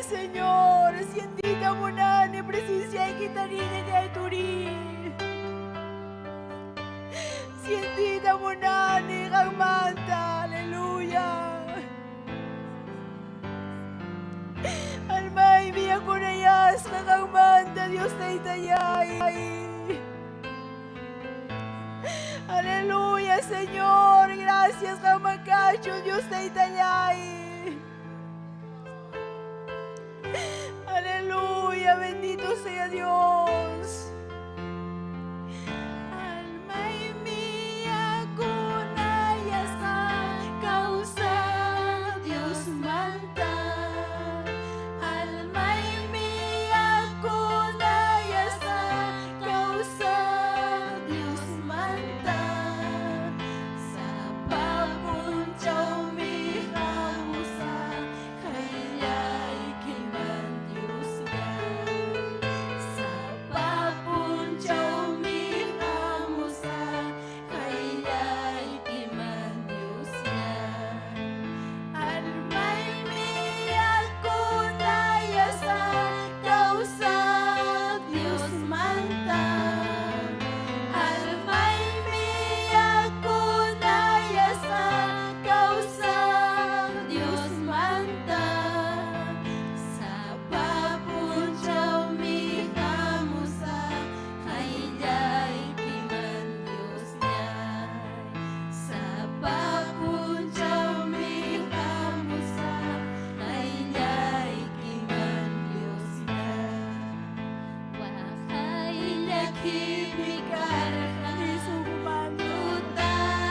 Señor. Sientita munani presencia niña turi. Sientita munani manta. Aleluya. Almay mia kunayas manta Dios taytayay. Aleluya, Señor. Gracias, Jamacacho, Dios taytayay. Aleluya, bendito sea Dios. Alma mía kunayasqa causa Dios manta. Alma mía kunayasqa causa Dios manta. Sapa punchawmi hamusa qayllaykiman Diosllay. Sapa punchawmi hamusa qayllaykiman Diosllay. Almay mía kunayasqa causa Dios manta. Almay mía kunayasqa causa Dios manta. Sapa punchawmi hamusa qayllaykiman Diosllay. Sapa punchawmi hamusa qayllaykiman Diosllay. Waqay llakiymi karqa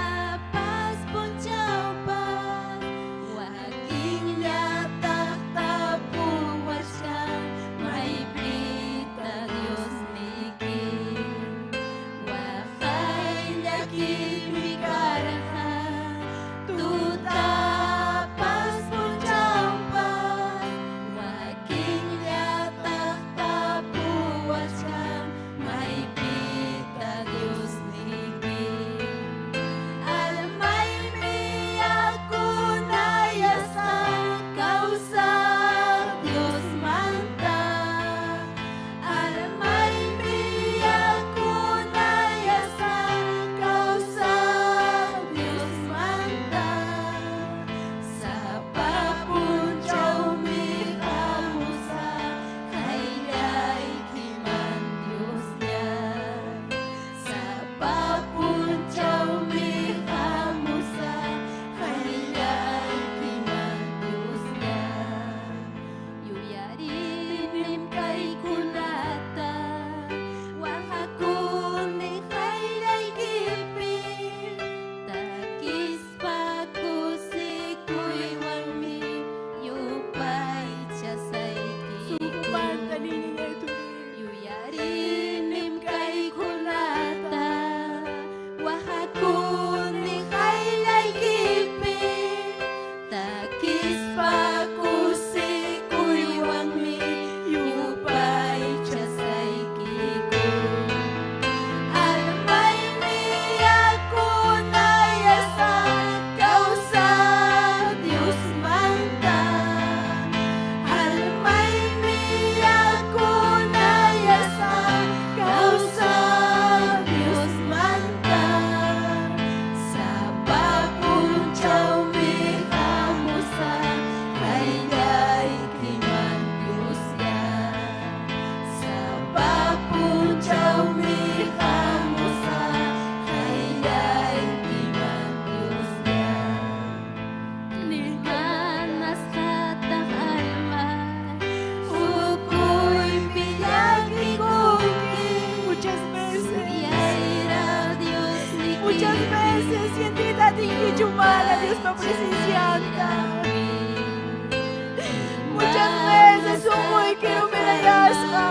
tutapas punchawpas wakinllataq tapuwachkan maypita Diosniyki. Waqay llakiymi karqa tutapas punchawpas wakinllataq tapuwachkan maypita Diosniyki. Almay mía kunayasqa causa Dios manta. Almay mía kunayasqa causa Dios manta. Sapa punchawmi hamusa qayllaykiman Diosllay. Sapa punchawmi hamusa qayllaykiman Diosllay. Yuyarinim kaykunata waqakuni qayllaykipi takispa kusikuywanmi yupaychasaykiku. Manta niña turi. Yuyarinim kaykunata waqakuni qayllaykipi takispa kusikuywanmi yupaychasaykiku. Almay mía kunayasqa causa Dios manta. Almay mía kunayasqa causa Dios manta. Sapa punchawmi hamusa qayllaykiman Diosllay. Sapa punchawmi hamusa qayllaykiman Diosllay. Imanasqataq almay ukuypi llakikunki. Muchas veces, Suyayra Diosniyki. muchas veces sientita tinkichumala Dios pa presencianta. Muchas veces sunqoy quiero mirayasqa.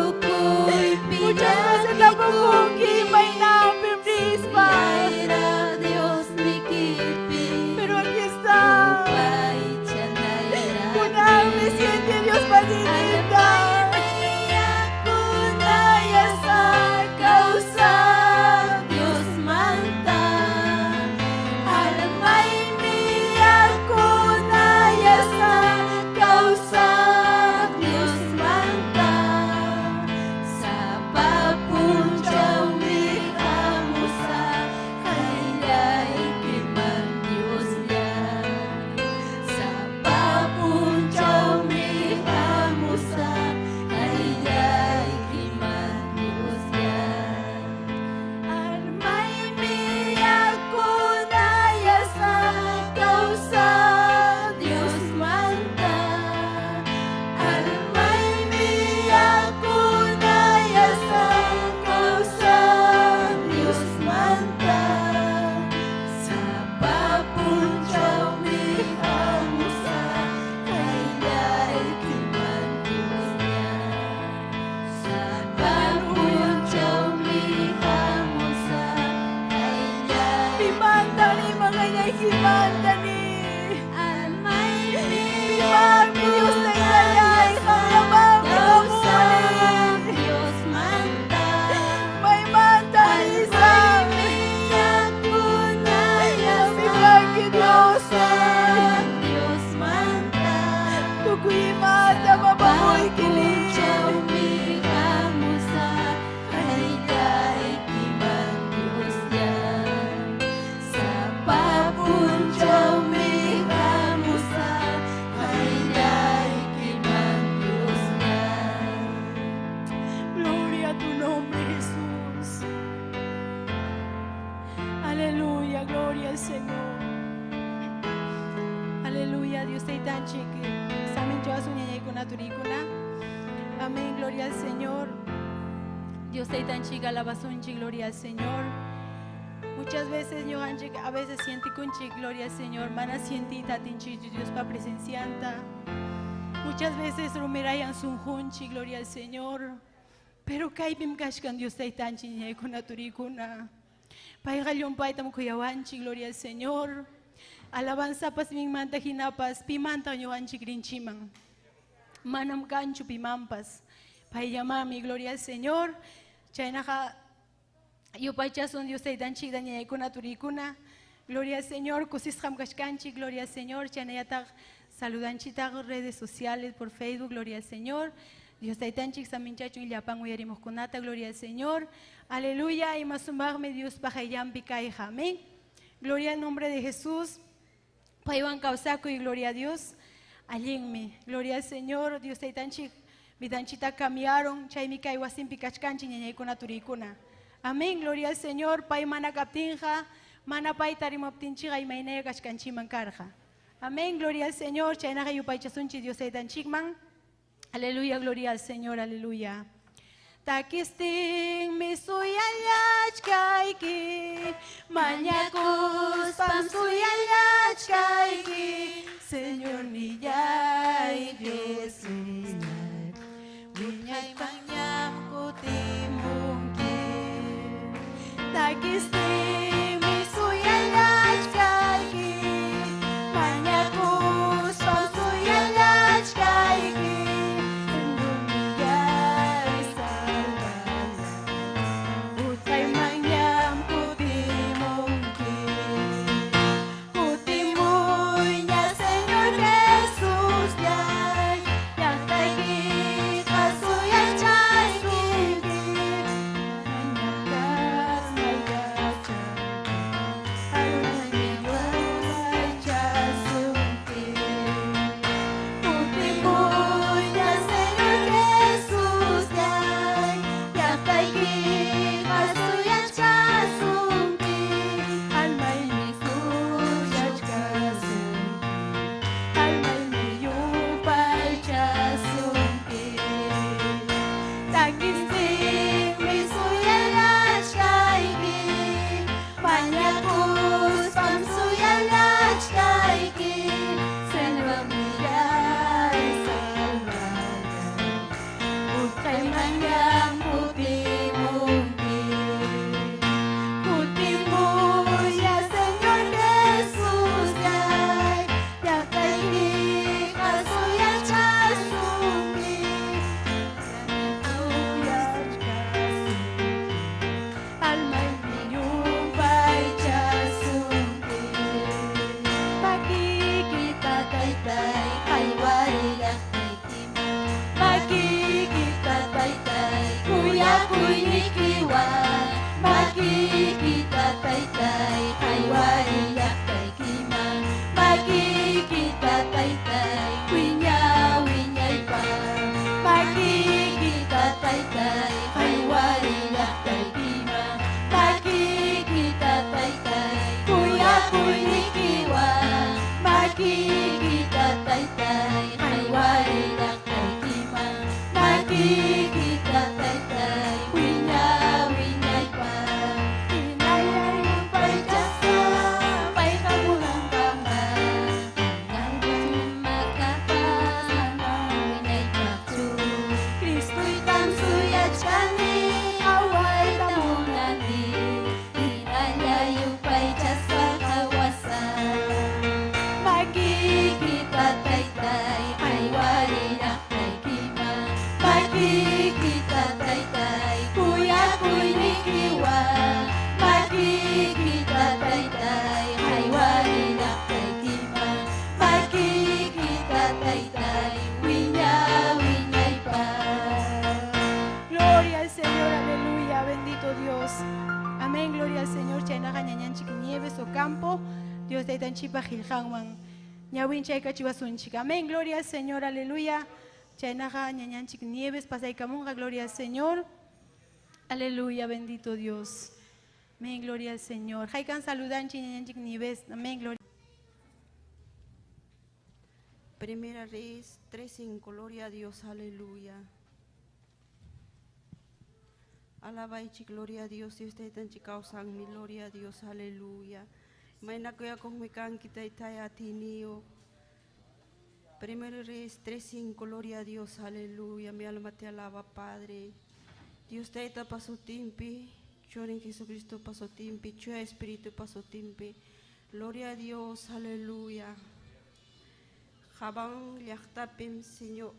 Ukuypi Muchas veces tapukunki imaynanpim nispa. Suyayra Diosniykipi. Pero aquí está. Yupaychanayrapi. Kunanmi siente Dios paninita. Kunayasqa causa Dios manta. Almay mía kunayasqa causa qayllaykimantaní. Almaymi Pimanmi Dios Taytallay, qamllamanmi kawsaq hamuni. Diosmanta. Maymanta risaq. Almaymi Qammi yakunayasqa kanki Diosniy. kawsaq Diosmanta. Tukuy imatam Sapa apamuyki ni. punchawmi hamusaq qayllaykiman Diosllay. Sapa punchawmi hamusaq qayllaykiman Diosllay. Gloria a tu nombre, Jesús. Aleluya, gloria al Señor. Aleluya, Dios taytanchik. Saminchawasun ñañaykuna turikuna. Amén, gloria al Señor. Dios taytanchik, alabasunchik, gloria al Señor. Muchas veces ñuqanchik a veces sientikunchik, gloria al Señor, mana sientita atinchik Diospa presencianta. Muchas veces rumirayan sunqunchik, gloria al Señor. Pero kaypim kachkan Dios taytanchik ñañaykuna turikuna. Payqa llumpaytam kuyawanchik, gloria al Señor. Alabanzapas minmanta hinapas pimanta ñuqanchik rinchiman. Manam kanchu pimanpas. Payllamanmi, gloria al Señor. Chaynaqa yupaychasun Dios taytanchik ñañaykuna turikuna. Gloria al Señor, kusisqam kachkanchik, gloria al Señor. Chaynallataq saludanchitaq redes sociales por Facebook, gloria al Señor. Dios taytanchik saminchachun llapan uyarimuqkunata, gloria al Señor. Aleluya, ima sumaqmi Diospa qayllanpi kayqa. Amén. Gloria al nombre de Jesús. Paywan kawsakuy, gloria a Dios. Allinmi, gloria al Señor. Dios taytanchik vidanchita cambiaron, chaymi kay wasinpi kachkanchik ñañaykuna turikuna. Amén, gloria al Señor. Pay mana kaptinqa, mana pay tarimaptinchikqa imaynaya kachkanchikman karqa. Amén, gloria al Señor. Chaynaqa yupaychasunchik Dios taytanchikman. Aleluya, gloria al Señor, aleluya. Takistinmi suyallachkayki, mañakuspam suyallachkayki, Señornillay Jesús. Wiñaymanñam kutimunki. Takistinmi suyallachkayki, mañakuspam suyallachkayki, Señornillay Salvador. Utqaymanñam kutimunki. Kutimuyña, Señor Jesusllay, llaqtaykiqa suyachaysunki. Almaymi yupaychasunki. Kutimuyña, Señor Jesusllay, llaqtaykiqa suyachasunki. Almaymi suyachkasunki, almaymi yupaychasunki. Takistinmi suyallachkayki, mañakuspam suyallachkayki, Señornillay Salvador. Utqaymanñam kutimunki. Kutimuya, Señor Jesusllay, llaqtaykiqa suyachasunki. Suyachkasunki, almaymi yupaychasunki. Makikita taytay haywari llaqtaykiman. Makikita taytay kuyakuynikiwan. Makikita taytay haywari llaqtaykiman. Makikita taytay wiña wiñaypaq. Makikita taytay haywari llaqtaykiman. Makikita taytay kuyakuynikiwan. Makikita taytay haywari llaqtaykiman. Makikita taytay wiña wiñaypaq. Hinalla yupaychaspa payqa munankama. Wiñaypaqchu. Cristuytam suyachkani, qawayta munani. Hinalla yupaychaspa qawasaq. Gloria al Señor. Chaynaqa ñañanchik Nieves Ocampo. Dios taytanchikpa qillqanwan ñawinchaykachiwasunchik. Amén. Gloria al Señor. Aleluya. Chaynaqa ñañanchik Nieves pasaykamunqa. Gloria al Señor. Aleluya. Bendito Dios. Amén. Gloria al Señor. Haykan saludanchik ñañanchik Nieves. Amén. Gloria. Primera Reyes 3:5, gloria a Dios, aleluya. Alabaichi, gloria a Dios, Dios taytanchik kawsanmi, gloria a Dios, aleluya. Mayna kuyakuqmi kanki taytay atiniyo. Primera Reyes 3:5, gloria a Dios, aleluya. Mi alma te alaba, Padre. Dios tayta pasutinpi, Churin Jesucristo pasutinpi, Chuya Espíritu pasutinpi. Gloria a Dios, aleluya. Jabán llaqtapim Señor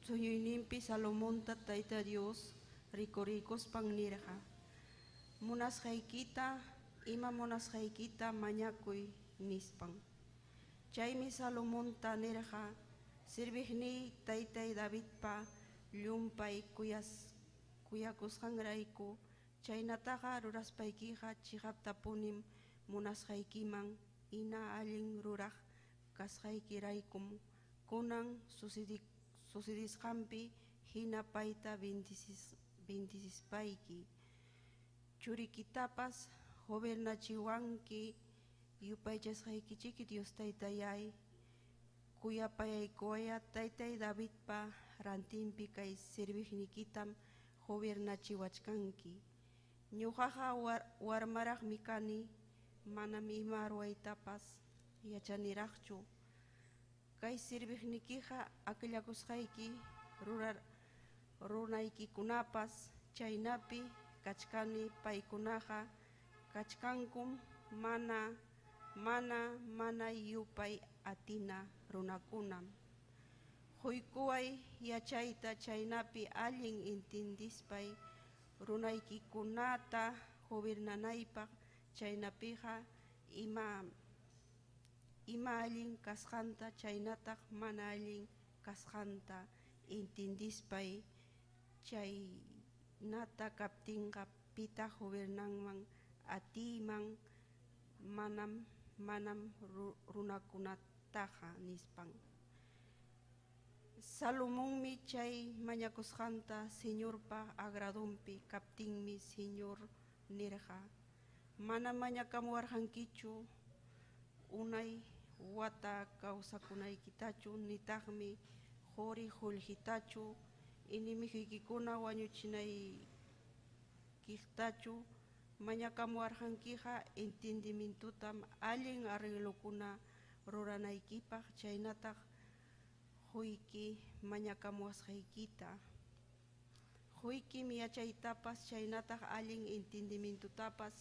suñuyninpi Salomonta Tayta Dios rikuriykuspan nirqa: Munasqaykita ima munasqaykita mañakuy nispan. Chaymi Salomonta nirqa: Serviqniy taytay Davidpa llumpay kuyakusqanrayku chaynataqa ruraspaykiqa chiqaptapunim munasqaykiman hina allin ruraq kasqaykiraykum kunan sucedisqanpi hina payta bendicispayki churikitapas gobernachiwanki yupaychasqaykichik Dios taytayay kuyapayaykuwaya taytay Davidpa rantinpi kay serviqnikitam gobernachiwachkanki. Ñuqaqa warmaraqmi kani, manam ima ruwaytapas yachaniraqchu. Kay serviqnikiqa akllakusqayki runaykikunapas chaynapi kachkani, paykunaqa kachkankum mana mana yupay atina runakunam. Quykuway yachayta chaynapi allin entendispay runaykikunata gobernanaypaq, chaynapiqa ima allin kasqanta chaynataq mana allin kasqanta entendispay, chaynata kaptinqa pitaq gobernanman atiyman manam runakunataqa nispan. Salomonmi chay mañakusqanta Señorpa agradonpi kaptinmi Señor nirqa: Mana mañakamuwarqankichu unay wata kawsakunaykitachu, nitaqmi quri qullqitachu, enemigoykikuna wañuchinaykitachu mañakamuwarqankiqa entendimientotam allin arreglokuna ruranaykipaq, chaynataq quyki mañakamuwasqaykita. Quykim yachaytapas chaynataq allin entendimientotapas,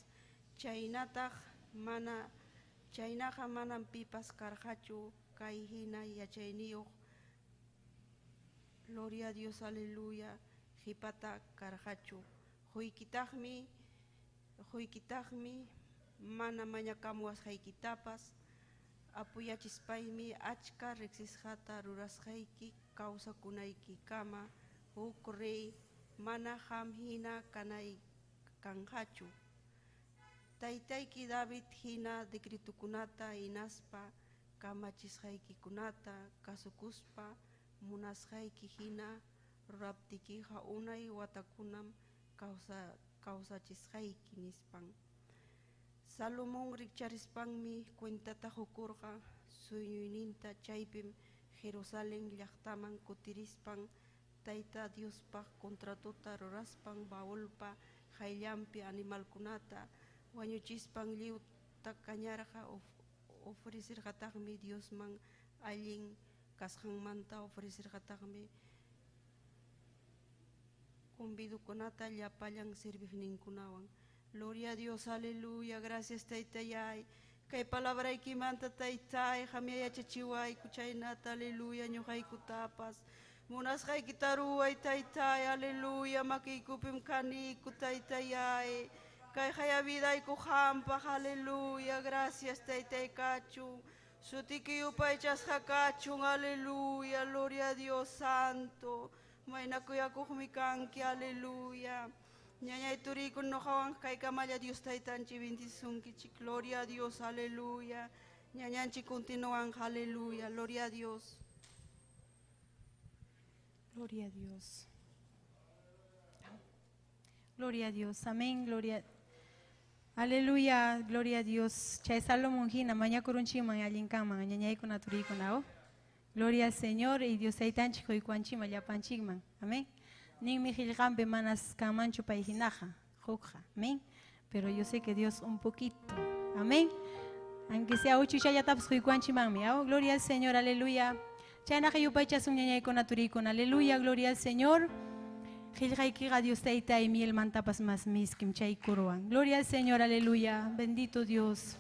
chaynaqa manam pipas karqachu kay hina yachayniyuq. Gloria a Dios, aleluya, qipata karqachu. Quykitaqmi mana mañakamuwasqaykitapas apuyachispaymi achka riqsisqata rurasqayki kawsakunaykikama huk rey mana qam hina kanqachu. Taytayki David hina decretukunata hinaspa kamachisqaykikunata kasukuspa munasqayki hina ruraptikiqa unay watakunam kawsachisqayki nispan. Salomón rikcharispanmi cuentata qukurqa sueñuyninta, chaypim Jerusalén llaqtaman kutirispan Tayta Diospaq contratota ruraspan baúlpa qayllanpi animalkunata wañuchispan lliwta kañarqa. Ofrecerqataqmi Diosman allin kasqanmanta, ofrecerqataqmi convidokunata llapallan serviqninkunawan. Gloria a Dios, aleluya, gracias taytayay. Kay palabraykimanta taytay, qamya yachachiwayku chaynata, aleluya, ñuqaykutapas. Munasqaykita ruway taytay, aleluya, makiykupim kaniku taytayay. Kay haya vidayku qampaq, aleluya, gracias taytay kachun. Sutiki yupaychasqa kachun, aleluya, gloria a Dios santo. Mayna kuyakuqmi kanki, aleluya. Ñañay turikuna ñuqawan kaykamalla Dios taytanchik bendisunkichik. Gloria a Dios, aleluya. Ñañanchik continúan, aleluya. Gloria a Dios. Gloria a Dios. Gloria a Dios. Amén. Gloria. Aleluya. Gloria a Dios. Chay Salomón hina mañakurunchikman allinkanman ñañaykuna turikuna. Gloria al Señor y Dios taytanchik quykuwanchikman llapanchikman. Amén. Ninmi qillqanpi manas kanmanchu pay hinaqa hukqa. Amén. Pero yo sé que Dios un poquito. Amén. Aunque sea uchuchallatapas quykuwanchikmanmi. Gloria al Señor. Aleluya. Chaynaqa yupaychasun ñañaykuna turikuna. Aleluya. Gloria al Señor. Qillqaykiqa Dios taytay mielmantapas mas miskim chaykurwan. Gloria al Señor. Aleluya. Bendito Dios.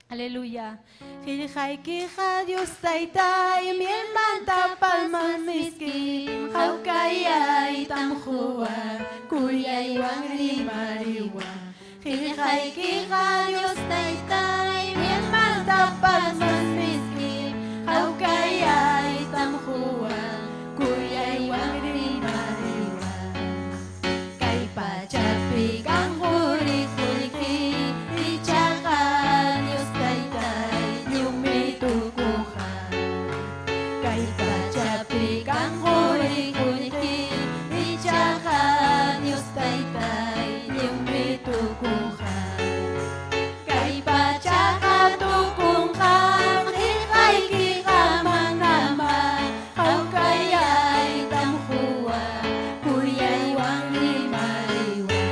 Aleluya. Qillqaykiqa Dios taytay mielmantapas mas miskim hawkayaytam quwan kuyaywan rimariwan. Qillqaykiqa Dios taytay mielmantapas mas miskim hawkayaytam quwan kuyaywan rimariwan. Kay pachapi kan quri qullqi ichaqa Dios taytay lliwmi tukuqa. Kay pachapi kan quri qullqi ichaqa Dios taytay lliwmi tukuqa. Kay pachaqa tukunqam qillqaykiqa manama hawkayaytam quwan kuyaywan rimariwan.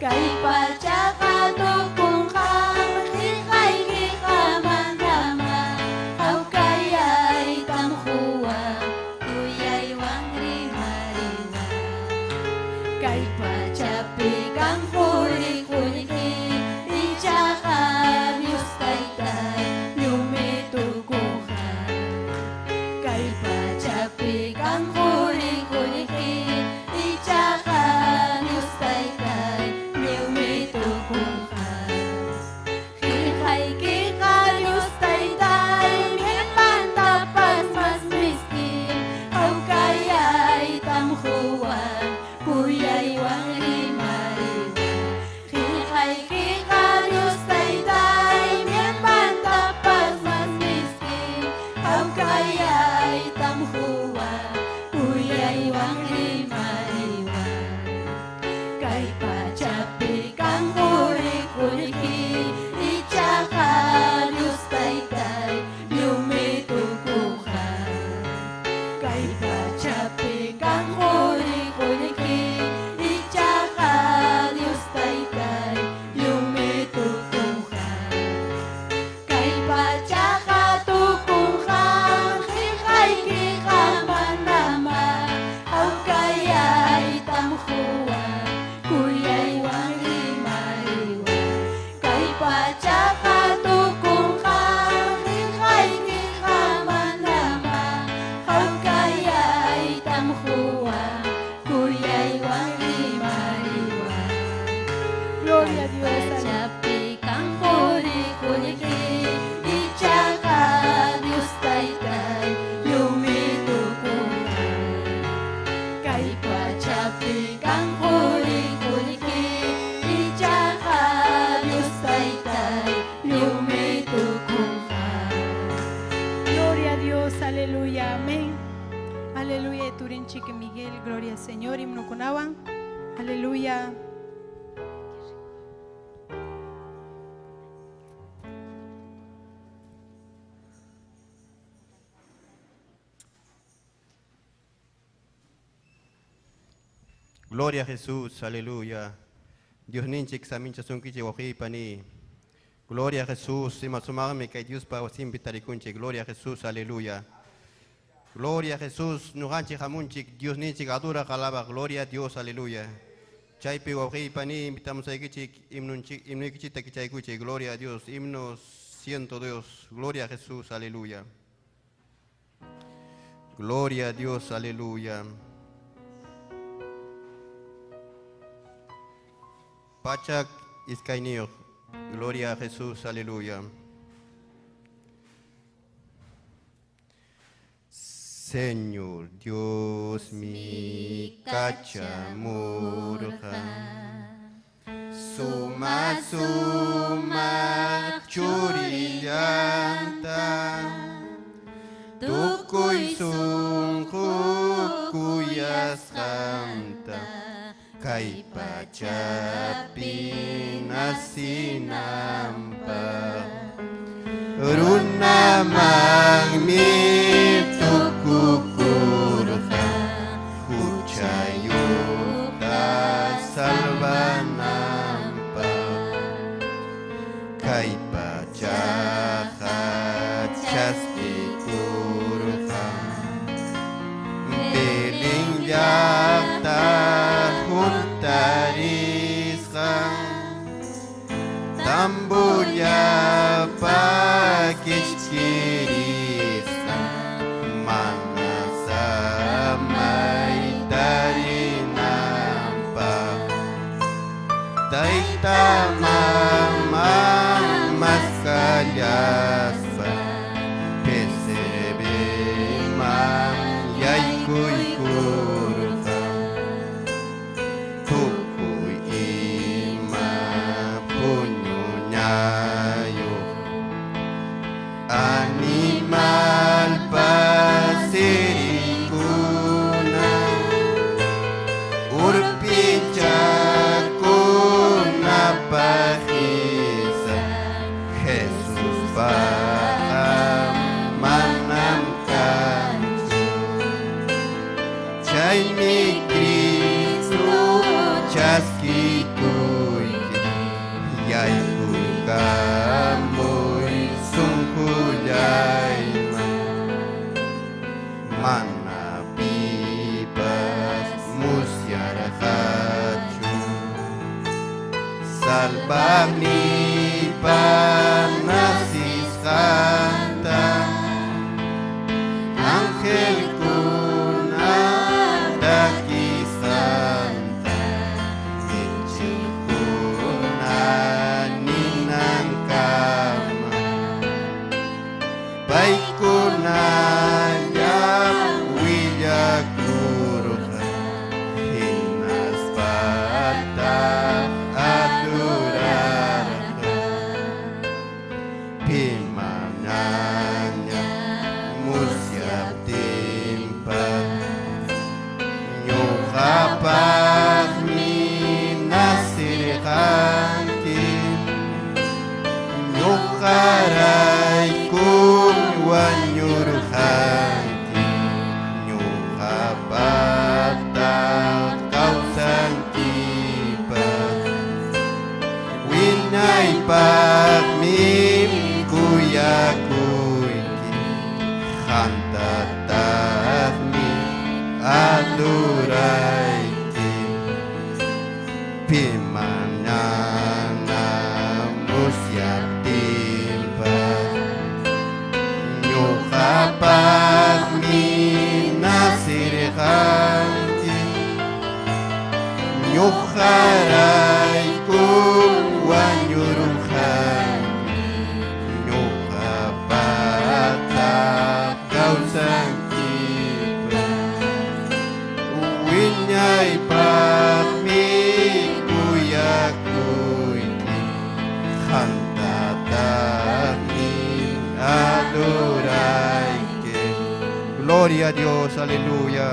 Kay pachaqa tukunqam qillqaykiqa manama hawkayaytam quwan kuyaywan rimariwan. Kay pachapi kan quri qullqi ichaqa Dios taytay lliwmi tukuqa. Kay pachapi kan quri qullqi ichaqa Dios taytay lliwmi tukuqa. Qillqaykiqa Dios taytay mielmantapas mas miskim hawkayaytam quwan kuyaywan rimariwan. Qillqaykiqa Dios taytay mielmantapas mas miskim hawkayaytam quwan kuyaywan rimariwan. Kay pachapi kan quri qullqi ichaqa Dios taytay lliwmi tukuqa. Kay pachapi kan quri qullqi ichaqa Dios taytay lliwmi tukuqa. Kay pachaqa tukunqam qillqaykiqa manama hawkayaytam quwan kuyaywan rimariwan. Kay pachaqa tukunqam qillqaykiqa manama hawkayaytam quwan kuyaywan rimariwan. Gloria a Dios. Pachapi kan quri qullqi ichaqa Dios taytay lliwmi tukuqa. Kay pachapi kan quri qullqi ichaqa Dios taytay lliwmi tukuqa. Gloria a Dios, aleluya, amén. Aleluya, Turinchik Miguel, gloria al Señor, himno kunawan. Aleluya. Gloria a Jesús, aleluya. Dios ninchik samincha sunkichi waqipani. Gloria a Jesús, ima sumaqmi kay Diospa wasinpi tarikunchik. Gloria a Jesús, aleluya. Gloria a Jesús, ñuqanchik hamunchik, Dios ninchik adora alaba, gloria a Dios, aleluya. Chaypi waqipani invitamos aykichik himnunchik himnuykichikta kichaykuchik, gloria a Dios, himno 102, gloria a Jesús, aleluya. Gloria a Dios, aleluya. Pachak iskayniyuq, gloria a Jesús, aleluya. Señor Dios mi kachamurqa. Suma suma churillanta tukuy sunqu kuyasqanta kay pachapi nasinanpaq runamanmi tukukurqa huchayuqta salvananpaq kay pachaqa chaskikurqa Belén llaqta juntarisqa tambullapa kichkirisqa mana samay tarinanpaq tayta mama maskallaspa pesebreman yaykuykurqa tukuy ima puñuñayuq animalpas sirikuna urpichakuna pajisa Jesuspaqa manam kanchu chaymi Cristo chaskikuyki yaykuykamuy sunqullayman mana pipas musyarqachu salvaqniypa nasisqanta angelkuna takisqanta michiqkuna ninankama paykunallam willakurqa hinaspataq adurarqa pimanaña musyaptinpas ñuqapaqmi nasirqanki ñuqaraykum wañurqanki ñuqapataq kawsankipas wiñaypaqmi kuyakuyki qamtataqmi adurayki pimanana musyaptinpas ñuqapaqmi nasirqanki ñuqaraykum wañurqanki ñuqapataq kawsankipas wiñaypaqmi kuyakuyki qamtataqmi adurayki. Gloria a Dios, aleluya.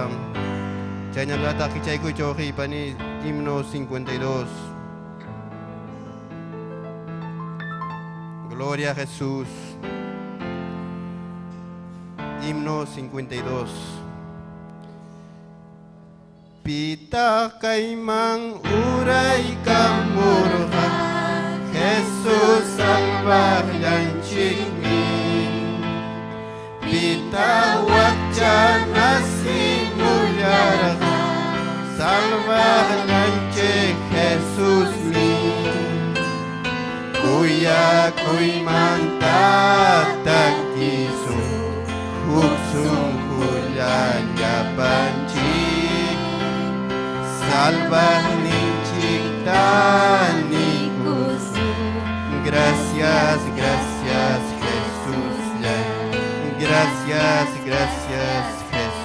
Chaynallataq kichaykuychu wawqiypani himno 52. Gloria a Jesús. Himno 52. Pita kayman uraykamurqa Jesús salvaqllanchikmi Pita wakcha nasimullarqa salvaqllanchik Jesusmi Kuyakuymanta takisun huk sunqulla llapanchik Salvaqninchikta nikusun Gracias, gracias Jesús, gracias, gracias Jesús.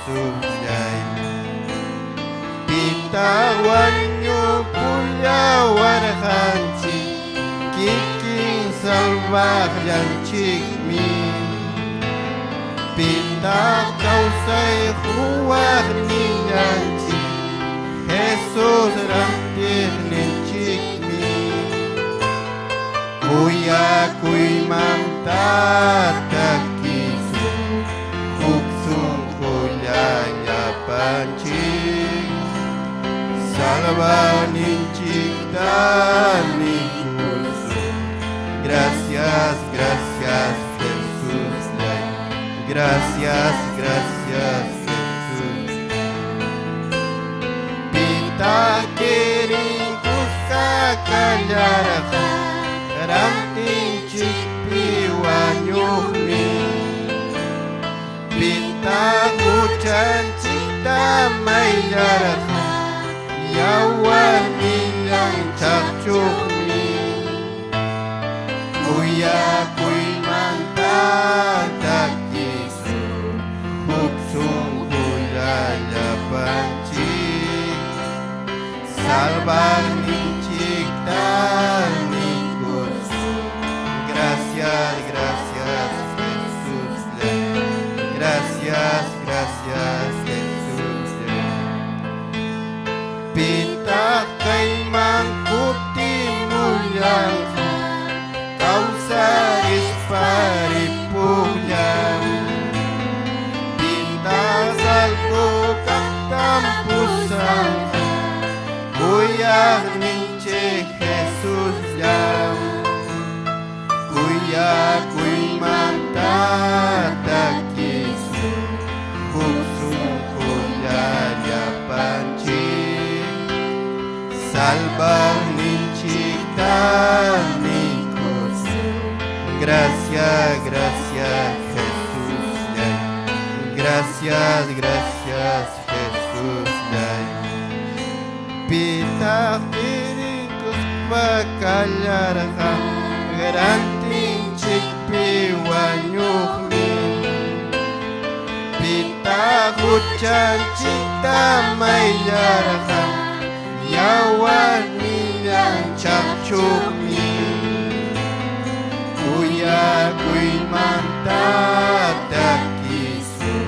Khuyawarqanchik kikin salvaqllanchikmi Pitaq kawsay quwaqnillanchik Jesus rantiqninchikmi Khuyakuymanta takisun huk sunqulla llapanchik Salvaninchikta nikusun. Gracias, gracias Jesús. Gracias, gracias Jesús. Pita kirinkusqa kallarqa rantinchikpi wañuqmi Pita huchanchikta mayllarqa yawarnillan chaqchuqmi Khuyakuymanta takisun huk sunqulla llapanchik Salvaqninchikta nikusun. Gracias, gracias Jesús. Gracias, gracias Jesús. Pitaq kayman kutimullanqa kawsarispa ripuqllan Pitaq salvo kaqtam pusanqa Kuyaqninchik Jesusllam Khuyakuymanta takisun huk sunqulla llapanchik Salvaqninchikta nikusun. Gracias, gracias Jesús. Gracias, gracias Jesús. Pitaq kirinkuspa kallarqa rantinchikpi wañuqmi Pitaq huchanchikta mayllarqa yawarnillan chaqchuqmi Khuyakuymanta takisun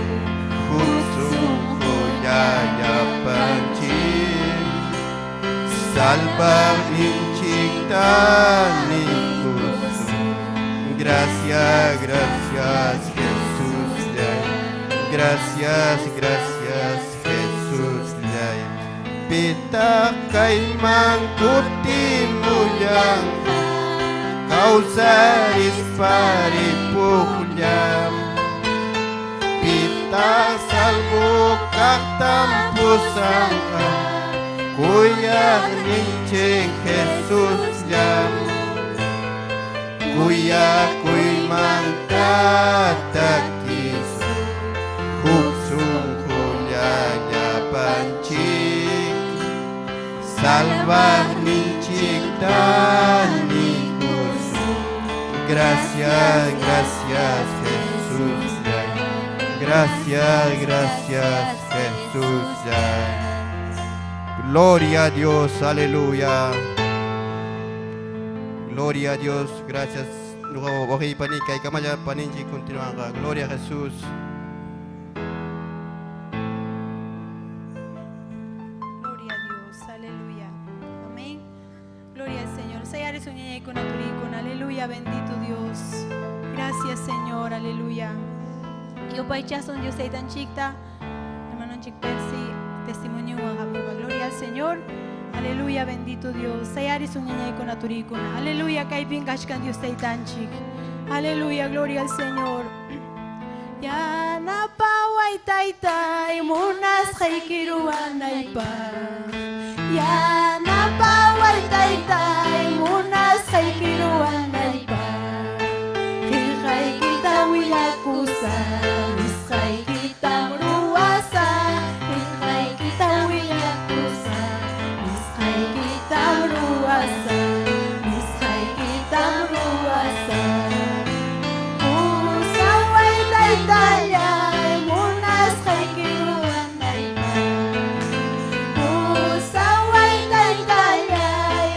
huk sunqulla llapanchik Salvaqninchikta nikusun. Gracias, gracias Jesús. Gracias, gracias Jesús. Pitaq kayman kutimullanqa kawsarispa ripuqllan Pitaq salvo kaqtam pusanqa Kuyaqninchik Jesusllam Khuyakuymanta takisun huk sunqulla llapanchik Salvaqninchikta nikusun. Gracias, gracias Jesús. Gracias, gracias Jesús. Gloria a Dios, aleluya. Gloria a Dios, gracias. Gloria a Jesús. Gloria a Dios, aleluya. Amén. Gloria al Señor. Aleluya, bendito Dios. Gracias, Señor, aleluya. Yo paichazo Dios tan chiquita. Hermano Chic Percy, testimonio Gloria al Señor. Aleluya, bendito Dios. Aleluya, Dios taytanchik. Aleluya, gloria al Señor. Yanapaway taytay munasqayki ruwanaypaq. Yanapaway taytay munasqayki ruwanaypaq. Qillqaykita willakusaq, nisqaykitam ruwasaq. Qillqaykita willakusaq, nisqaykitam ruwasaq, nisqaykitam ruwasaq. Pusaway taytallay munasqayki ruwanaypaq. Pusaway taytallay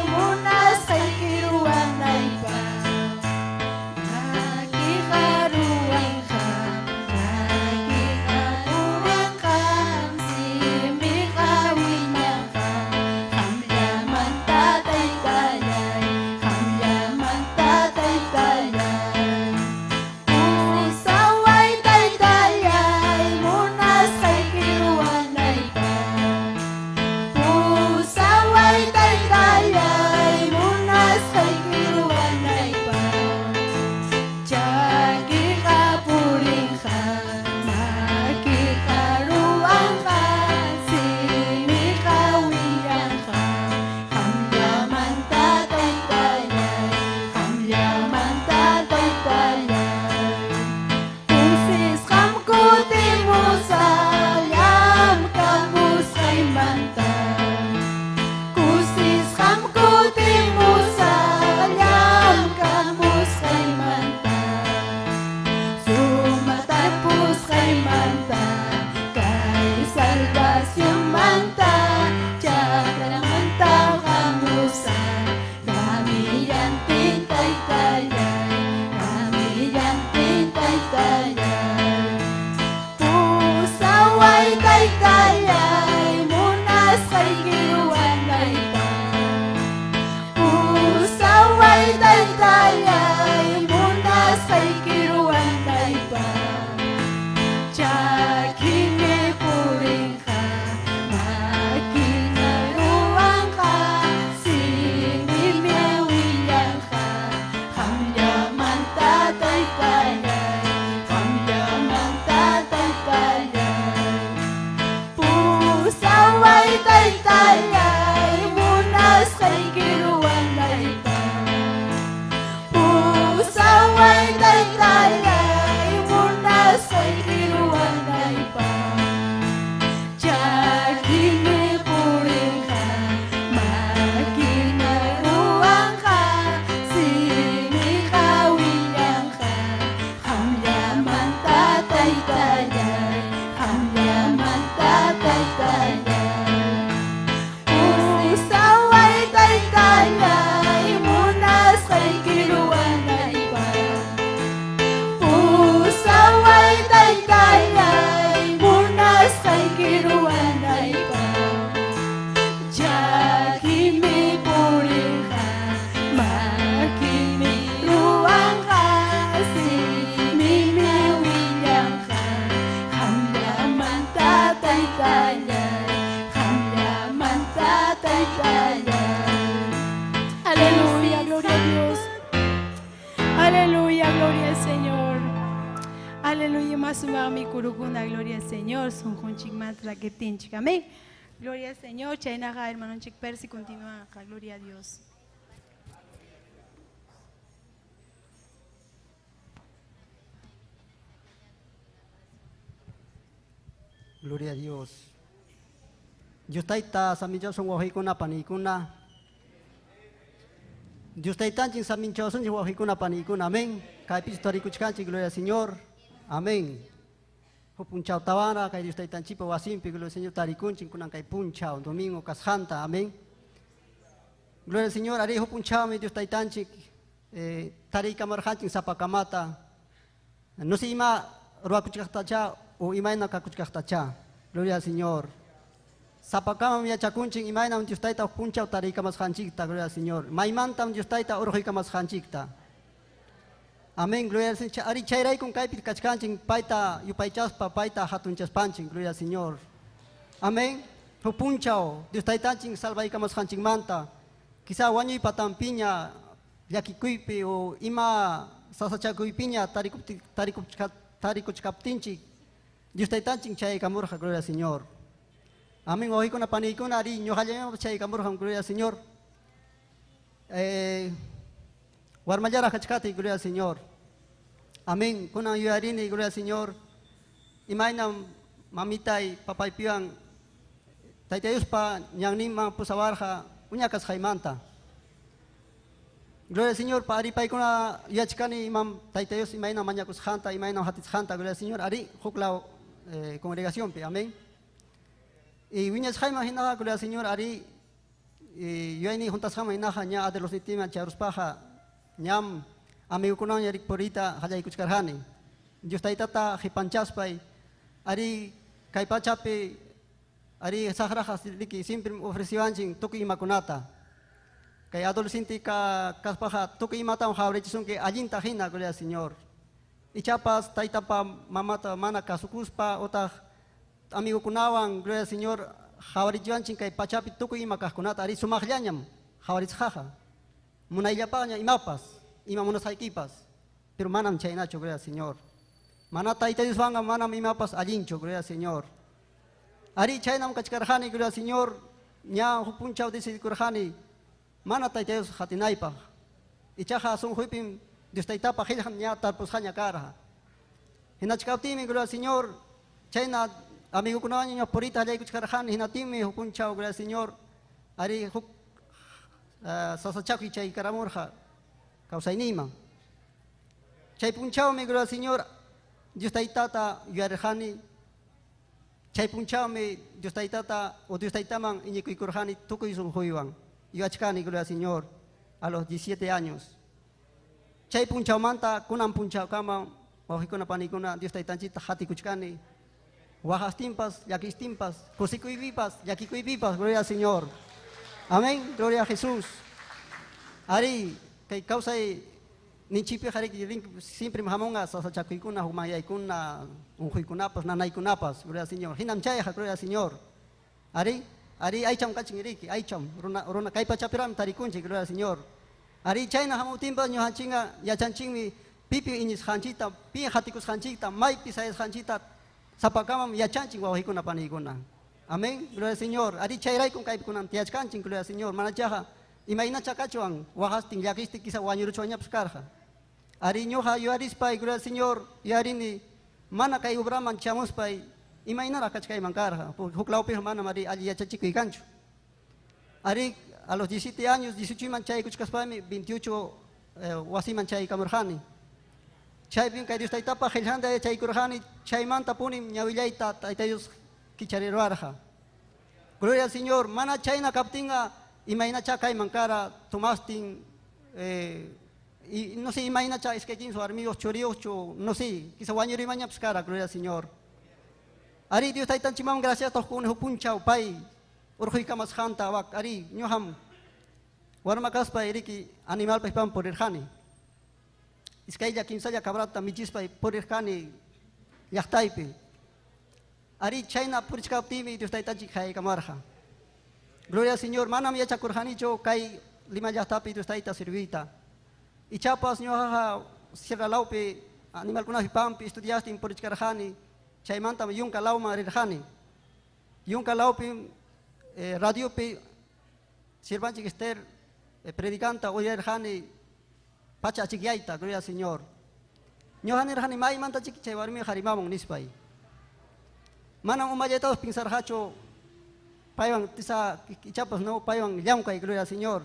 Aleluya, gloria al Señor. Aleluya, más mi kurukuna, gloria al Señor. Son mantra que tinchik. Amén. Gloria al Señor. Chaynaqa, hermano Chik Percy, continúa acá. Gloria a Dios. Gloria a Dios. Dios taita saminchasun wawqikuna panikuna. Dios taytanchik saminchasunchik wawqikuna panikuna. Amén. Kaypichu tarikuchkanchik, gloria al Señor. Amén. Huk punchaw tawana kay Dios taytanchikpa wasinpi, gloria al Señor, tarikunchik kunan kay punchaw domingo kasqanta. Amén. Gloria al Señor. Ari huk punchawmi Dios taytanchik tariykamarqanchik sapakamata. No sé ima ruwakuchkaqtacha o imayna kakuchkaqtacha. Gloria al Señor. Sapakamam yachakunchik imaynam Dios tayta huk punchaw tariykamasqanchikta, gloria al Señor. Maymantam Dios tayta urquykamasqanchikta. Amén, gloria al Señor. Ari chayraykun kaypi kachkanchik payta yupaychaspa, payta hatunchaspanchik, gloria al Señor. Amén. Huk punchaw Dios taytanchik salvaykamasqanchikmanta. Quizá wañuy patampiña llakikuypi o ima sasachakuypiña tarikuchkaptinchik Dios taytanchik chaykamurqa, gloria al Señor. Amén, wawqikuna panikuna ari ñuqallaymanpas chaykamurqam, gloria al Señor. Warmallaraq kachkati, gloria al Señor. Amén, kunan yuyarini, gloria al Señor. Imaynam mamitay papaypiwan Tayta Diospa ñanninman pusawarqa uña kasqaymanta. Gloria al Señor, pa ari paykuna yuyachkani imam Tayta Dios imaynam mañakusqanta, imaynam hatisqanta, gloria al Señor, ari huklaw congregacionpi, amén. Y wiñasqayman hinaqa, gloria al Señor, ari yuyayni juntasqaman hinaqa ña adolescentiman chayruspaqa ñam amigukunawan yarik puriyta qallaykuchkarqani. Dios taytata qipanchaspay ari kay pachapi ari saqraqa riki siempre ofreciwanchik tukuy imakunata. Kay adolescente kaspaqa tukuy imatam qhawarichisunki allinta hina, gloria al Señor. Ichapas taytapa mamata mana kasukuspa otaq amigukunawan, gloria al Señor, qhawarichiwanchik kay pachapi tukuy ima kaqkunata ari sumaqllañam qhawarichisqaqa. Munayllapaqña imapas, ima munasqaykipas, pero manam chaynachu, gloria al Señor. Mana Tayta Dioswanqa manam imapas allinchu, gloria al Señor. Ari chaynam kachkarqani, gloria al Señor, ña huk punchaw decidikurqani mana Tayta Dios hatinaypaq. Ichaqa sunquypim Dios taytapa qillqan ña tarpusqaña karqa. Hinachkaptinmi, gloria al Señor, chayna amigukunawan ña puriyta qallaykuchkarqani, hinatinmi huk punchaw, gloria al Señor, ari huk sasachakuy chaykaramurqa kawsayniyman. Chay punchawmi, gloria al Señor, Dios taytata yuyarirqani. Chay punchawmi Dios taytata o Dios taytaman iñikuykurqani tukuy sunquywan. Yuyachkani, gloria al Señor, a los 17 años. Chay punchawmanta kunan punchawkama wawqikuna panikuna Dios taytanchikta hatikuchkani. Waqastinpas, llakistinpas, kusikuypipas, llakikuypipas, gloria al Señor. Amén, gloria a Jesús. Ari, kay kawsay ninchikpi hariki siempre hamunqa sasachakuykuna, hukmanyaykuna, unquykunapas, nanaykunapas, gloria al Señor. Hinam chayqa, gloria al Señor. Ari, ari aycham kachin riki, aycham, runa runa kay pachapirami tarikunchik, gloria al Señor. Ari chayna hamutinpas ñuqanchinqa yachanchinmi pipi iñisqanchikta, pi hatikusqanchikta, maypi sayasqanchikta sapakamam yachanchik wawqikuna panikuna. Amén, gloria al Señor. Ari chayraykun kaypi kunan tiyachkanchik, gloria al Señor. Manachaqa imaynacha kachuwan waqastin llakistin quizá wañuruchuwanñapas karqa. Ari ñuqa yuyarispay, gloria al Señor, yuyarini mana kay obraman chamuspay imaynaraq kachkayman karqa. Huklawpiqa manam ari alli yachachikuy kanchu. Ari a los 17 años, 18 man chaykuchkaspaymi 28 wasiman chaykamurqani. Chaypim kay Dios taytapa qillqanta yachaykurqani, chaymanta punim ñawillayta Tayta Dios kichariruwarqa. Gloria al Señor, mana chayna kaptinqa imaynacha kayman kara tomastin y no sé imaynacha iskay kimsa warmiyuq churiyuqchu, no sé, quizá wañurimañapas kara, gloria al Señor. Ari Dios taytanchikman gracias tuqkuni huk punchaw pay urquykamasqanta wak ari ñuqam warma kaspay riki animalpa pan purirqani. Iskaylla kimsalla cabrata michispay purirqani llaqtaypi. Ari chayna purichkaptiymi Dios taytanchik haykamarqa. Gloria al Señor, manam yachakurqanichu kay Lima llaqtapi Dios tayta sirviyta. Ichapas ñuqaqa sierra lawpi animalkunapi pampi estudiastin purichkarqani, chaymantam yunka lawman rirqani. Yunka lawpi radiopi sirvanchik Esther predicanta uyarirqani pacha achikyayta, gloria al Señor. Ñuqa nirqani maymanta chiki chay warmiqa rimamun nispay. Manam umallaytapas pinsarqachu paywan tisa ichapas no paywan llamkay, gloria al Señor.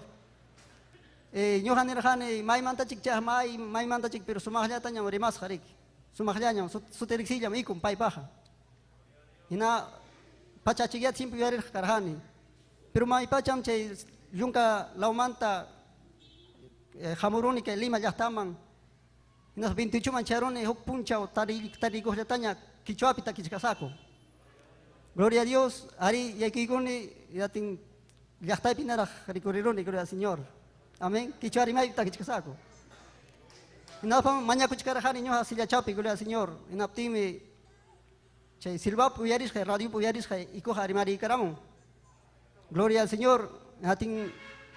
Ñuqa nirqani maymanta chik chay maymanta chik pero sumaqllatañam rimasqa riki. Sumaqllañam sutiriqsillam ikun paypaqa. Hina pacha achikyata simple uyarirqa karqani. Pero maypacham chay yunka lawmanta hamuruni kay Lima llaqtaman. Hinaspa 28 man charuni huk punchaw tarikuqllataña quichuapi takichkasaqku. Gloria a Dios, ari yaykikuni yatin llaqtaypi naraq rikuriruni, gloria al Señor. Amén. Quichua rimaypi takichkasaqku. Hinaspa mañakuchkarqani ñuqa sillachapi, gloria al Señor. Hinaptinmi chay silbapi uyarisqay, radiopi uyarisqay ikuqa rimarikaramun. Gloria al Señor, hatin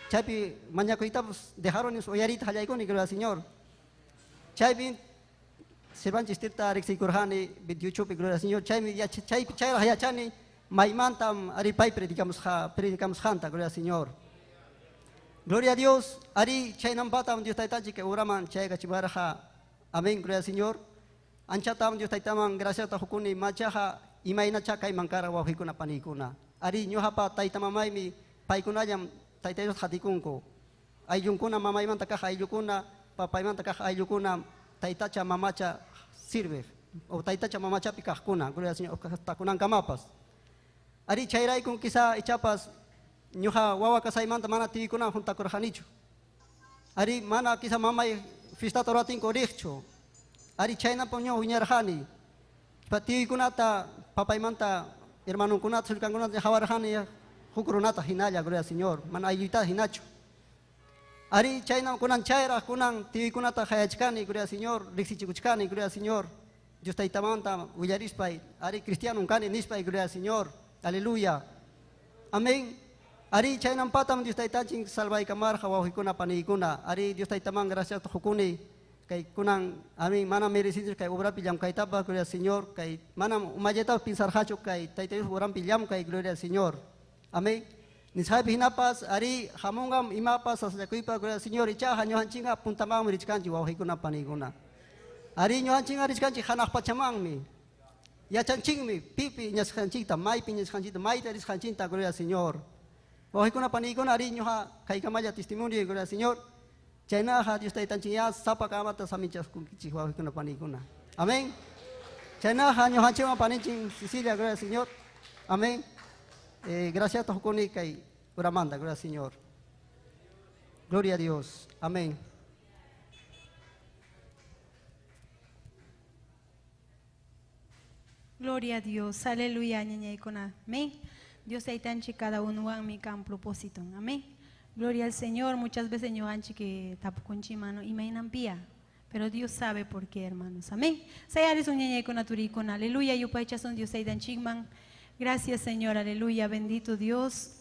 chaypi mañakuytapas dejaron uyarita hallaykuni, gloria al Señor. Chaypi sirvanchis tirta riqsiykurqani 28pi, gloria al Señor. Chaymi chaypi chayraq yachani maymantam ari pay predicamusqanta, gloria al Señor. Gloria a Dios, ari chaynampatam Dios taytanchik kay uraman chaykachimarqa. Amén, gloria al Señor. Anchatam Dios taytaman gracias hukuni machaqa imaynacha kayman kara wawqikuna panikuna. Ari ñuqapa tayta mamaymi paykunallam tayta Dios hatikunku. Ayllunkuna mamaymanta kaq ayllukuna, papaymanta kaq ayllukuna taytacha mamacha sirve o taytacha mamachapi kaqkuna, gloria al Señor, takunankamapas. Ari chayraykun quizá ichapas ñuqa wawa kasaymanta mana tiyukuna juntakurqanichu. Ari mana quizá mamay fiestata ruratinku riqchu. Ari chaynapam ñuqa wiñarqani. Pa tiyukunata papaymanta hermanunkunata sullkankunata hawarqani huk runata hinalla, gloria al Señor, mana aylluyta hinachu. Ari chaynam kunan chayraq kunan tiyukunata hayachkani, gloria al Señor, riqsichikuchkani, gloria al Señor. Dios taytamanta willarispay, ari cristiano kani nispay, gloria al Señor. Aleluya. Amén. Ari chaynam patam Dios taytachin salvaykamarqa wawqikuna panikuna. Ari Dios taytaman gracias hukuni kay kunan amén mana merecidos kay obrapi llamkaytapas, gloria al Señor, kay manam umayetapas pinsarqachu kay tayta Dios obrampi llamkay, gloria al Señor. Amén. Nisqaypi hinapas ari hamunqam imapas sasachakuypa, gloria al Señor, ichaqa ñuqanchinqa puntamanmi richkanchik wawqikuna panikuna. Ari ñuqanchinqa richkanchik hanaq pachamanmi. Yachanchinmi pipi ñasqanchikta, maypi ñasqanchikta, mayta risqanchikta, gloria al Señor. Wawqikuna panikuna ari ñuqa kaykamalla testimonio, gloria al Señor. Chaynaqa Dios taytanchik ya sapakamata saminchaskunkichik wawqikuna panikuna. Amén. Chaynaqa ñuqanchikwan paninchik Cecilia, gloria al Señor. Amén. Gracias a hukuni kay uramanda, gloria al Señor. Gloria a Dios. Amén. Gloria a Dios. Aleluya, ñañaykuna. Amén. Dios taytanchik cada uno mi kan propósito. Amén. Gloria al Señor. Muchas veces ñuqanchik que tapukunchik mano imaynampia. Pero Dios sabe por qué, hermanos. Amén. Sayaris un ñañaykuna turikuna. Aleluya. Yupaychasun Dios taytanchikman. Gracias, Señor. Aleluya. Bendito Dios.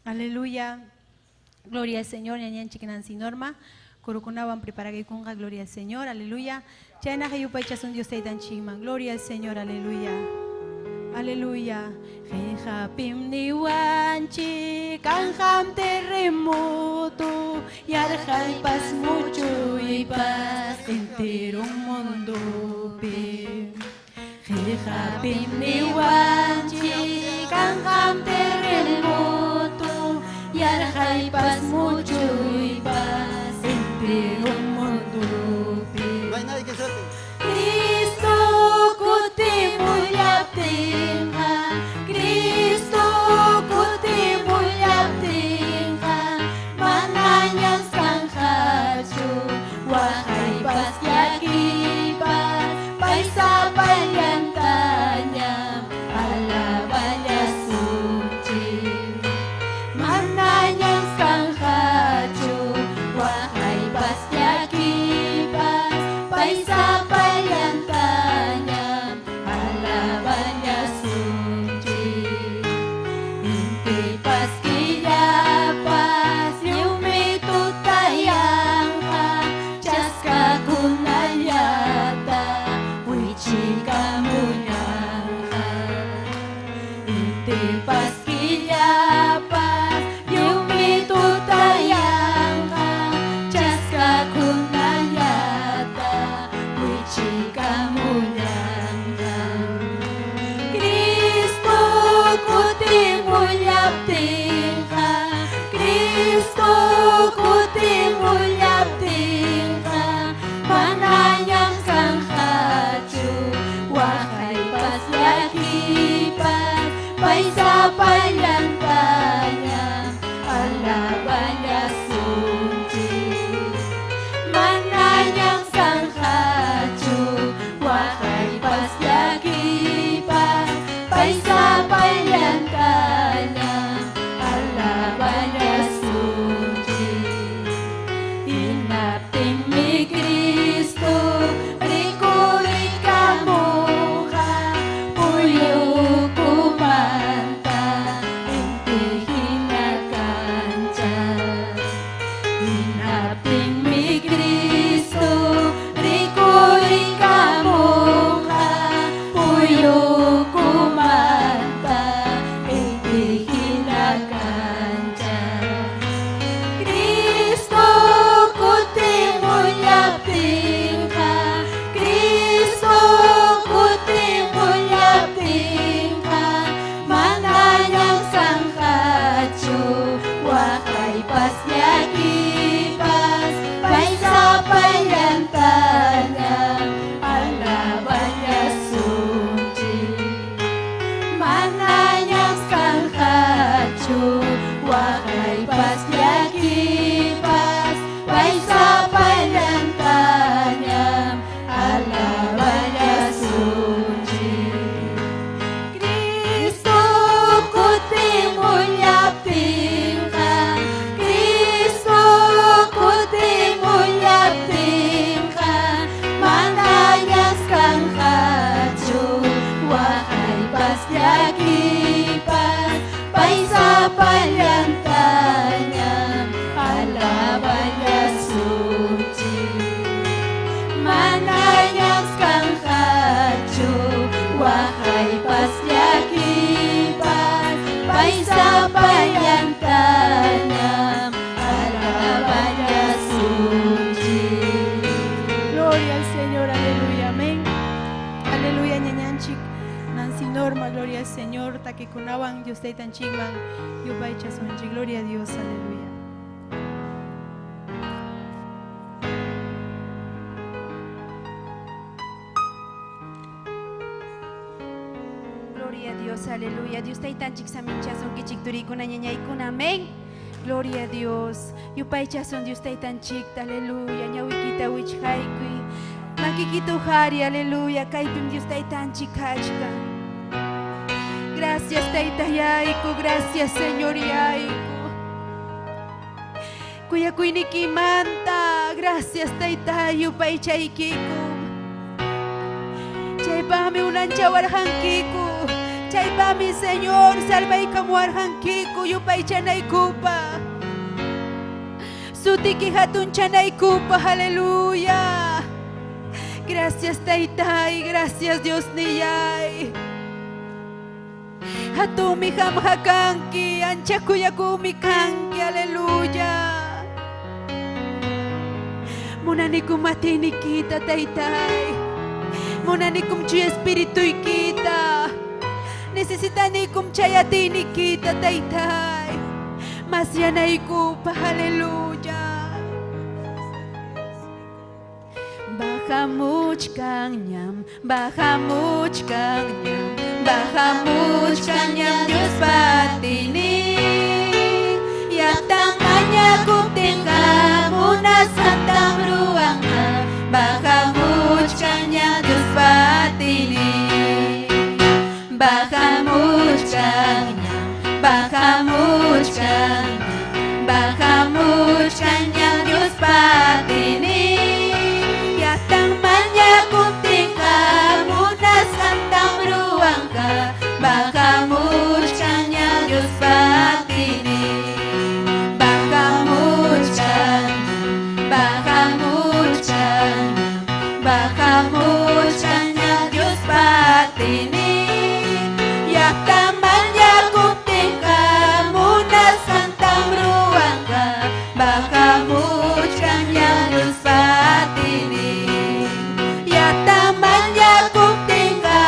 Aleluya. Gloria al Señor. Ñañanchik Nancy Norma. Kurukunawan preparagaykunqa. Gloria al Señor. Aleluya. Chaynaqa yupaychasun Dios taytanchikman. Gloria al Señor. Aleluya. Aleluya. Qillqapim niwanchik kanqam terremoto yarqaypas muchuypas entero mundopi. Qillqapim niwanchik kanqam terremoto yarqaypas muchuypas entero mundopi. No hay nadie que suelte. Cristo kutimullaptinqa, Cristo kutimullaptinqa, manañam kanqachu waqaypas llakiypas, paysapallantañam alaballasunchik. Manañam kanqachu waqaypas llakiypas, paysapallantañam. forma, gloria al Señor, takikunawan Dios taytanchikman yupaychasunchik. Gloria a Dios, aleluya. Gloria a Dios, aleluya. Dios taytanchik saminchasunkichik turikuna ñañaykuna, amén. Gloria a Dios. Yupaychasun Dios taytanchikta, aleluya. Ñawikita wichqaykuy. Makikita uhari, aleluya. Kaypim Dios taytanchik kachkan. Gracias taytayayku, gracias Señor yayku. Kuyakuynikimanta, gracias taytay yupaychaykikum. Chaypaqmi unanchawarqankiku. Chaypaqmi Señor salvaykamuwarqankiku yupaychanaykupaq. Sutiki hatunchanaykupaq, aleluya. Gracias taytay, gracias Dios niyay. Hatumi qamqa kanki, ancha kuyakumi kanki, aleluya. Munanikum atiynikita taytay. Munanikum chuya espirituykita. Necesitanikum chay atiynikita taytay. Masyanaykupaq, aleluya. Bajamuchkanñam, bajamuchkanñam, bajamuchkanñam Diospa atiynin. Llaqtan mañakuptinqa munasqantam ruwanqa. Bajamuchkanñam Diospa atiynin. Bajamuchkanñam, bajamuchkanñam, bajamuchkanñam Diospa atiynin. Llaqtan mañakuptinqa munasqantam ruwanqa. Bajamuchkanñam Diospa atiynin. Bajamuchkanñam, bajamuchkanñam, bajamuchkanñam Diospa atiynin. Llaqtan mañakuptinqa munasqantam ruwanqa. Bajamuchkanñam Diospa atiynin. Llaqtan mañakuptinqa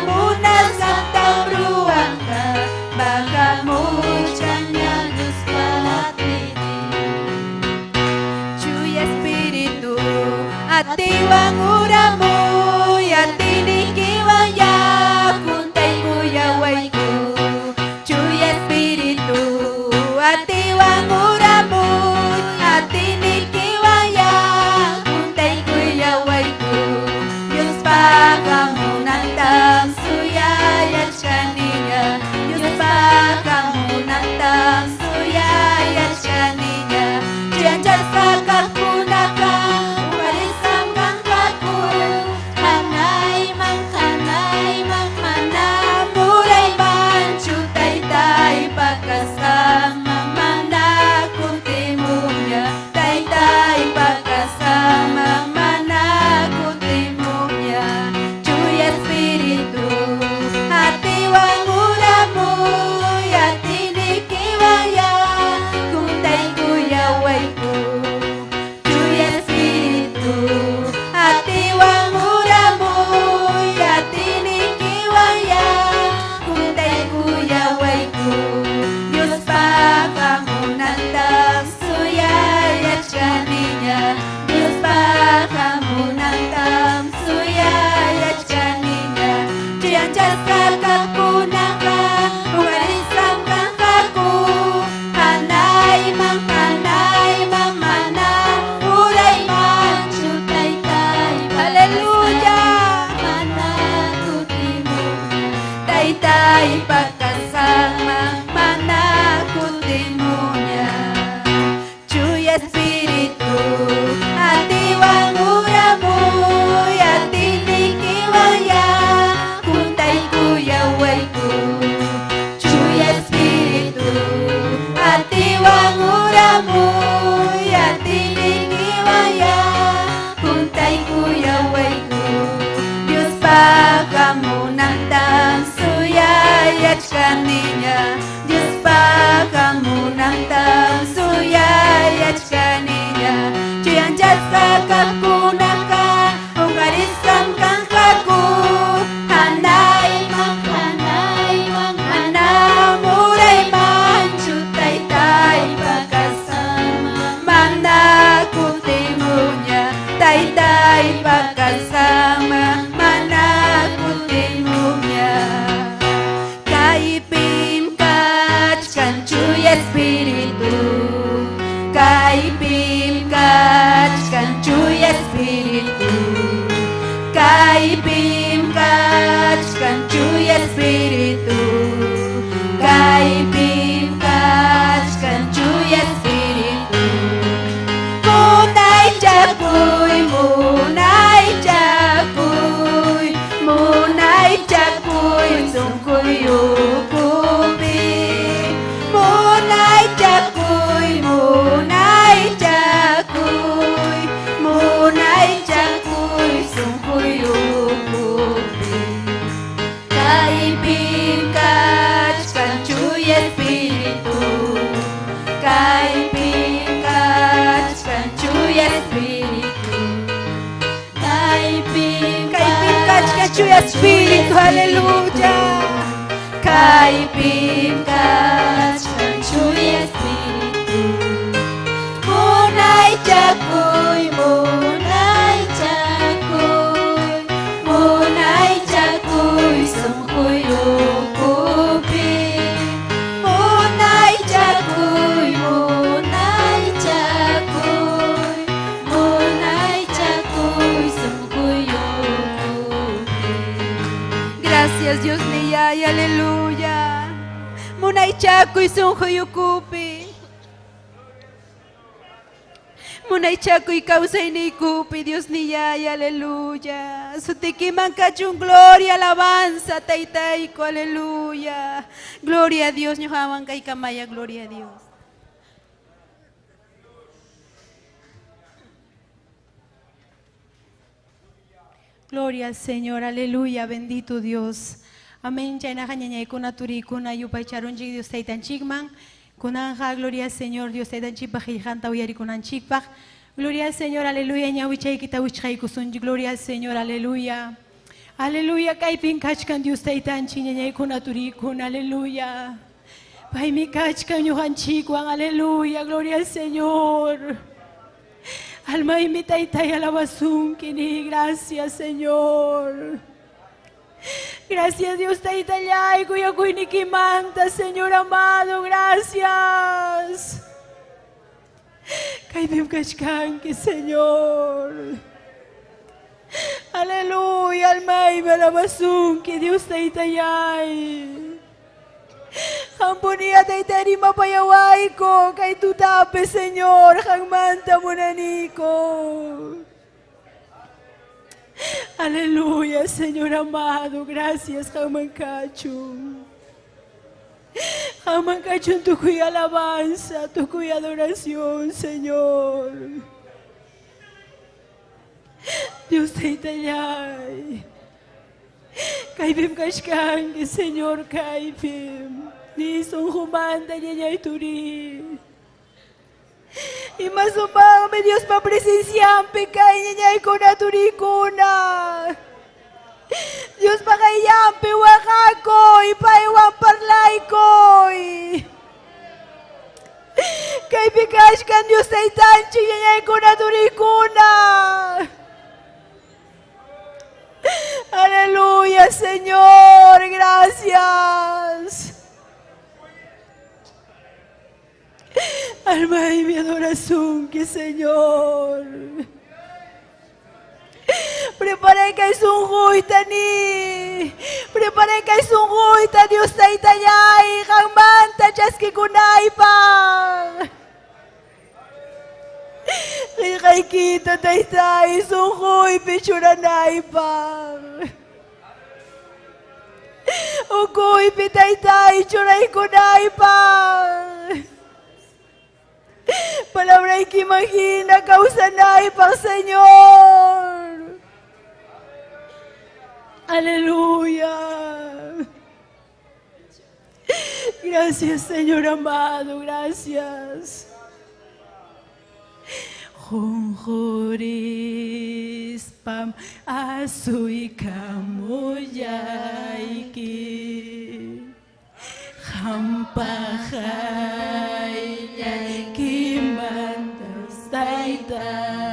munasqantam ruwanqa. Bajamuchkanñam Diospa atiynin. Chuya Espíritu, atiywan uramuy, atiynikiwan hunt'aykuyawayku. Chuya Espíritu, atiywan uramuy, atiynikiwan hunt'aykuyawayku. Diospa hamunantam suyayachkaniña, Diospa hamunantam suyayachkaniña. Chuyanchasqa kaqkunaqa uqarisqam kanqaku. Hanayman, hanayman, mana uraymanchu taytaypa kasqanman mana kutimuqña. Taytaypa kasqanman mana kutimuqña. Chuya Espíritu, atiywan uramuy, atiynikiwan hunt'aykuyawayku. Chuya Espíritu, atiywan uramuy, atiynikiwan hunt'aykuyawayku. Diospa hamunantam suyayachkaniña, Diospa hamunantam suyayachkaniña. Chuyanchasqa kaqkunaqa uqarisqam kanqaku. Hanayman, hanayman, mana uraymanchu taytaypa Aleluya. Mana kutimuqña. Taytaypa kasqanman mana kutimuqña. Chuya Espíritu, atiywan uramuy, atiynikiwan hunt'aykuyawayku. Chuya Espíritu, atiywan uramuy, atiynikiwan hunt'aykuyawayku. Diospa hamunantam suyayachkaniña, Diospa hamunantam suyayachkaniña. Chuyanchasqa kaqkunaqa uqarisqam kanqaku. Hanayman, hanayman. Taytaypa kasqanman mana kutimuqña. Kaypim kachkan Chuya Espíritu, kaypim kachkan Chuya Espíritu, kaypim kachkan Chuya Espíritu, kaypim kachkan Chuya Espíritu. Munaychakuy, munaychakuy, munaychakuy sunquy ukupi. Munaychakuy, munaychakuy, munaychakuy sunquy ukupi. Kaypim kachkan Chuya Espíritu, kaypim kachkan Chuya Espíritu, kaypim Kaypim kachkan Chuya Espíritu, aleluya. Kaypim kachkan Chuya Espíritu. Munaychakuy, munaychakuy, munaychakuy sunquy ukupi. Munaychakuy, munaychakuy, munaychakuy sunquy ukupi. Gracias Dios niyay, aleluya. Munaychakuy sunquy ukupi. Munaychakuy kawsayniykupi, Dios niyay, aleluya. Sutikiman kachun gloria, alabanza, taytayku, aleluya. Gloria a Dios, ñuqawan kaykamaya, gloria a Dios. Gloria al Señor, aleluya, bendito Dios. Amén. Chaynaqa ñañaykuna turikuna yupaycharunchik Dios taytanchikman. Kunanja, gloria al Señor, Dios taytanchikpaq qillqanta uyarikunanchikpaq. Gloria al Señor, aleluya, ñawichaykita wichqaykusunchik. Gloria al Señor, aleluya. Aleluya, kaypin kachkan Dios taytanchik ñañaykuna turikuna, aleluya. Paymi kachkan ñuqanchikwan, aleluya, gloria al Señor. Almaymi taytay alabasunki, gracias Señor. Gracias Dios taytallay, kuyakuynikimanta, Señor amado, gracias. Kaypim kachkanki, Señor. Aleluya, almaymi alabasunki, Dios taytallay. Hampunia tayta rimapayawayku, kay tutapi, Señor, qanmanta munaniku. Aleluya, Señor amado, gracias, qamman kachun. Qamman kachun tukuy alabanza, tukuy adoración, Señor. Dios taytallay. Kaypim kachkanki, Señor, kaypim. Ni sunqumanta ñañay turi. Ima sumaqmi Diospa presencianpi kay ñañaykuna turikuna. Diospa qayllanpi waqakuy, paywan parlaykuy. Kaypi kachkan Dios taytanchik ñañaykuna turikuna. Aleluya, Señor, gracias. Alma y mi adoración, que Señor. Prepara kay sunquyta ni. Prepara kay sunquyta Dios taytallay, qanmanta chaskikunaypaq. Qillqaykita taytay sunquypi churanaypaq. Ukuypi taytay churaykunaypaq. Palabraykiman hina kawsanaypaq, Señor. Aleluya. Gracias, Señor amado, gracias. Qunqurispam asuykamullayki. Qampa qayllaykimanta taytallay.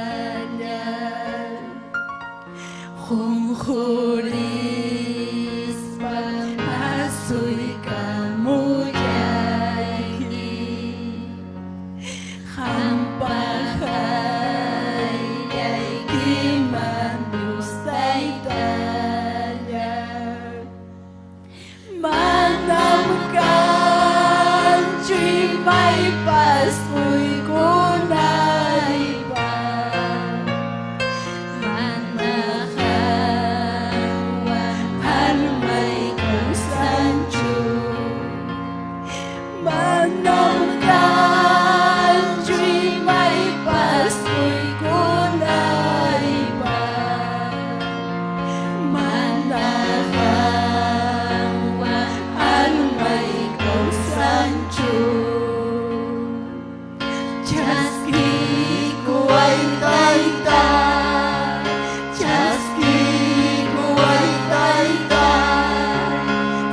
Qunqurispa asuykamullayki Qampa qayllaykiman Dios Taytalla Manam kanchu imaypas quykunaypaq Mana qanwan almay kawsanchu Manam kanchu imaypas quykunaypaq Mana qanwan almay kawsanchu Chaskikuway Tayta, chaskikuway Tayta,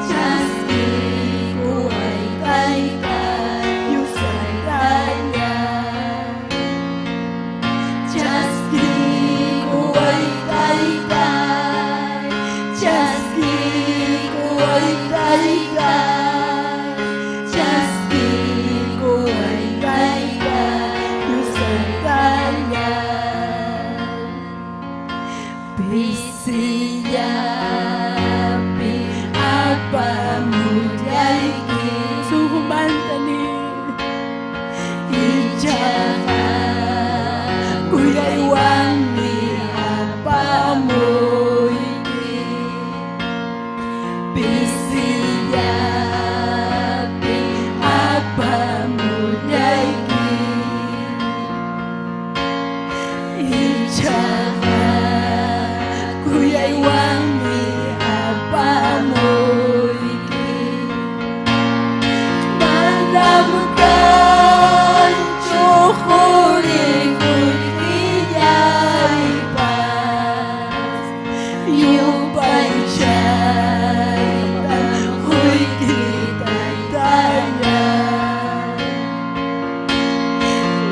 chaskikuway Tayta, Dios Taytalla. Chaskikuway Tayta, chaskikuway Tayta, chaskikuway Tayta, Dios Taytalla. Pisillapi apamullayki Sunqumanta ni Ichaqa kuyaywanmi apamuyki Pisillapi apamullayki Ichaqa kuyaywanmi apamuyki Manam kanchu quri qullqillaypas Yupaychayta quyki Taytalla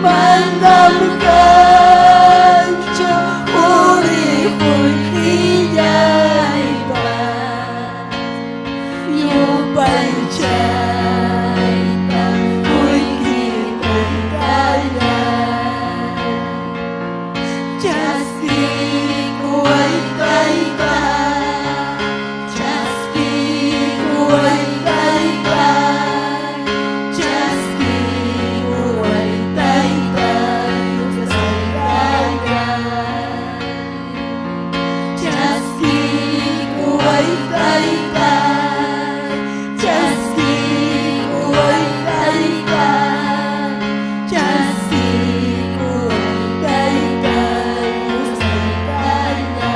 Manam kanchu quri qullqillaypas Yupaychayta quyki Taytalla Chaskikuway Tayta, chaskikuway Tayta, chaskikuway Tayta, Dios Taytalla. Chaskikuway Tayta, chaskikuway Tayta, chaskikuway Tayta, Dios Taytalla.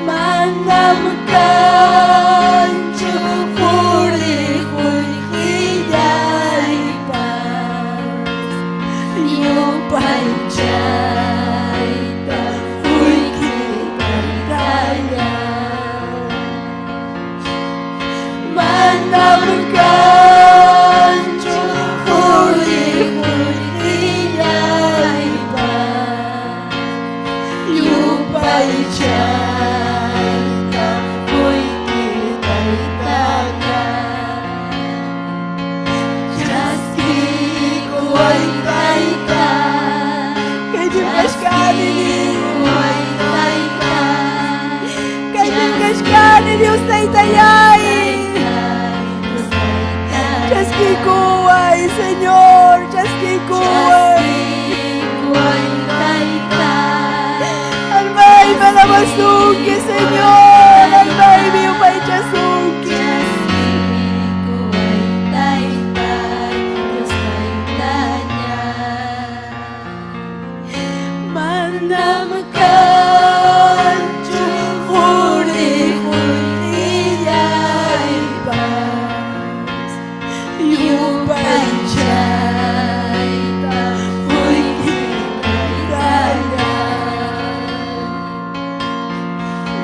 Manam kanchu quri qullqillaypas Yupaychayta quyki Taytalla. Manam kanchu quri qullqillaypas Yupaychayta quyki Taytalla. Chaskikuway Tayta, Kaypim kachkani chaskikuway Tayta, Kaypim kachkani Dios Taytallay Dios Taytalla. Chaskikuway Señor, chaskikuway Chaskikuway Tayta, Almaymi alabasunki Señor, almaymi yupaychasunki Chaskikuway Tayta, Dios Taytalla. Manam kanchu quri qullqillaypas Yupaychayta quyki Taytalla.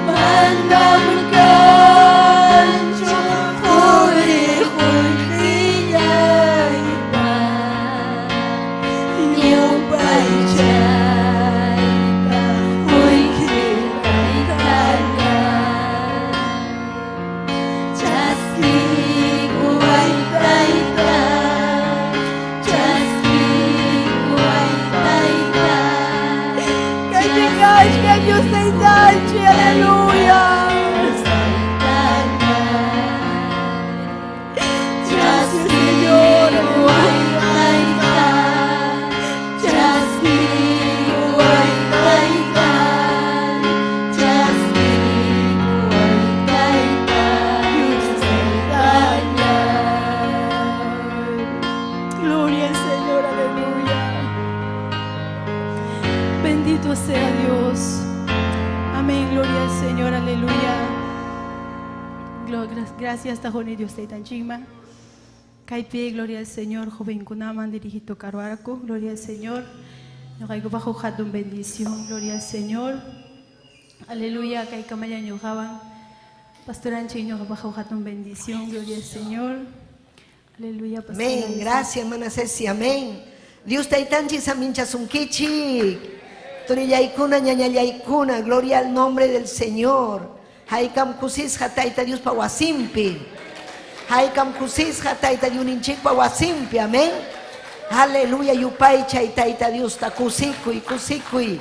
Manam kanchu quri qullqillaypas Yupaychayta kachkan Dios Taytanchik, aleluya. Gracias, Señor. Gloria al Señor, aleluya. Bendito sea Dios. Amén, gloria al Señor, aleluya. Gracias, Tajoni Dios Taytanchikman. Kaypi, gloria al Señor, jovenkunaman dirigido Caruarco, gloria al Señor. Ñuqayku huk hatun bendición, gloria al Señor. Aleluya, kaykamalla ñuqawan. Pastoranchik ñuqapaq huk hatun bendición, gloria al Señor. Aleluya, pastora. Amén. Gracias, hermana Ceci. Amén. Dios taytanchik saminchasunkichik. Turillaykuna, ñañallaykuna. Gloria al nombre del Señor. Haykam kusisqa tayta Diospa wasinpi. Haykam kusisqa tayta Diosninchikpa wasinpi. Amén. Aleluya, yupaychay tayta Diosta kusikuy, kusikuy.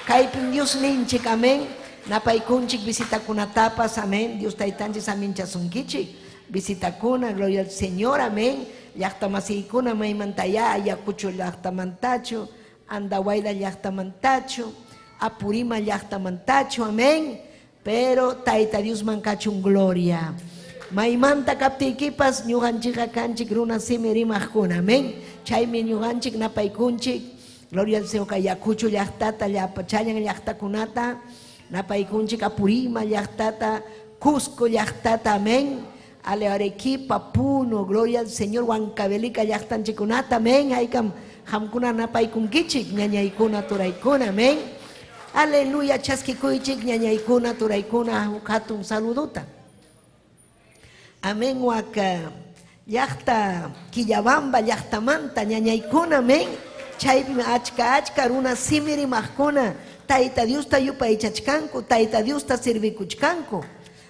Kaypim Dios ninchik, amén. Napaykunchik visitakunatapas, amén. Dios taytanchik saminchasunkichik. Visitakuna, gloria al Señor, amén. Llaqta masiykuna maymantaya, Ayacucho llaqtamantachu, Andahuayla llaqtamantachu, Apurima llaqtamantachu, amén. Pero tayta Diosman kachun gloria. Maymanta kaptiykipas ñuqanchikqa kanchik runa simi rimaqkuna, amén. Chaymi ñuqanchik napaykunchik, gloria al Señor, kay Ayacucho llaqtata, llapa challan llaqtakunata, napaykunchik Apurima llaqtata, Cusco llaqtata, amén. Ale Arequipa, Puno, gloria al Señor, Huancavelica llaqtanchikunata, amén. Haykam qamkuna napaykunkichik, ñañaykuna, turaykuna, amén. Aleluya, chaskikuychik, ñañaykuna, turaykuna, huk hatun saludota. Amén, waka llaqta Quillabamba llaqtamanta ñañaykuna, amén. Chaypim achka achka runa simi rimaqkuna, Tayta Diosta yupaychachkanku, Tayta Diosta servikuchkanku.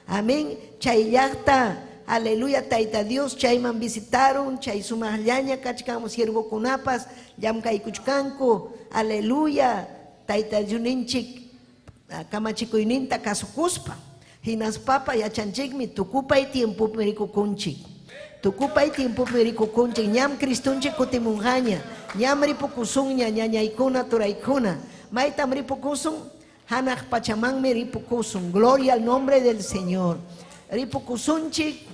Amén. Chay llaqta, aleluya, Tayta Dios chayman visitaron, chay sumaqllaña kachkan siervokunapas llamkaykuchkanku. Aleluya, Tayta Diosninchik kamachikuyninta kasukuspa. Hinaspapa yachanchikmi tukupay tiempopi rikukunchik. Tukupay tiempopi rikukunchik, ñam Cristonchik kutimunqaña, ñam ripukusunña ñañaykuna turaykuna. Maytam ripukusun? Hanaq pachamanmi ripukusun. Gloria al nombre del Señor. Ripukusunchik,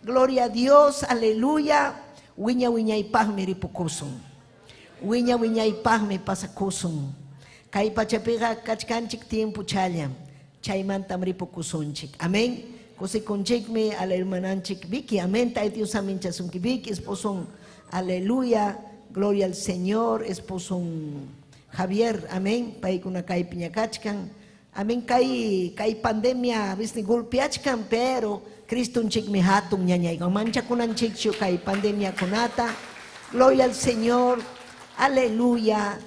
gloria a Dios, aleluya. Wiña wiñaypaqmi ripukusun. Wiña wiñaypaqmi pasakusun. Kay pachapiqa kachkanchik tiempo challam. Chaymantam ripukusunchik. Amén. Kusikunchikmi a la hermananchik Vicky. Amén. Tayta Dios saminchasunki Vicky, esposo. Aleluya. Gloria al Señor. Esposo Javier. Amén. Paykuna kaypi ña kachkan. Amén. Kay, kay pandemia bisni golpeachkan, pero Cristonchikmi hatun ñañaykan. Manchakunanchikchu kay pandemia kunata. Gloria al Señor. Aleluya.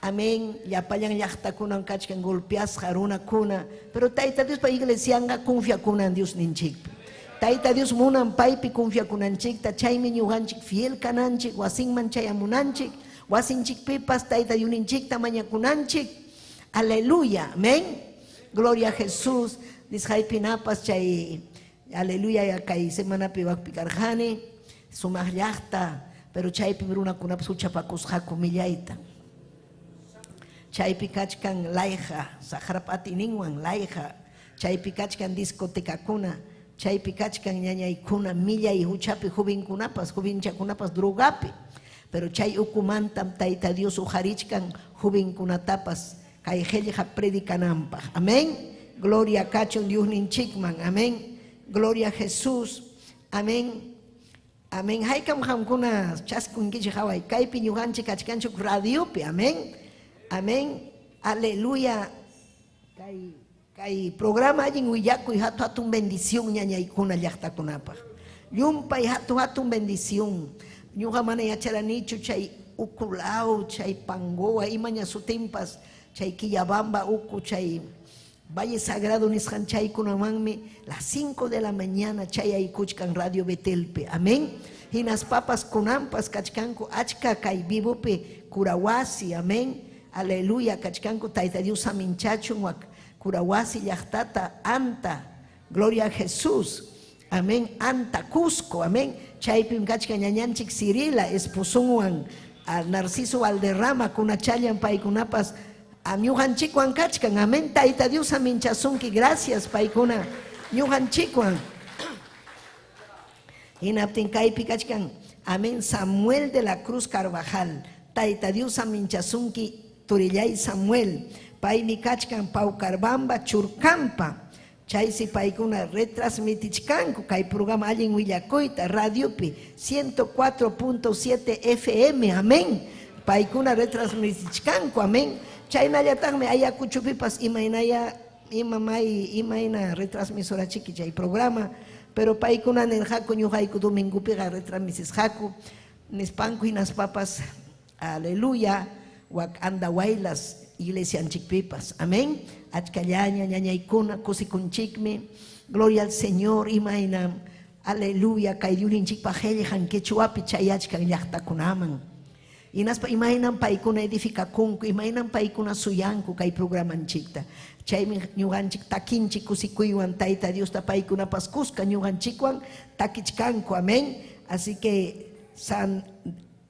Amén. Llapallan llaqtakunan kachkan golpeasqa runakuna. Pero Tayta Diospa iglesianqa confiakunan Dios ninchikpi. Tayta Dios munan paypi confiakunanchikta, chaymi ñuqanchik fiel kananchik, wasinman chayamunanchik, wasinchikpipas Tayta Diosninchikta mañakunanchik. Aleluya. Amén. Gloria a Jesús. Nisqaypinapas chay aleluya kay semanapi wakpi karqani, sumaq llaqta, pero chaypi runakunapas huchapakusqaku millayta. Chaypi kachkan layqa, saqrap atiyninwan layqa, chaypi kachkan discotecakuna, chaypi kachkan ñañaykuna, millay huchapi jovenkunapas, jovenchakunapas drogapi. Pero chay ukumantam Tayta Dios uqarichkan jovenkunatapas kay qillqa predicananpaq. Amén. Gloria kachun Diosninchikman. Amén. Gloria a Jesús. Amén. Amén. Haykam qamkuna chaskunkichik haway kaypi ñuqanchik kachkanchik radiopi. Amén. Amén. Aleluya. Kay kay programa allin willakuy hatu hatun bendición ñañaykuna llaqtakunapaq. Llumpay hatu hatun bendición. Ñuqa mana yacharanichu chay ukulaw, chay Pangoa, imaña sutinpas, chay Quillabamba uku, chay Valle Sagrado nisqan chaykunamanmi las 5 de la mañana chayaykuchkan Radio Betelpi. Amén. Hinaspapas kunanpas kachkanku achka kay vivopi Curahuasi. Amén. Aleluya kachkanku Tayta Dios saminchachun wak Kurawasi llaqtata Anta. Gloria a Jesús. Amén. Anta Cusco. Amén. Chaypim kachkan ñañanchik Cirila esposunwan Narciso Valderrama kunachallan paykunapas ñuqanchikwan kachkan. Amén. Tayta Dios saminchasunki. Gracias paykuna ñuqanchikwan. Hinaptin kaypi kachkan. Amén. Samuel de la Cruz Carvajal. Tayta Dios saminchasunki turillay Samuel. Paymi kachkan Paucarbamba Churcampa. Chaysi paykuna retransmitichkanku kay programa allin willakuyta radiopi 104.7 FM. Amén. Paykuna retransmitichkanku. Amén. Chaynallataqmi Ayacuchopipas imaynaya imamay imayna retransmisora chiki chay programa, pero paykuna nirqaku ñuqayku domingopiqa retransmisisqaku nispanku hinaspapas aleluya wak Andahuaylas iglesianchikpipas. Amén. Achkallaña ñañaykuna kusikunchikmi. Gloria al Señor imaynam aleluya kay Diosninchikpa qillqan quechuapi chayachkan llaqtakunaman. Hinaspa imaynam paykuna edificakunku, imaynam paykuna suyanku kay programanchikta. Chaymi ñuqanchik takinchik kusikuywan Tayta Diosta paykunapas kuska ñuqanchikwan takichkanku. Amén. Así que San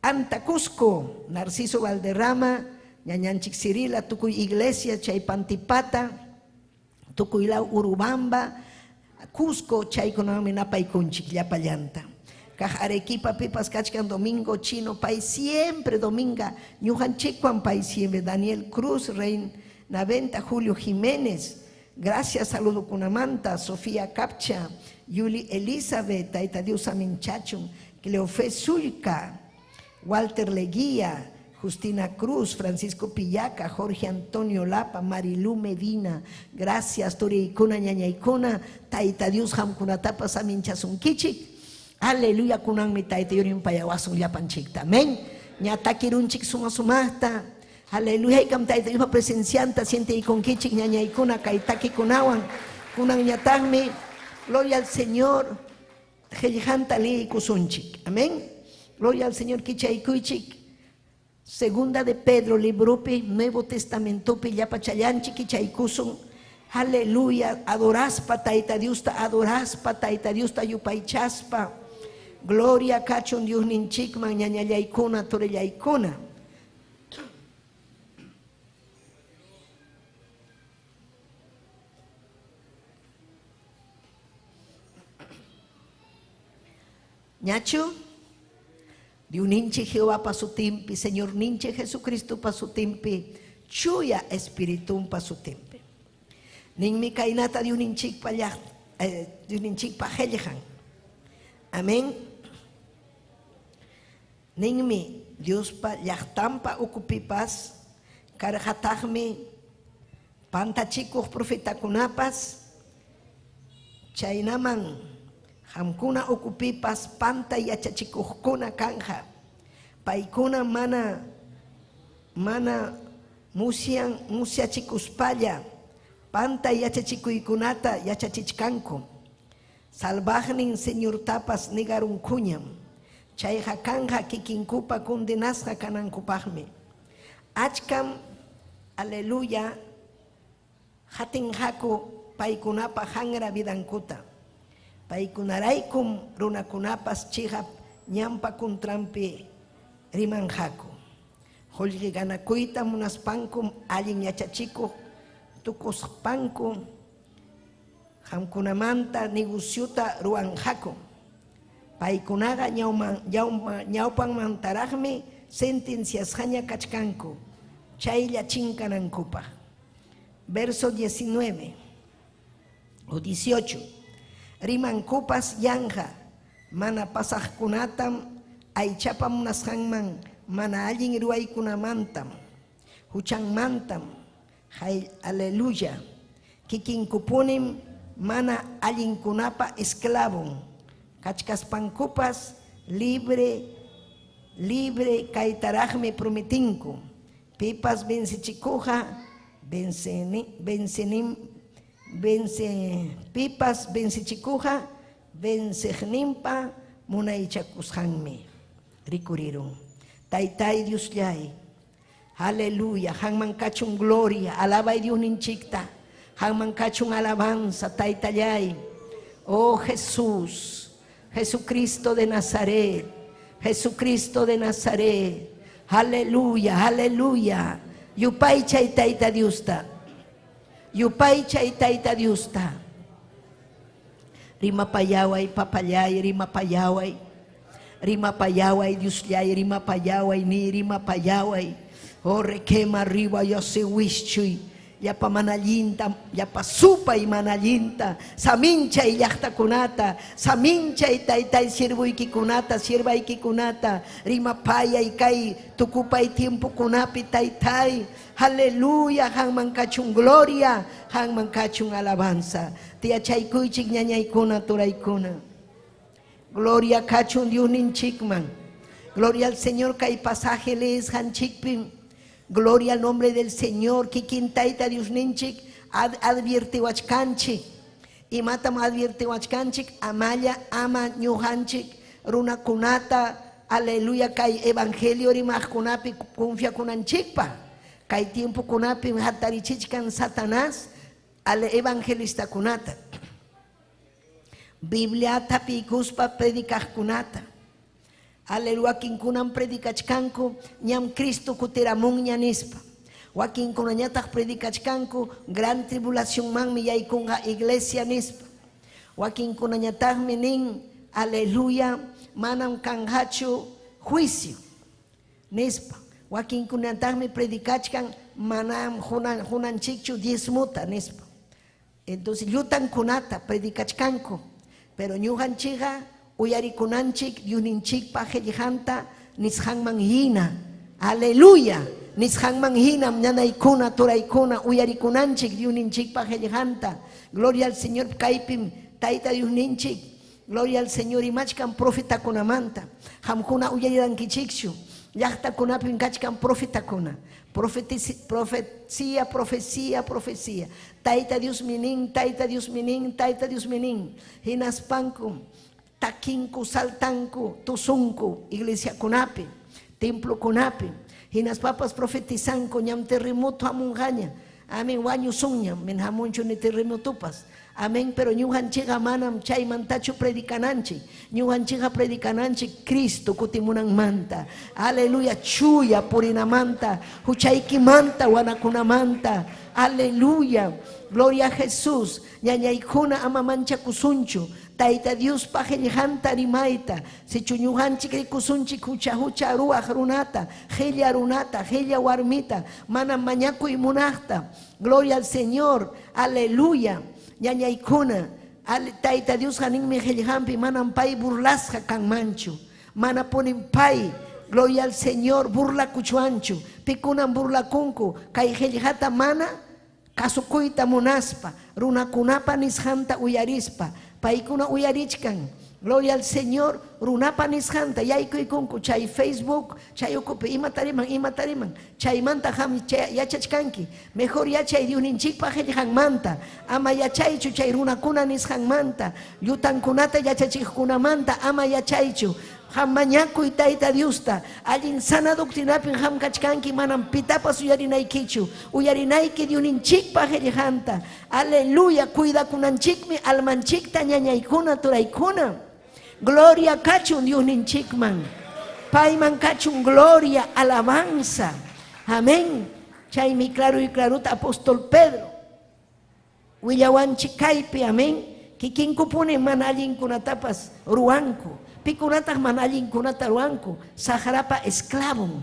Anta Cusco, Narciso Valderrama, ñañanchik Cirila, tukuy iglesia, chay Pantipata, tukuylaw Urubamba, Cusco, chaykunawanmi napaykunchik llapallanta. Kaq Arequipa pipas kachkan Domingo Chino, pay siempre dominga, ñuqanchikwan pay siempre, Daniel Cruz, Rey Naventa, Julio Jiménez, gracias saludokunamanta, Sofía Capcha, Yuli Elizabeth, Tayta Dios saminchachun, Cleofé Zulca, Walter Leguía, Justina Cruz, Francisco Pillaca, Jorge Antonio Lapa, Marilú Medina, gracias turiykuna ñañaykuna, Tayta Dios qamkunatapas saminchasunkichik. Aleluya kunanmi Tayta Dios rimpayawasun llapanchikta. Amén. Ña takirunchik suma sumaqta. Aleluya haykam Tayta Diospa presencianta sienteykunkichik ñañaykuna kay takikunawan. Kunan ñataqmi gloria al Señor qillqanta liykusunchik. Amén. Gloria al Señor kichaykuychik. Segunda de Pedro libropi, Nuevo Testamentopi llapachallanchik kichaykusun. Aleluya, adoraspa Tayta Diosta, adoraspa Tayta Diosta yupaychaspa. Gloria kachun Diosninchikman ñañallaykuna turillaykuna. Ñachu, Diosninchik Jehová sutinpi, Señor ninchik Jesucristo sutinpi, chuya espiritumpa sutinpi. Ninmi kaynata Diosninchikpa Diosninchikpa qillqan. Amén. Ninmi Diospa llaqtanpa ukupipas karqataqmi pantachikuq profetakunapas chaynaman qamkuna ukupipas panta yachachikuqkuna kanja. Paykuna mana mana musyan musyachikuspalla panta yachachikuykunata yachachichkanku. Salvaqnin Señortapas negarunkuñam. Chayqa kanja kikinkupa condenasqa kanankupaqmi. Achkam, aleluya, hatinqaku paykunapa hanra vidankuta. Paykunaraykum runakunapas chiqap ñanpa kuntranpi rimanqaku. Qullqi ganakuyta munaspankum allin yachachikuq tukuspanku qamkunamanta negociota ruwanqaku. Paykunaqa ñawpanmantaraqmi sentenciasqaña kachkanku chaylla chinkanankupaq. Verso 19 o 18. Rimankupas yanqa mana pasaqkunatam aychapa munasqanman mana allin ruwaykunamantam huchanmantam. Aleluya. Kikinkupunim mana allinkunapa esclavon. Kachkaspankupas libre libre kaytaraqmi prometinku. Pipas vencichikuqa vence pipas vencichikuqa venciqninpa munaychakusqanmi rikurirun. Taytay Diosllay, Aleluya. Hanman kachun gloria. Alabay Diosninchikta. Hanman kachun alabanza, taytallay. Oh Jesús. Jesucristo de Nazaret. Jesucristo de Nazaret. Aleluya, aleluya. Yupaychay tayta Diosta. Yupaychay tayta Diosta. Rimapayaway papallay, rimapayaway. Rimapayaway Diosllay, rimapayaway ni rimapayaway. Oh requema arriba yo se wischuy. Yapa manallinta, yapa supay manallinta, saminchay llaqtakunata, saminchay taytay sirvuykikunata, sirvaykikunata, rimapayay kay tukupay tiempokunapi taytay. Aleluya, hanman kachun gloria, hanman kachun alabanza. Tiyachaykuychik ñañaykuna turaykuna. Gloria kachun Diosninchikman. Gloria al Señor kay pasaje leesqanchikpim. Gloria al nombre del Señor. Kikin tayta Diosninchik adviertewachkanchik. Imatam adviertewachkanchik amalla ama ñuqanchik runakunata aleluya kay evangelio rimaqkunapi confiakunanchikpaq. Kay tiempokunapi hatarichichkan Satanás al evangelistakunata. Bibliata pikuspa predicaqkunata. Aleluya, wakinkunam predicachkanku ñam Cristo kutiramunña nispa. Wakinkunañataq predicachkanku gran tribulacionmanmi yaykunqa iglesia nispa. Wakinkunañataqmi nin aleluya manam kanqachu juicio nispa. Wakinkunataqmi predicachkan manam hunanchikchu diezmuta nispa. Entonces llutankunata predicachkanku, pero ñuqanchikqa uyarikunanchik Diosninchikpa qillqanta nisqanman hina. Aleluya. Nisqanman hina ñanaykuna turaykuna uyarikunanchik Diosninchikpa qillqanta. Gloria al Señor kaypim tayta Diosninchik. Gloria al Señor imachkan profetakunamanta. Qamkuna uyarirankichikchu. Llaqtakunapim kachkan profetakuna. Profecía, profecía, profecía. Tayta Dios minin, tayta Dios minin, tayta Dios minin. Hinaspanku, takinku, saltanku, tusunku, iglesia kunapi, templo kunapi. Hinaspapas profetizanku, ñam terremoto hamunqaña. Amén, wañusunñam, min hamunchu ni terremotopas. Amén, pero ñuqanchikqa manam chaymantachu predicananchik. Ñuqanchikqa predicananchik Cristo kutimunanmanta. Aleluya, chuya purinamanta, huchaykimanta, wanakunamanta. Aleluya, gloria a Jesús. Ñañaykuna ama manchakusunchu. Tayta Diospa qillqanta rimayta. Sichu ñuqanchik rikusunchik hucha hucha ruwaq runata, qilla runata, qilla warmita, mana mañakuy munaqta. Gloria al Señor, aleluya. Ñañaykuna, tayta Diosqa ninmi qillqanpi manam pay burlasqa kanmanchu. Mana punin pay, gloria al Señor, burlakuchuanchu. Pikunam burlakunku, kay qillqata mana kasukuyta munaspa, runakunapa nisqanta uyarispa, paykuna uyarichkan. Gloria al Señor, runapa nisqanta yaykuykunku chay Facebook, chay ukupi imata riman, imata riman, chaymanta qam yachachkanki. Mejor yachay Diosninchikpa qillqanmanta, ama yachaychu chay runakuna nisqanmanta, llutankunata yachachiqkunamanta ama yachaychu. Qam mañakuy tayta Diosta, allin sana doctrinapin qam kachkanki, manam pitapas uyarinaykichu, uyarinayki Diosninchikpa qillqanta. Aleluya, cuidakunanchikmi almanchikta ñañaykuna turaykuna. Gloria kachun Diosninchikman. Payman kachun gloria, alabanza. Amén. Chaymi claro y clarota apóstol Pedro. Willawanchik kaypi, amén. Kikinkupuni mana allinkunatapas ruwanku. Pikunataq mana allinkunata ruwanku. Saqrapa esclavon.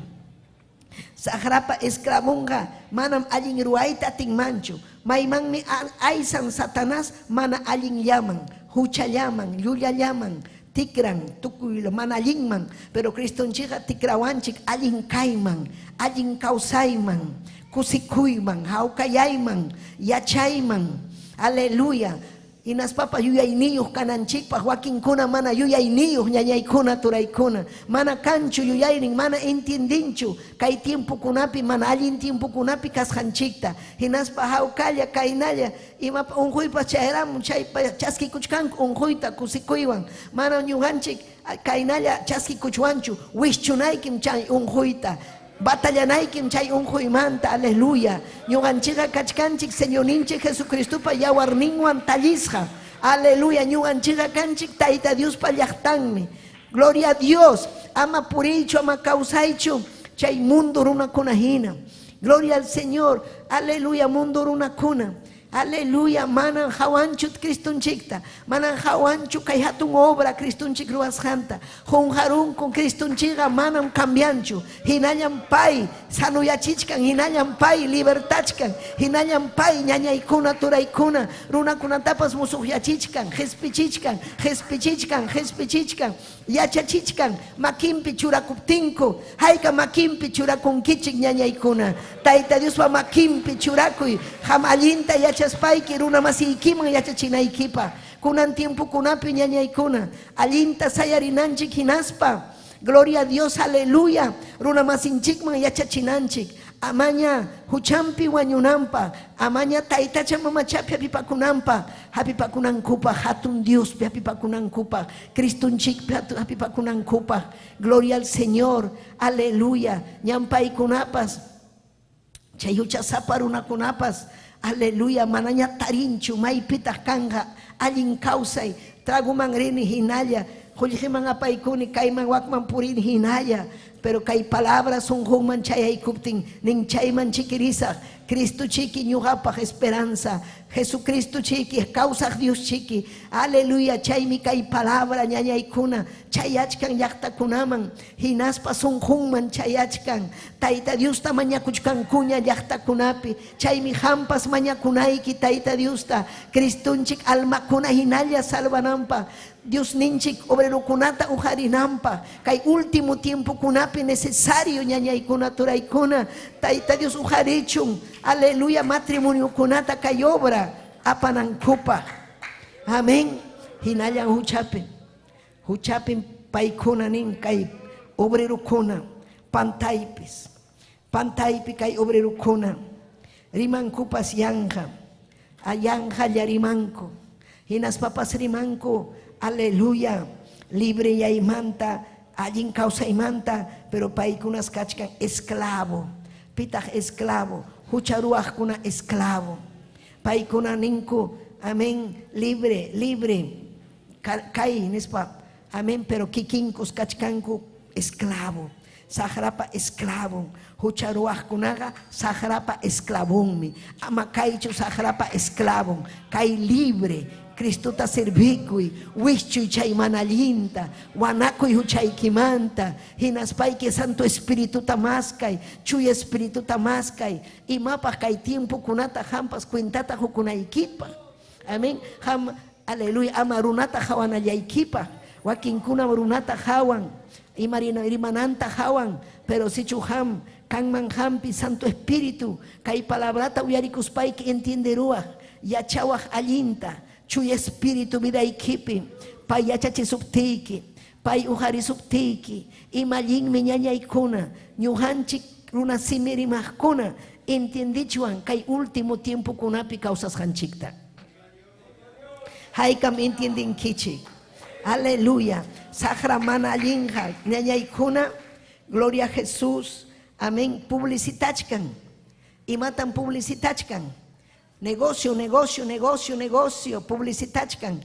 Saqrapa esclavonqa manam allin ruwayta atinmanchu. Maymanmi aysan Satanás mana allinllaman, huchallaman, llullallaman, tikran, tukuy mana allinman. Pero Cristonchikqa tikrawanchik allin kayman, allin kawsayman, kusikuyman, hawkayayman, yachayman. Aleluya. Hinaspapa yuyayniyuq kananchikpaq wakinkuna mana yuyayniyuq ñañaykuna turaykuna mana kanchu yuyaynin mana entiendinchu kay tiempokunapi mana allin tiempokunapi kasqanchikta hinaspa hawkalla kaynalla imapa unquypas chayaramun chaypa chaskikuchkanku unquyta kusikuywan mana ñuqanchik kaynalla chaskikuchwanchu wischunaykim chay unquyta. Batallanaykim chay unquymanta, aleluya. Ñuqanchikqa kachkanchik Señorninchik Jesucristopa yawarninwan tallisqa. Aleluya, ñuqanchikqa kanchik Tayta Diospa llaqtanmi. Gloria a Dios. Ama puriychu, ama kawsaychu chay mundo runakuna hina. Gloria al Señor. Aleluya, mundo runakuna. Aleluya, manam hawanchu Cristonchikta, manam hawanchu kay hatun obra Cristonchik ruwasqanta. Qunqarunku Cristonchikqa manam cambianchu. Hinallam pay sanoyachichkan, hinallam pay libertachkan, hinallam pay ñañaykuna, turaykuna, runakunatapas musuqyachichkan, qespichichkan, qespichichkan, qespichichkan, yachachichkan, makinpi churakuptinku. Hayka makinpi churakunkichik ñañaykuna. Tayta Diospa makinpi churakuy, qam allinta yachaspayki runa masiykiman yachachinaykipaq. Kunan tiempokunapi ñañaykuna, allinta sayarinanchik hinaspa. Gloria a Dios, aleluya. Runa masinchikman yachachinanchik. Amaña huchampi wañunanpaq, amaña taytacha mamachapi hapipakunanpaq, hapipakunankupaq, hatun Diospi hapipakunankupaq, Cristonchikpi hapipakunankupaq. Gloria al Señor, aleluya. Ñampaykunapas, chay huchasapa runakunapas, aleluya, manaña tarinchu, maypitaq kanqa allin kawsay, traguman rini hinalla, qullqiman apaykuni, kayman wakman purini hinalla, pero kay palabra sunqunman chayaykuptin, nin chayman chikirisaq, Cristo chiki ñuqapaq esperanza, Jesucristo chiki, kawsaq Dios chiki, aleluya, chaymi kay palabra ñañaykuna, chayachkan llaqtakunaman, hinaspa sunqunman chayachkan, Tayta Diosta mañakuchkankuña llaqtakunapi, chaymi qampas mañakunayki Tayta Diosta, Cristonchik almakuna hinalla salvananpaq, Diosninchik obrerokunata uqarinanpaq, kay último tiempokunapi necesario ñañaykuna, turaykuna, Tayta Dios uqarichun, aleluya, matrimoniokunata kay obra apanankupaq. Amén. Hinallan huchapi, huchapim paykuna nin kay obrerokuna, pantaypis, pantaypi kay obrerokuna, rimankupas yanqa, ayanqalla rimanku, hinaspapas rimanku, aleluya, libre yaymanta, allin kawsaymanta, pero paykunas kachkan esclavo. Pitaq esclavo? Hucha ruwaqkuna esclavo. Paykuna ninku, amén, libre, libre, kay nispa, amén, pero kikinkus kachkanku esclavo. Saqrapa esclavon, hucha ruwaqkunaqa saqrapa esclavonmi. Ama kaychu saqrapa esclavon, kay libre, Cristota servikuy, wischuy chay mana allinta, wanakuy huchaykimanta, hinaspayki Santo Espirituta maskay, Chuya Espirituta maskay, imapaq kay tiempokunata qampas cuentata qukunaykipaq. Amén. Qam, aleluya, ama runata qawanallaykipaq. Wakinkunam runata qawan, ima rimananta qawan, pero sichu qam kanman qampi Santo Espíritu, kay palabrata uyarikuspayki entienderuwaq, yachawaq allinta, Chuya Espíritu vidaykipi, pay yachachisuptiyki, pay uqarisuptiyki, ima allinmi ñañaykuna, ñuqanchik runa simi rimaqkuna, entiendichwan kay último tiempokunapi kawsasqanchikta. Haykam entiendinkichik. Aleluya. Saqra mana allinqa ñañaykuna, gloria a Jesús, amén, publicitachkan. Imatam publicitachkan? Negocio, negocio, negocio, negocio, publicitachkan.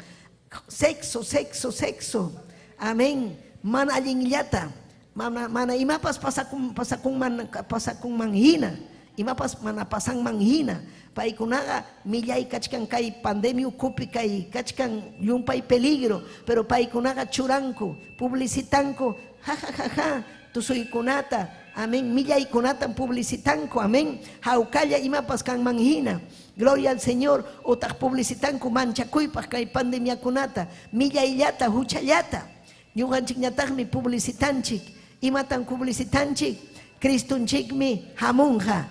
Sexo, sexo, sexo. Amén. Mana allinllata. Mana, mana imapas pasakun, pasakunman, pasakunman hina. Imapas mana pasanman hina. Paykunaqa millay kachkan kay pandemia ukupi kay kachkan llumpay peligro, pero paykunaqa churanku, publicitanku, ja ja ja ja, tusuykunata, amén, millaykunatam publicitanku, amén, hawkalla imapas kanman hina. Gloria al Señor, utaq publicitanku manchakuypaq kay pandemiakunata, millayllata, huchallata. Ñuqanchikñataqmi publicitanchik. Imatam publicitanchik? Cristonchikmi hamunqa.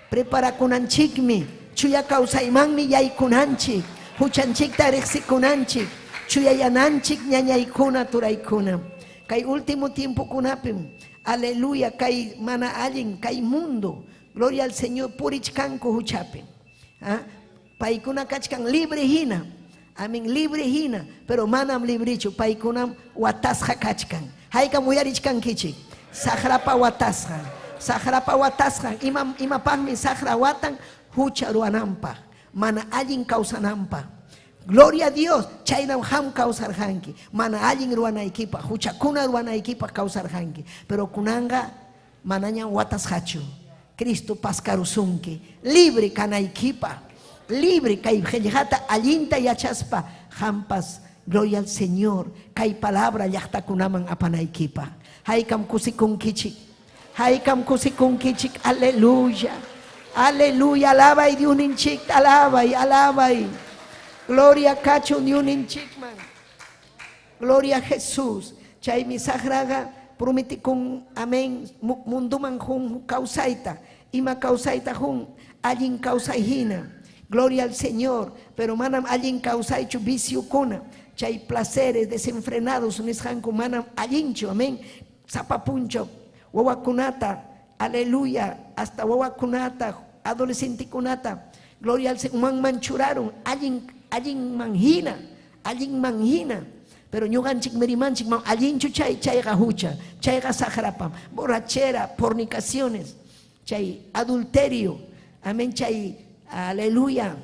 Preparakunanchikmi, chuya kawsaymanmi yaykunanchik, huchanchikta riqsikunanchik, chuyayananchik ñañaykuna, turaykuna. Kay último tiempokunapim, aleluya, kay mana allin, kay mundo, gloria al Señor, purichkanku huchapi. ¿Ah? Paykuna kachkan libre hina, amén, libre hina, pero manam librichu, paykunam watasqa kachkan. Haykam uyarichkankichik, saqrapa watasqa. Saqrapa watasqan, ima imapaqmi saqra watan? Hucha ruwananpaq, mana allin kawsananpaq. Gloria a Dios, chaynam qam kawsarqanki, mana allin ruwanaykipaq, huchakuna ruwanaykipaq kawsarqanki. Pero kunanqa manañam watasqachu. Cristo paskarusunki, libre kanaykipaq, libre kay qillqata allinta yachaspa qampas, gloria al Señor, kay palabra llaqtakunaman apanaykipaq. Haykam kusikunkichik, haykam kusikunkichik, aleluya, aleluya, alabay Diosninchikta, alabay, alabay. Gloria kachun Diosninchikman. Gloria a Jesús. Chaymi saqraqa prometikun, amén, munduman hun kawsayta. Ima kawsayta hun? Allin kawsay hina. Gloria al Señor. Pero manam allin kawsaychu viciokuna. Chay placeres desenfrenados nisqanku manam allinchu, amén. Sapa punchaw wawakunata, aleluya, hasta wawakunata, adolescentekunata, gloria al Señor, umanman churarun, allin, allinman hina, allinman hina. Pero ñuqanchik rimanchik, allinchu chay, chayqa hucha, chayqa saqrapam, borrachera, fornicaciones, chay adulterio, amén, chay, aleluya,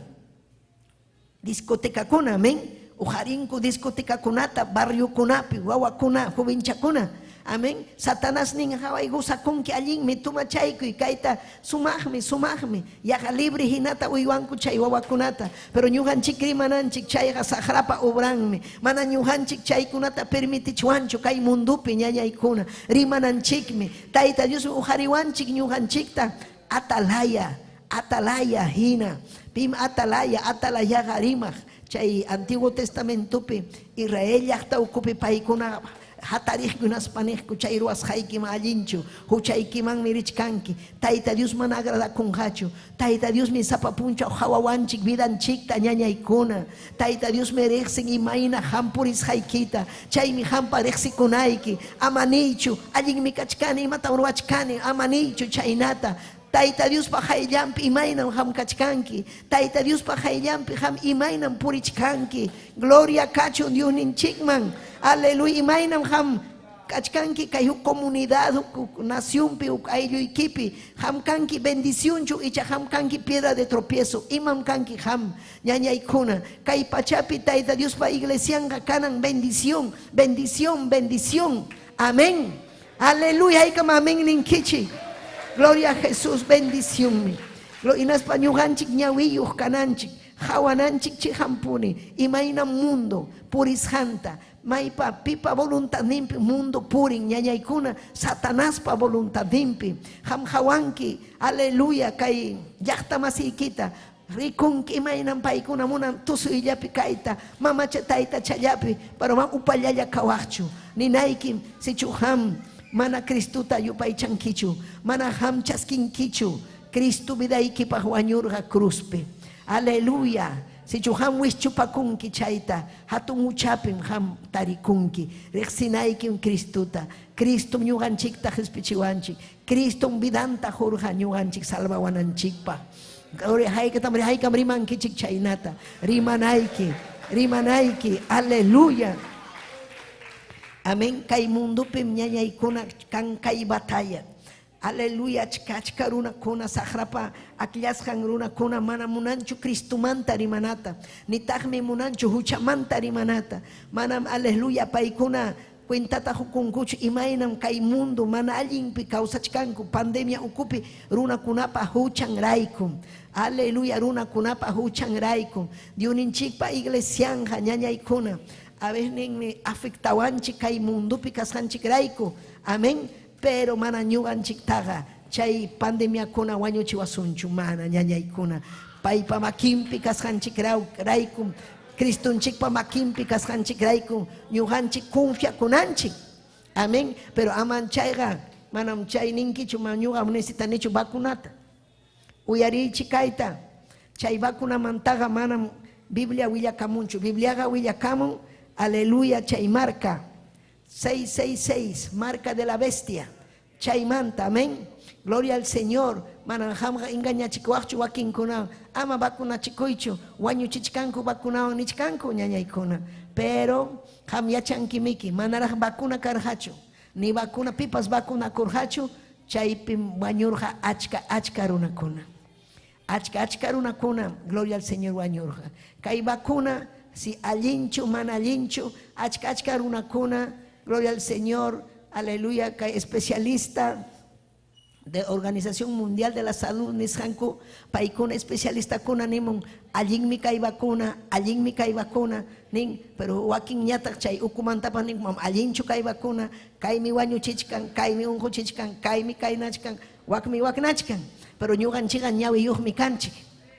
discotecakuna, amén, uqarinku discotecakunata, barriokunapi, wawakuna, jovenchakuna, amén. Satanás nin haway gozakunki allinmi, tumachaykuy, kayta sumaqmi, sumaqmi, yaqa libre hinata uywanku chay wawakunata, pero ñuqanchik rimananchik chayqa saqrapa obranmi, mana ñuqanchik chaykunata permitichwanchu kay mundupi ñañaykuna, rimananchikmi, Tayta Diosmi uqariwanchik ñuqanchikta atalaya, atalaya hina, pim atalaya, atalayaqa rimaq, chay Antiguo Testamentopi Israel llaqta ukupi paykuna hatariqku hinaspa niqku chay ruwasqaykiman allinchu, huchaykimanmi richkanki, Tayta Dios mana agradakunqachu, Tayta Diosmi sapa punchaw qawawanchik vidanchikta ñañaykuna, Tayta Diosmi riqsin imayna qam purisqaykita, chaymi qampa riqsikunayki, ama niychu, allinmi kachkani, imatam ruwachkani, ama niychu chaynata. Tayta Diospa qayllanpi imaynam qam kachkanki, Tayta Diospa qayllanpi qam imaynam purichkanki. Gloria kachun Diosninchikman, aleluya, imaynam qam kachkanki kay huk comunidad, huk nacionpi, huk aylluykipi, qam kanki bendicionchu icha qam kanki piedra de tropiezo, imam kanki qam, ñañaykuna. Kay pachapi Tayta Diospa iglesianqa kanan bendición, bendición, bendición. Amén. Aleluya, haykam amén ninkichik. Gloria a Jesús, bendicionmi. Hinaspa ñuqanchik ñawiyuq kananchik, qawananchik chiqampuni, imaynam mundo purisqanta, maypa pipa voluntadninpi mundo purin, ñañaykuna, Satanaspa voluntadninpi. Qam qawanki, aleluya, kay llaqta masiykita, rikunki imaynam paykuna munan tusuyllapi kayta, mamacha taytachallapi, pero ma upallalla kawaqchu. Ninaykim, sichu qam mana Cristuta yupaychankichu, mana qam chaskinkichu, Cristo vidaykipaq wañurqa cruzpi. Aleluya. Sichu qam wischupakunki chayta, hatun huchapim qam tarikunki. Riqsinaykim Cristuta. Cristum ñuqanchikta qispichiwanchik. Cristum vidanta qurqa ñuqanchik salvawananchikpaq. Haykatam haykam rimankichik chaynata. Rimanayki, rimanayki. Aleluya. Amén. Kay mundupim ñañaykuna kan kay batalla. Aleluya, achka achka runakuna saqrapa akllashqan runakuna mana munanchu Cristumanta rimanata, nitaqmi munanchu huchamanta rimanata. Manam, aleluya, paykuna cuentata hukunkuchu imaynam kay mundo mana allinpi kawsachkanku pandemia ukupi runakunapa huchanrayku. Aleluya, runakunapa huchanrayku. Diosninchikpa iglesianja ñañaykuna, a veces afectawanchik kay mundopi kasqanchikrayku. Amén. Pero mana ñuqanchiktaqa chay pandemiakuna wañuchiwasunchu, mana ñañaykuna. Paypa makinpi kasqanchikrayku, Cristonchikpa makinpi kasqanchikrayku, ñuqanchik confiakunanchik. Amén. Pero aman chayqa, manam chay ninkichu, man ñuqa necesitanichu vacunata. Uyariychik kayta, chay vacunamantaqa manam Biblia willakamunchu. Bibliaqa willakamun, aleluya, chay marca 666, marca de la bestia. Chaymanta, amén. Gloria al Señor. Manam qamqa engañachikuwaqchu wakinkuna. Ama vacunachikuychu, wañuchichkanku vacunawan nichkanku ñañaykuna. Pero qam yachankimiki, manaraq vacuna karqachu, ni vacuna pipas vacunakurqachu. Chaypim wañurqa achka achka runakuna. Achka achka runakuna, gloria al Señor wañurqa. Kay vacuna, si allinchu, mana allinchu, achka achka runakuna, gloria al Señor, aleluya, kay especialista de Organización Mundial de la Salud nisqanku, paykuna especialistakuna nimun, allinmi kay vacuna, allinmi kay vacuna, nin, pero wakinñataq chay ukumantapas nin, mam allinchu kay vacuna, kaymi wañuchichkan, kaymi unquchichkan, kaymi kaynachkan, wakmi waknachkan, pero ñuqanchikqa ñawiyuqmi kanchik.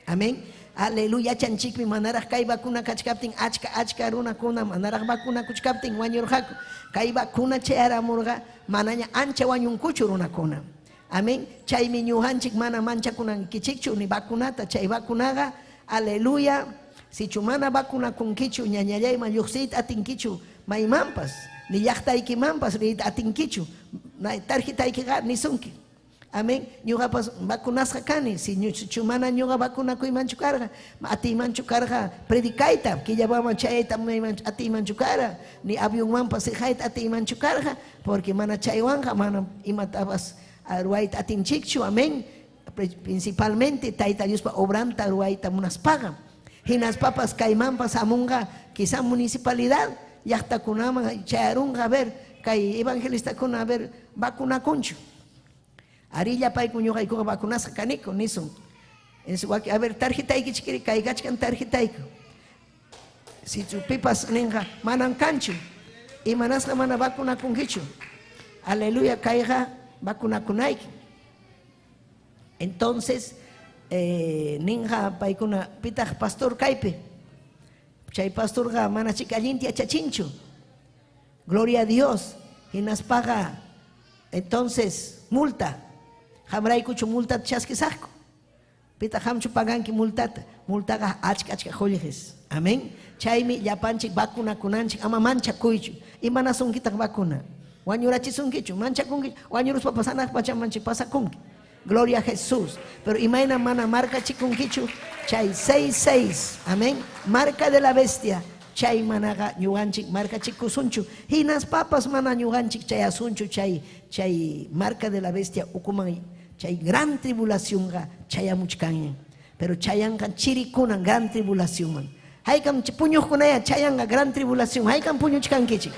Amén. Aleluya, chanchikmi manaraq kay vacuna kachkaptin, achka achka runakuna manaraq vacunakuchkaptin wañurqaku. Kay vacuna chayaramurqa manaña ancha wañunkuchu runakuna. Amén. Chaymi ñuqanchik mana manchakunankichikchu ni vacunata, chay vacunaqa, aleluya, sichu mana vacunakunkichu ñañallayman lluqsiyta atinkichu maymanpas, ni llaqtaykimanpas riyta atinkichu, tarjetaykiqa nisunki. Amén. Ñuqapas vacunasqa kani, si sichu mana ñuqa vacunakuymanchu karqa, atiymanchu karqa predicayta, killapaman chayayta atiymanchu karqa, ni avionmanpas siqayta atiymanchu karqa, porque mana chaywanqa mana imatapas ruwayta atinchikchu. Amén. Principalmente Tayta Diospa obranta ruwayta munaspaqa. Hinaspapas kaymanpas hamunqa quizá municipalidad llaqtakunaman chayarunqa a ver kay evangelistakuna a ver vacunakunchu. Ari llapayku ñuqaykuqa vacunasqa kaniku nisun. A ver tarjetaykichikri kay kachkan tarjetayku. Sichu pipas ninqa manam kanchu. Imanasqa mana vacunakunkichu. Aleluya, kayqa vacunakunayki. Entonces, ninqa paykuna pitaq pastor kaypi. Chay pastorqa mana chika allinta yachachinchu. Gloria a Dios. Hinaspaqa entonces multa. Qamraykuchu multata chaskisaqku. Pitaq qamchu paganki multata. Multaqa achka achka qullqis. Amén. Chaymi llapanchik vacunakunanchik ama manchakuychu. Imanasunkitaq vacuna? Wañurachisunkichu, manchakunkichu, wañuruspapas hanaq pachamanchik pasakunki. Gloria a Jesús. Pero imayna mana markachikunkichu chay 6-6. Amén. Marca de la bestia. Chay manaqa ñuqanchik markachikusunchu. Hinaspapas mana ñuqanchik chayasunchu chay chay marca de la bestia ukuman chay gran tribulacionqa chayamuchkanña. Pero chayanqa chirikunan gran tribulacionman. Haykam puñuqkunaya chayanqa gran tribulación. Haykam puñuchkankichik.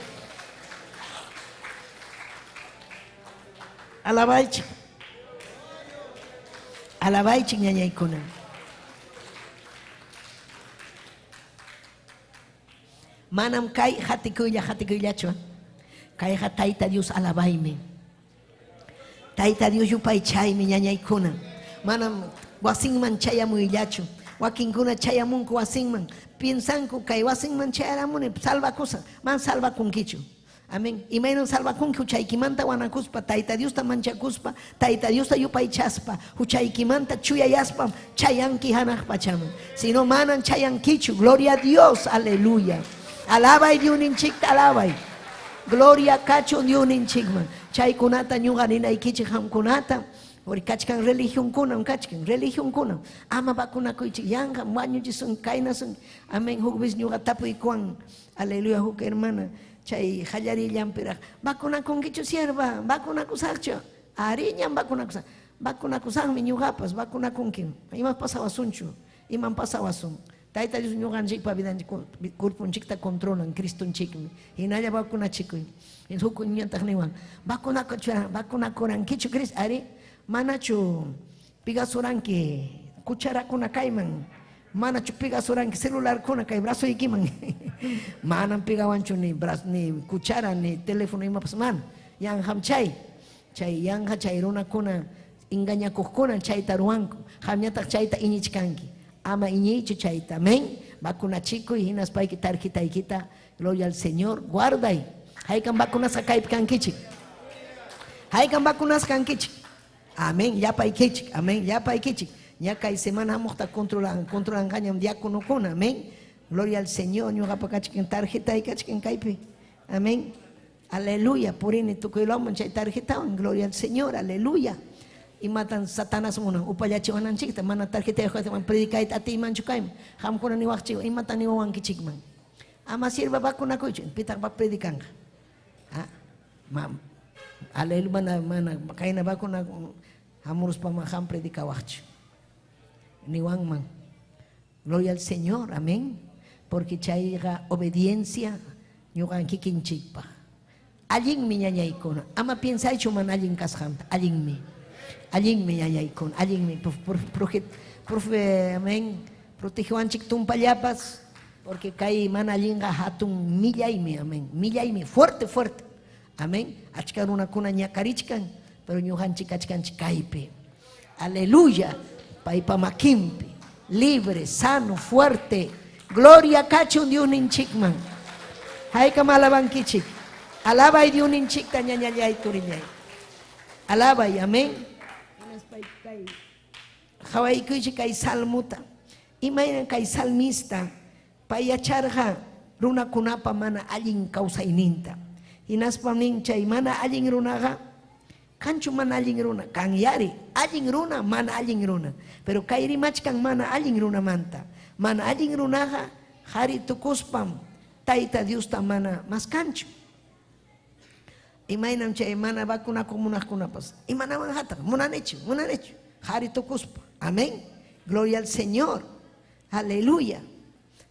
Alabaychik. Alabaychik ñañaykuna. Manam kay hatikuylla hatikuyllachu. Kayqa Tayta Dios alabaymi. Tayta Dios yupaychaymi ñañaykuna. Manam wasinman chayamuyllachu. Wakinkuna chayamunku wasinman. Piensanku kay wasinman chayaramuni salvakusaq. Man salvakunkichu. Amén. Imaynam salvakunki huchaykimanta wanakuspa, Tayta Diosta manchakuspa, Tayta Diosta yupaychaspa, huchaykimanta chuyayaspa chayanki hanaq pachaman. Sino manan chayankichu. Gloria a Dios. Aleluya. Alabay Diosninchikta alabay. Gloria kachun Diosninchikman. Chaykunata ñuqa ninaykichik qamkunata. Porque kachkan religionkunam, kachkan religionkunam. Ama vacunakuychik, yanqam wañuchisun, kaynasun. Amén. Huk vez ñuqa tapuykuwan. Aleluya, huk hermana. Chay qallarillanpiraq vacunakunkichu sierva, vacunakusaqchu. Ari ñam vacunakusaq. Vacunakusaqmi ñuqapas, vacunakunkim. Imas pasawasunchu, imam pasawasun. Tayta Dios ñuqanchikpa vidanchik cuerponchikta controlan, Cristonchikmi. Hinalla vacunachikuy. Huk ñataq niwan, vacunakurankichu Cristo, ari manachu pigasuranki cucharakuna kayman, manachu pigasuranki celularkuna kay brazoykiman. Manam pigawanchu ni brazo, ni cuchara, ni teléfono imapas mana. Yanqam chay, chay yanqa chay runakuna engañakuqkuna chayta ruwanku. Qamñataq chayta iñichkanki. Ama iñiychu chayta. Amén. Vacunachikuy hinaspayki tarjetaykita, gloria al Señor, guarday. Haykam vacunasqa kaypi kankichik. Haykam vacunasqa kankichik. Amén, llapaykichik. Amén, llapaykichik. Ña kay semana hamuqta controlanqañam diáconokuna. Amén. Gloria al Señor, ñuqapa kachkan tarjetay kachkan kaypi. Amén. Aleluya, purini tukuylaman chay tarjetawan. Gloria al Señor, aleluya. Imatan Satanás munan upallachiwananchikta mana tarjetayuqman predicayta atiymanchu kayman. Qamkuna niwaqchik imatan niwawankichikman. Ama sirva vacunakuychu, pitaq va predicanqa. Ah, mam. Aleluya, mana mana kayna vacuna hamuruspa qam predicawaqchu. Niwanman. Gloria al Señor, amén. Porque chayqa obediencia ñuqan kikinchikpaq. Allinmi ñañaykuna. Ama piensaychu mana allin kasqanta. Allinmi. Allinmi ñañaykuna. Allinmi. Profe, amén. Protegewanchik tumpallapas. Porque kay mana allinqa hatun millaymi, amén. Millaymi, fuerte, fuerte. Amén. Achka runakuna ñakarichkan, pero ñuqanchik achkanchik kaypi. Aleluya. Paypa makinpi. Libre, sano, fuerte. Gloria kachun Diosninchikman. Haykam alabankichik. Alabay Diosninchikta ñañallay turillay. Alabay, amén. Hawaykuychik kay salmuta. Imayna kay salmista pay yacharqa runakunapa mana allin kawsayninta. Hinaspa nin chay mana allin runaqa kanchu mana allin runa, kanyari, allin runa, mana allin runa. Pero kay rimachkan mana allin runamanta. Mana allin runaqa qhari tukuspam Tayta Diosta mana maskanchu. Imaynam chay mana vacunakuq munaqkunapas. Imanawan hataq, munanichu, munanichu. Qhari tukuspa. Amén. Gloria al Señor. Aleluya.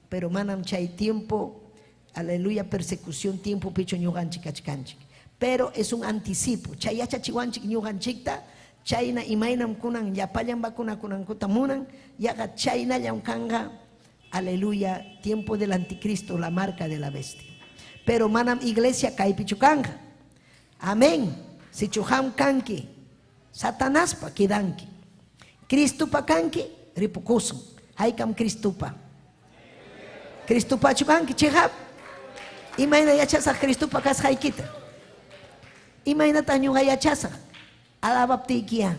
Pero manam chay tiempo, aleluya, persecución tiempo pichu ñuqanchik kachkanchik. Pero es un anticipo. Chay yachachiwanchik ñuqanchikta, chayna imaynam kunan llapallan vacunakunankuta munan, yaqa chaynallam kanqa, aleluya, tiempo del anticristo, la marca de la bestia. Pero manam iglesia kaypichu kanqa. Amén. Sichu qam kanki, Satanaspa quedanki. Cristopa kanki, ripukusun. Haykam Cristopa. Cristopachu kanki chiqap. Imayna yachasaq Cristopa kasqaykita? Imaynataq ñuqa yachasaq? Alabaptiykiya.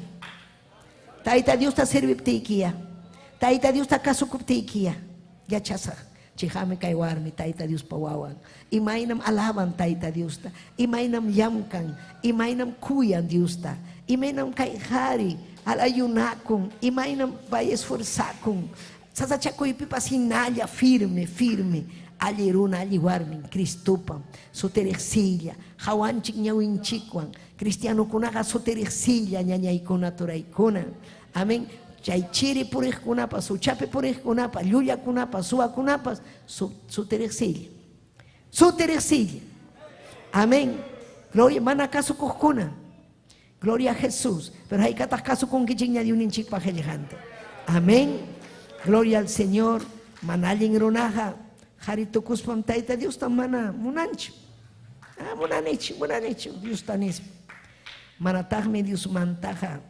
Tayta Diosta serviptiykiya. Tayta Diosta kasukuptiykiya. Yachasaq. Chiqami kay warmi Tayta Diospa wawan. Imaynam alaban Tayta Diosta. Imaynam llamkan. Imaynam kuyan Diosta. Imaynam kay qhari alayunakun. Imaynam pay esforzakun. Sasachakuypipas hinalla firme, firme. Alli runa, alli warmin, Cristopa, sutiriqsilla, hawanchik ñawinchikwan, cristianokunaqa sutiriqsilla ñañaykuna turaykuna. Amén. Chay chiri puriqkunapas, huchapi puriqkunapas, llullakunapas, suwakunapas, sutiriqsilla. Sutiriqsilla. Amén. Gloria, mana kasukuqkuna. Gloria a Jesús. Pero haykataq kasukunkichikña Diosninchikpa qillqanta. Amén. Gloria al Señor. Mana allin runaqa qhari tukuspam Tayta Diosta mana munanchu. Ah, munanichu, munanichu Diosta nispa. Manataqmi Diosmantaqa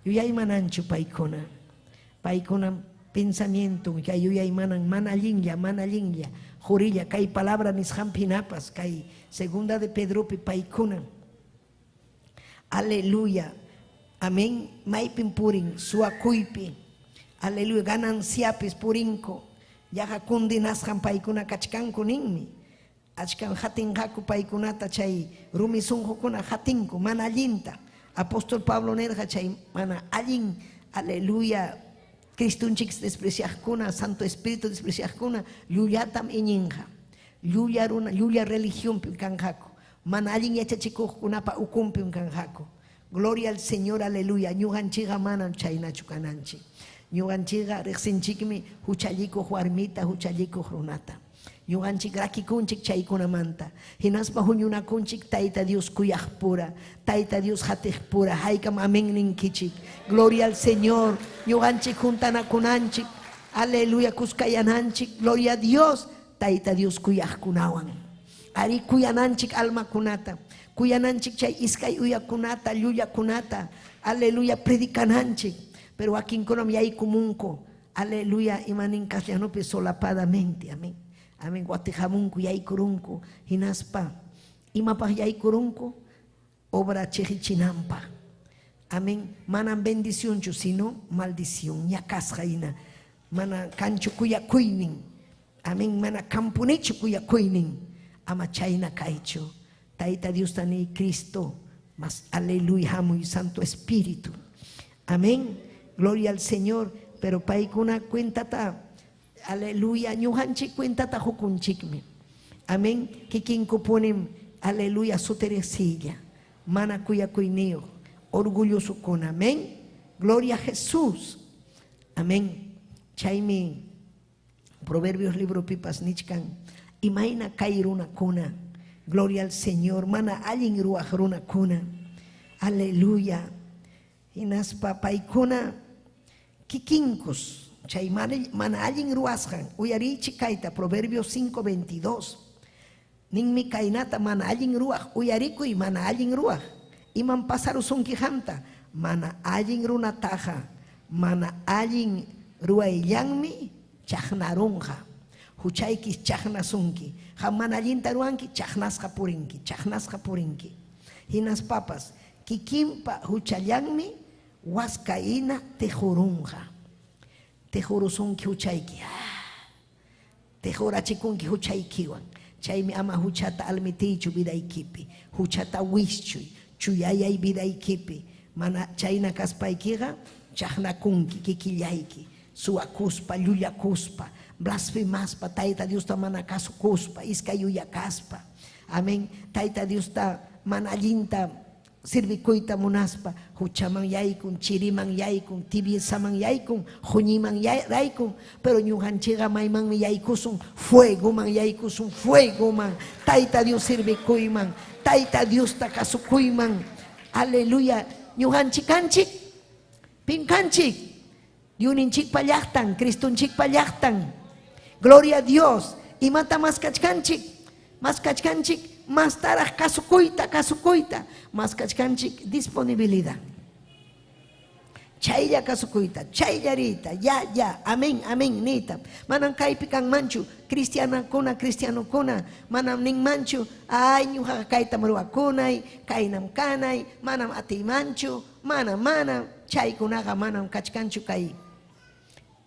yuyaymananchu paykuna. Paykuna pensamiento kay yuyaymanan mana allinlla, mana allinlla, qurilla kay palabra nisqanpi hinapas kay segunda de Pedropi paykuna. Aleluya. Amén. Maypim purin suwakuypi. Aleluya. Gananciapis purinku. Yaqa kundinasqan paykuna kachkanku ninmi. Achkan hatinqaku paykunata chay rumi sunqukuna hatinku mana allinta. Apóstol Pablo nirqa chay mana allin, aleluya, Cristonchik despreciaqkuna, Santo Espíritu despreciaqkuna llullatam iñinqa. Llulla runa, llulla religionpim kanqaku. Mana allin yachachikuqkunapa ukunpim kanqaku. Gloria al Señor, aleluya. Ñuqanchikqa manam chaynachu kananchik. Ñuqanchikqa riqsinchikmi huchallikuq warmita, huchallikuq runata. Ñuqanchik rakikunchik chaykunamanta. Hinaspa huñunakunchik Tayta Dios kuyaqpura, Tayta Dios hatiqpura. Haykam amén ninkichik. Gloria al Señor. Ñuqanchik juntanakunanchik. Aleluya, kuskayananchik. Gloria a Dios. Tayta Dios kuyaqkunawan. Ari kuyananchik almakunata. Kuyananchik chay iskay uyakunata, llullakunata. Aleluya, predicananchik. Pero wakinkunam yaykumunku. Aleluya, imanin castellanopi solapadamente. Amén. Amén. Watijamunku, yaykurunku. Hinaspa. Imapaq yaykurunku? Obra chiqichinanpaq. Amén. Manam bendicionchu, sino maldición. Ñakasqa hina. Mana kanchu kuyakuynin. Amén. Mana kampunichu kuyakuynin. Ama chayna kaychu. Tayta Diosta ni Cristo. Mas aleluya, hamuy Santo Espíritu. Amén. Gloria al Señor. Pero paykuna cuentata, aleluya, ñuqanchik cuentata hukunchikmi. Amén. Kikinku punim, aleluya, sutirisilla. Mana kuyakuyniyuq, orgullosokuna. Amén. Gloria a Jesús. Amén. Chaymi Proverbios libropipas nichkan, imayna kay runakuna. Gloria al Señor, mana allin ruwaq runakuna. Aleluya. Hinaspa paykuna kikinkus chay mana allin ruwasqan, uyariychik kayta, Proverbios 5:22. Ninmi kaynata mana allin ruwaq, uyarikuy mana allin ruwaq. Imam pasarusunki qamta? Mana allin runataqa mana allin ruwayllanmi chaqnarunqa. Huchaykis chaqnasunki. Qam mana allinta ruwanki, chaqnasqa purinki, chaqnasqa purinki. Hinaspapas kikinpa huchallanmi waska hina tiqurunqa. Tiqurusunki huchayki. Tiqurachikunki huchaykiwan. Chaymi ama huchata almitiychu vidaykipi. Huchata wischuy, chuyayay vidaykipi. Mana chayna kaspaykiqa chaqnakunki kikillayki. Suwakuspa, llullakuspa, blasfemaspa, Tayta Diosta mana kasukuspa, iskay yuyakaspa. Amén. Tayta Diosta mana allinta sirvikuyta munaspa, huchaman yaykun, chiriman yaykun, tibiezaman yaykun, huñiman yaykun, pero ñuqanchikqa maymanmi yaykusun, fuegoman yaykusun, fuegoman, Tayta Dios sirvikuyman, Tayta Diosta kasukuyman. Aleluya. Ñuqanchik kanchik, pim kanchik? Diosninchikpa llaqtan, Cristonchikpa llaqtan. Gloria a Dios. Imata maskachkanchik? Maskachkanchik mastaraq kasukuyta, kasukuyta. Maskachkanchik disponibilidad. Chaylla kasukuyta, chaylla riyta, ya, ya, amén, amén niyta. Manam kaypi kanmanchu cristianakuna, cristianokuna, manam ninmanchu, ay, ñuqaqa kaytam ruwakunay, kaynam kanay, manam atiymanchu, manam, manam. Chaykunaqa manam kachkanchu kay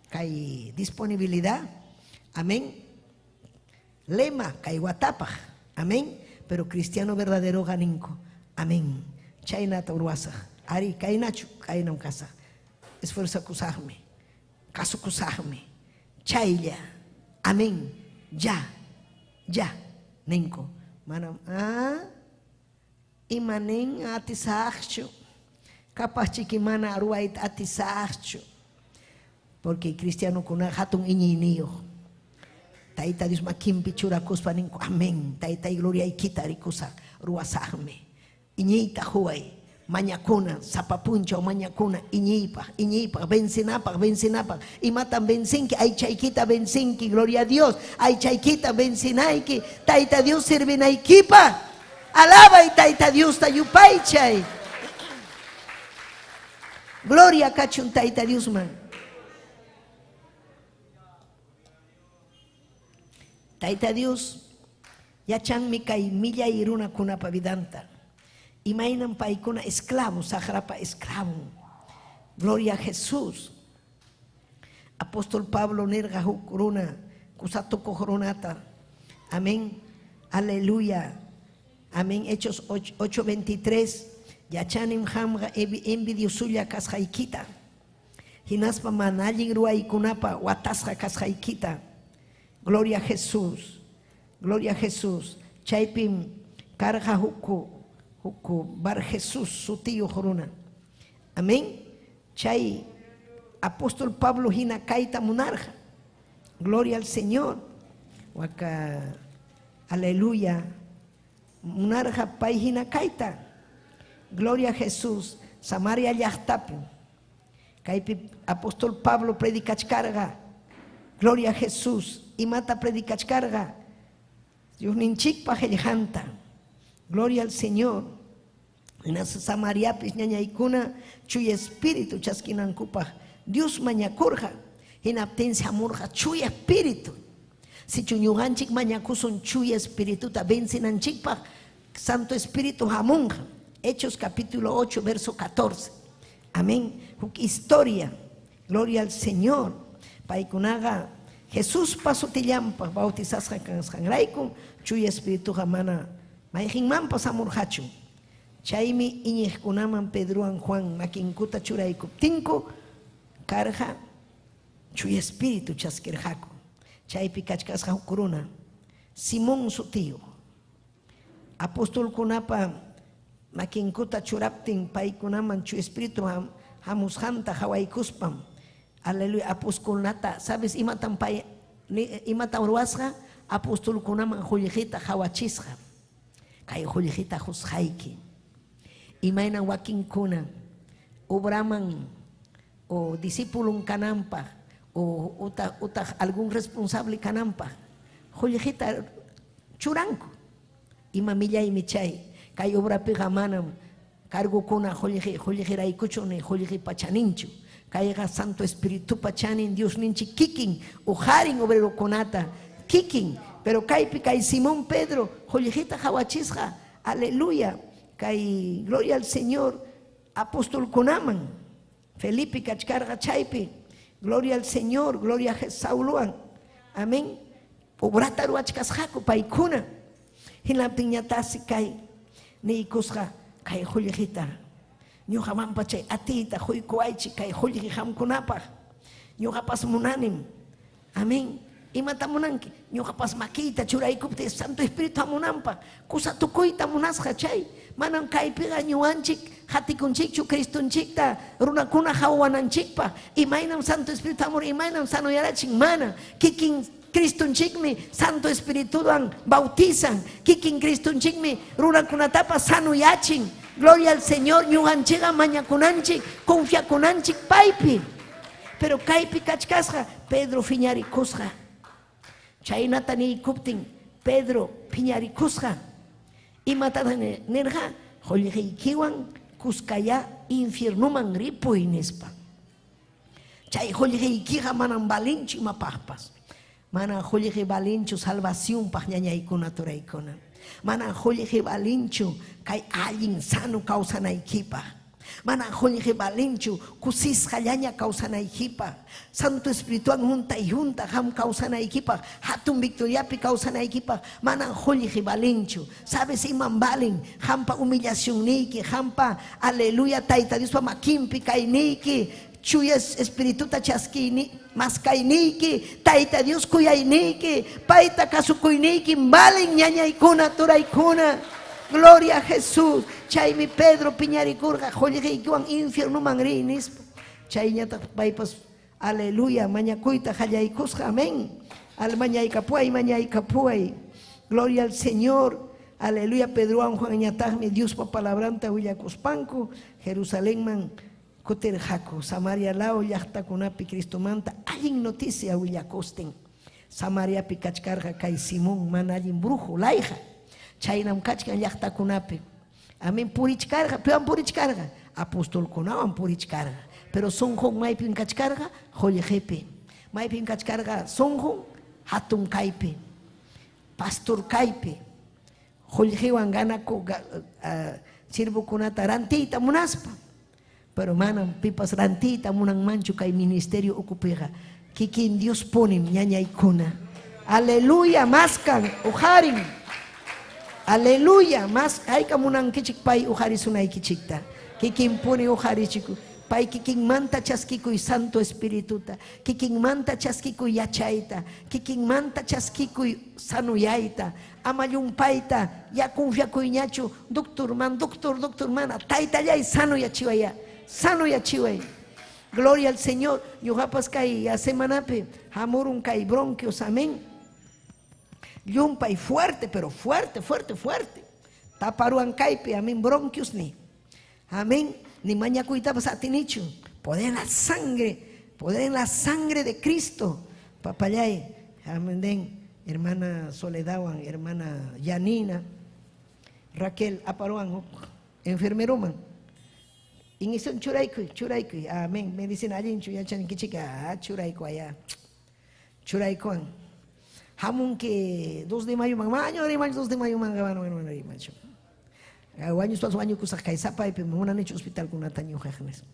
kay disponibilidad. Amén. Lema kay watapaq. Amén. Pero cristiano verdaderoqa ninku. Amén. Chaynata ruwasaq. Ari, kaynachu, kaynam kasaq. Esfuerzakusaqmi. Kasukusaqmi. Chaylla. Amén. Ya. Ya. Ninku. Manam, ah, ima nin atisaqchu. Capazchiki mana ruwayta atisaqchu. Porque cristianokunaqa hatun iñiyniyuq. Tayta Dios makinpi churakuspa ninku, amén, Taytay gloriaykita rikusaq, ruwasaqmi. Iñiyta huway, mañakuna, sapa punchaw mañakuna, iñiypaq, iñiypaq, vencinapaq, vencinapaq. Imatam vencinki? Aychaykita vencinki, gloria a Dios. Aychaykita vencinayki, Tayta Dios sirvinaykipaq. Alabay Tayta Diosta yupaychay. Gloria kachun Tayta Diosman. Tayta Dios yachanmi kay millay runakunapa vidanta. Imaynam paykuna esclavo, saqrapa esclavon. Gloria a Jesús. Apóstol Pablo nirqa huk runa, kusatukuq runata. Amén. Aleluya. Amén. Hechos 8:23. Yachanim qamqa envidiosulla kasqaykita. Hinaspa mana allin ruwaykunapa watasqa kasqaykita. Gloria a Jesús. Gloria a Jesús. Chaypim karqa huk huk Bar Jesús sutiyuq runa. Amén. Chay apóstol Pablo hina kayta munarqa. Gloria al Señor. Waka aleluya. Munarqa pay hina kayta. Gloria a Jesús. Samaria llaqtapi. Kaypi apóstol Pablo predicachkarqa. Gloria a Jesús. Imata predicachkarqa? Diosninchikpa qillqanta. Gloria al Señor. Hinaspa Samariapis ñañaykuna chuya espíritu chaskinankupaq Dios mañakurqa. Hinaptinsi hamurqa chuya espíritu. Sichu ñuqanchik mañakusun chuya espirituta vencinanchikpaq, Santo Espíritu hamunqa. Hechos capítulo 8, verso 14. Amén. Huk historia. Gloria al Señor. Paykunaqa Jesuspa sutillanpaq bautizasqa kasqanraykum chuya espirituqa mana mayqinmanpas hamurqachu. Chaymi iñiqkunaman Pedrowan Juan makinkuta churaykuptinku karqa chuya espíritu chaskirqaku. Chaypi kachkasqa huk runa, Simón sutiyuq. Apostolkunapa Makinkuta churaptin paykunaman Chuya Espiritu hamusqanta qawaykuspam, aleluya, apostolkunata, ¿sabes imatam pay imatam ruwasqa? Apostolkunaman qullqita qawachisqa. Kay qullqita qusqayki. Imaynam wakinkuna obraman o discipulon kananpaq o utaq algún responsable kananpaq qullqita churanku. Ima millaymi chay! Kay obrapiqa manam cargokuna qullqi qullqiraykuchu ni qullqipa chaninchu. Kayqa Santo Espiritupa chanin, Diosninchik kikin uqarin obrerokunata, kikin. Pero kaypi kay Simón Pedro qullqita qawachisqa, aleluya, kay gloria al Señor apostolkunaman. Felipe kachkarqa chaypi, gloria al Señor, gloria a Saulowan, amén. Obrata ruwachkasqaku paykuna. Hinaptinñataqsi kay niykusqa kay qullqita. Ñuqamanpas chay atiyta quykuwaychik kay qullqi qamkunapaq. Ñuqapas munanim. Amén. Imata munanki? Ñuqapas makiyta churaykuptiy Santo Espíritu hamunanpaq. Kusa tukuyta munasqa chay. Manam kaypiqa ñuqanchik qatikunchikchu Cristonchikta runakuna qawananchikpaq. Imaynam Santo Espíritu hamur, imaynam sanoyarachin? Mana. Kikin Cristonchikmi Santo Espirituwan bautizan. Kikin Cristonchikmi runakunatapas sanoyachin. Gloria al Señor, ñuqanchikqa mañakunanchik, confiakunanchik paypi. Pero kaypi kachkasqa Pedro phiñarikusqa. Chaynata niykuptin Pedro phiñarikusqa. Imatataq nirqa? Qullqiykiwan kuskayá infiernoman ripuy nispa. Chay qullqiykiqa manam valinchu imapaqpas. Mana qullqi valinchu salvacionpaq ñañaykuna turaykuna. Mana qullqi valinchu kay allin sano kawsanaykipaq. Mana qullqi valinchu kusisqallaña kawsanaykipaq. Santo Espirituwan huntay hunta qam kawsanaykipaq, hatun victoriapi kawsanaykipaq manam qullqi valinchu. Sabes imam valen? Qampa humillacionniyki, qampa aleluya Tayta Diospa makinpi kayniyki, Chuya Espirituta chaskiyni, maskayniyki, Tayta Dios kuyayniyki, payta kasukuyniykim valen ñañaykuna, turaykuna. Gloria a Jesús. Chaymi Pedro piñarikurqa qullqiykiwan infiernoman riy nispa. Chayñataq paypas aleluya mañakuyta qallaykusqa. Amén. Al mañaykapuway, mañaykapuway. Gloria al Señor. Aleluya. Pedrowan Juanñataqmi Diospa palabranta willakuspanku Jerusalenman kutirqaku. Samaria law llaqtakunapi Cristomanta allin noticia willakustin. Samariapi kachkarqa kay Simón mana allin brujo, layqa. Chaynam kachkan llaqtakunapi. Amén. Purichkarqa, piwan purichkarqa? Apostolkunawan purichkarqa. Pero sunqun maypim kachkarqa? Qullqipi. Maypim kachkarqa sunqun? Hatun kaypi. Pastor kaypi. Qullqiwan ganaku siervokunata rantiyta munaspa. Pero manam pipas rantiyta munanmanchu kay ministerio ukupiqa. Kikin Dios punim ñañaykuna. Aleluya, maskan, uqarin. Aleluya, mas hayka munankichik pay uqarisunaykichikta. Kikinpuni uqarichiku. Pay kikinmanta chaskikuy Santo Espirituta, kikinmanta chaskikuy yachayta, kikinmanta chaskikuy sanuyayta, ama llumpayta ya confiakuyñachu doctorman, doctor, doctor mana, taytallay sanoyachiwayá, sanoyachiway. Gloria al Señor. Ñuqapas kay ya semanapi hamurun kay bronquios, amén. Llumpay fuerte, pero fuerte, fuerte, fuerte. Taparuan kaypi, amén, bronquios ni. Amén. Ni mañakuytapas atinichu. Poder en la sangre, poder en la sangre de Cristo. Papallay, amén. Hermana Soledadwan, hermana Yanina, Raquel aparuan enfermeroman. Inyección churaykuy, churaykuy. Amén. Medicina allinchu yachankichik, churaykuaya. Churaykuan. Hamunki 2 de mayo man, maño rimanchu 2 de mayo man, bueno, bueno, rimanchu. Wañuspas wañukusaq kay sapaypi munanichu hospitalkunata ñuqaq nispa.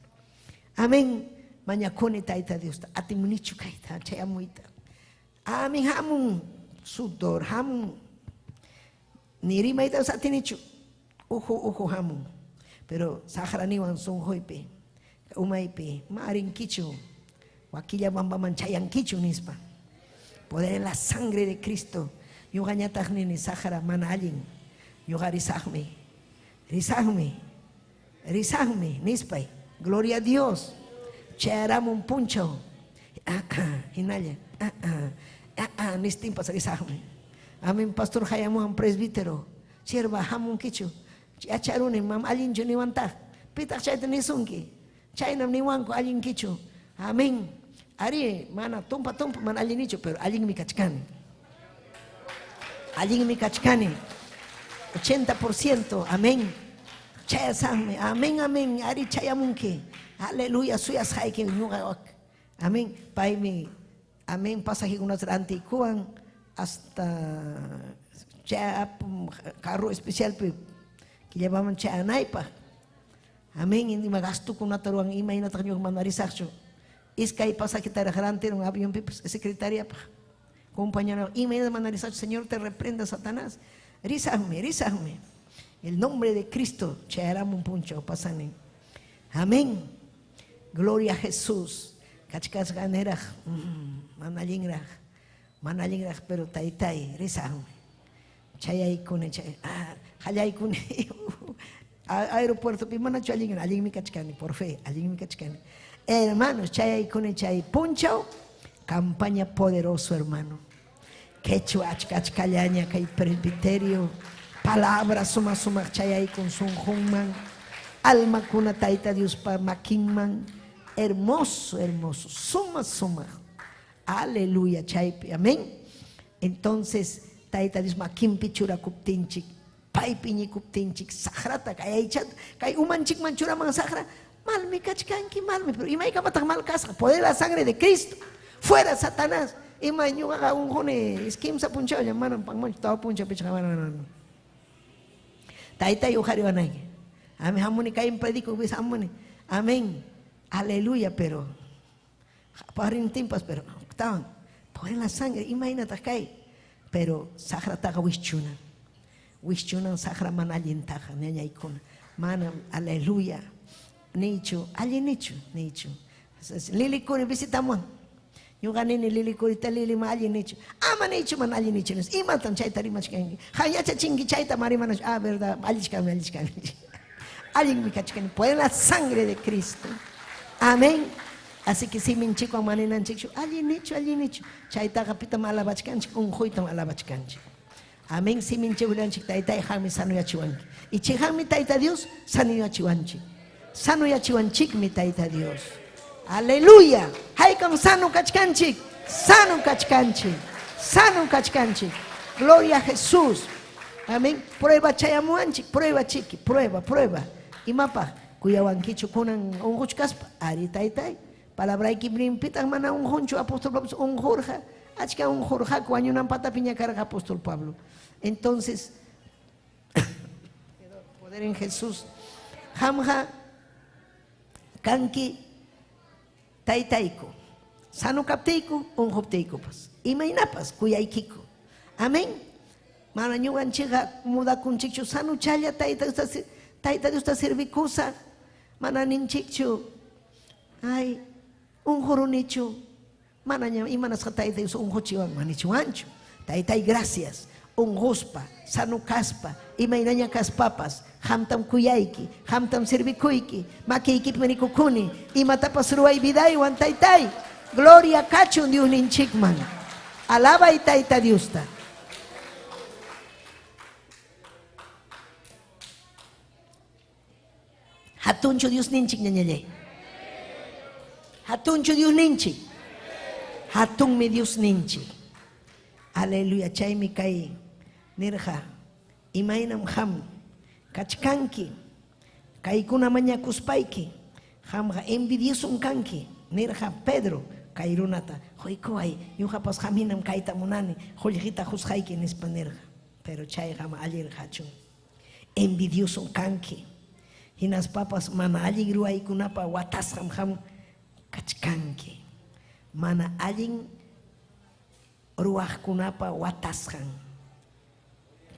Amén. Mañakuni Tayta Diosta, atimunichu kayta chayamuyta. Amén, hamun sudor, hamun. Ni rimaytapas atinichu. Uhu uhu hamun. Pero saqraniwan sunquypi, umaypi, ma rinkichu, wakillabambaman chayankichu nispa. Poder en la sangre de Cristo. Ñuqañataq nini saqra mana allin. Ñuqa risaqmi. Risaqmi. Risaqmi nispay. Gloria a Dios. Chayaramun punchaw. Hinalla. Nistinpas risaqmi. Amén, pastor hayamuwan presbítero. Sierva hamunkichu. Yacharuni, mam allinchu niwantaq. Pitaq chayta nisunki. Chaynam niwanku allinkichu. Amén. Ari, mana tumpa tumpa mana allinichu, pero allinmi kachkani. Allinmi kachkani. 80%, amén. Chayasaqmi, amén, amén. Ari chayamunki. Aleluya, suyasqayki ñuqa. Amén. Paymi, amén, pasajekunata rantikuwan hasta chay carro especialpi killapaman chayanaypaq. Amén, ima gastukunata ruwan imaynataq ñuqa mana risaqchu. Iskay pasajetaraq rantirun avionpipas secretariapaq. Compañero, imaynata mana risaqchu, Señor te reprenda Satanás. Risaqmi, risaqmi. El nombre de Cristo chayaramun punchaw pasanin. Amén. Gloria a Jesús. Kachkasqaniraq, mana allinraq, mana allinraq, pero taytay, risaqmi. Chayaykuni, chay, hallaykuni. Aeropuertopi manachu allin, allinmi kachkani, por fe, allinmi kachkani. Hermanos, chayaykuni chay punchaw, campaña poderoso, hermano. Quechua achka achkallaña kay presbiterio, palabra suma sumaq chayaykun sunqunman, almakuna Tayta Diospa makinman, hermoso, hermoso, suma sumaq. Aleluya, chaypi, amén. Entonces, Tayta Dios makinpi churakuptinchik, paypi ñikuptinchik, saqrata kay aychata, kay umanchikman churaman saqra, malmi kachkanki, malmi, pero imaykamataq mal kasqa, poder la sangre de Cristo, fuera Satanás. Ima ñuqaqa unquni, kimsa punchawlla, manam panmanchu, tawa punchaw pichqa, mana, mana, mana. Taytay uqariwanayki. Amén, hamuni kaymi predico, pues hamuni. Amén. Aleluya, pero parintinpas, pero estaban poder la sangre, imaynataq kay. Pero saqrataqa wischunan. Wischunan saqra mana allintaqa, ñañaykuna. Mana, aleluya. Nichu, allin nichu, nichu. Lilikuri visitamuwan. Ñuqa nini lilikurita lili ma allin nichu. Ama nichu mana allin nichu. Imatam chayta rimachkanki. Ha yachachinki chayta marimanachu. Ah, verdad, allichkami, allichkami. Allinmi kachkani. Poder la sangre de Cristo. Amén. Así que siminchikwan maninanchikchu, allin nichu, allin nichu. Chaytaqa pitam alabachkanchik, unquytam alabachkanchik. Amén. Siminchik taytay qammi sanuyachiwanki. Y chiqanmi Tayta Dios sanuyachiwanchik. Sanuyachiwanchikmi Tayta Dios. Aleluya. Haykam sano kachkanchik. Sano kachkanchik. Sano kachkanchik. Gloria a Jesús. Amén. Prueba chayamuwanchik, prueba chiki, prueba, prueba. Imapaq kuyawankichu kunan unquchkaspa. Ari taytay. Palabrayki rinpitaq mana unqunchu apóstol Pablo unqurqa. Achka unqurqaku wañunan patapi ñakarqa apóstol Pablo. Entonces, poder en Jesús. Qamqa kanki taytayku. Sano kaptiyku, unquptiykupas. Imaynapas kuyaykiku. Amén. Mana ñuqanchikqa mudakunchikchu sanuchalla Tayta Diosta, Tayta Diosta servikusaq. Mana ninchikchu. Ay, unqurunichu. Manaña imanasqa Tayta Dios unquchiwan manichiwanchu. Taytay, gracias. Unquspa, sano kaspa, imaynaña kaspapas, qamtam kuyayki, qamtam servikuyki, makiykipim rikukuni, imatapas ruway vidaywan, taytay. Gloria kachun Diosninchikman. Alabay Tayta Diosta. Hatunchu Diosninchik ñañallay. Hatunchu Diosninchik. Hatunmi Diosninchik. Aleluya, chaymi kay nirqa, imaynam qam kachkanki, kaykuna mañakuspayki, qamqa envidiosom kanki, nirqa Pedro kay runata, quykuway, ñuqapas qam hinam kayta munani, qullqita qusqayki nispa nirqa. Pero chayqa ama allirqachu. Envidiosom kanki. Hinaspapas mana allin ruwaykunapa watasqam qam kachkanki. Mana allin ruwaqkunapa watasqan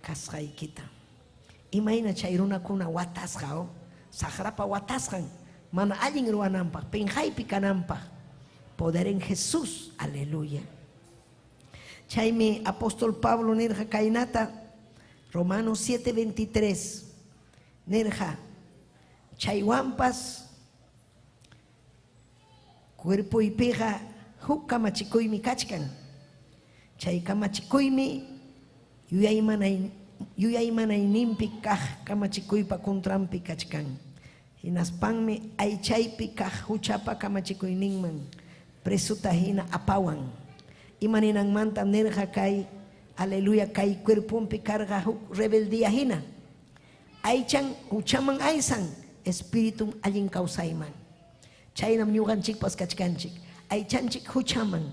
kasqaykita. Imayna chay runakuna watasqa, oh? Saqrapa watasqan, mana allin ruwananpaq, pinqaypi kananpaq. Poder en Jesús, aleluya. Chaymi apóstol Pablo nirqa kaynata, Romanos 7:23. Nirqa, Chaywanpas cuerpoypiqa huk kamachikuymi kachkan. Chay kamachikuymi yuyaymanay yuyaymanayninpi kaq kamachikuypa contranpi kachkan. Hinaspanmi aychaypi kaq huchapa kamachikuyninman presota hina apawan. Ima ninanmantam nirqa kay aleluya kay cuerponpi karqa huk rebeldía hina. Aychan huchaman aysan, espiritun allin kawsayman. Chaynam ñuqanchikpas kachkanchik. Aychanchik huchaman,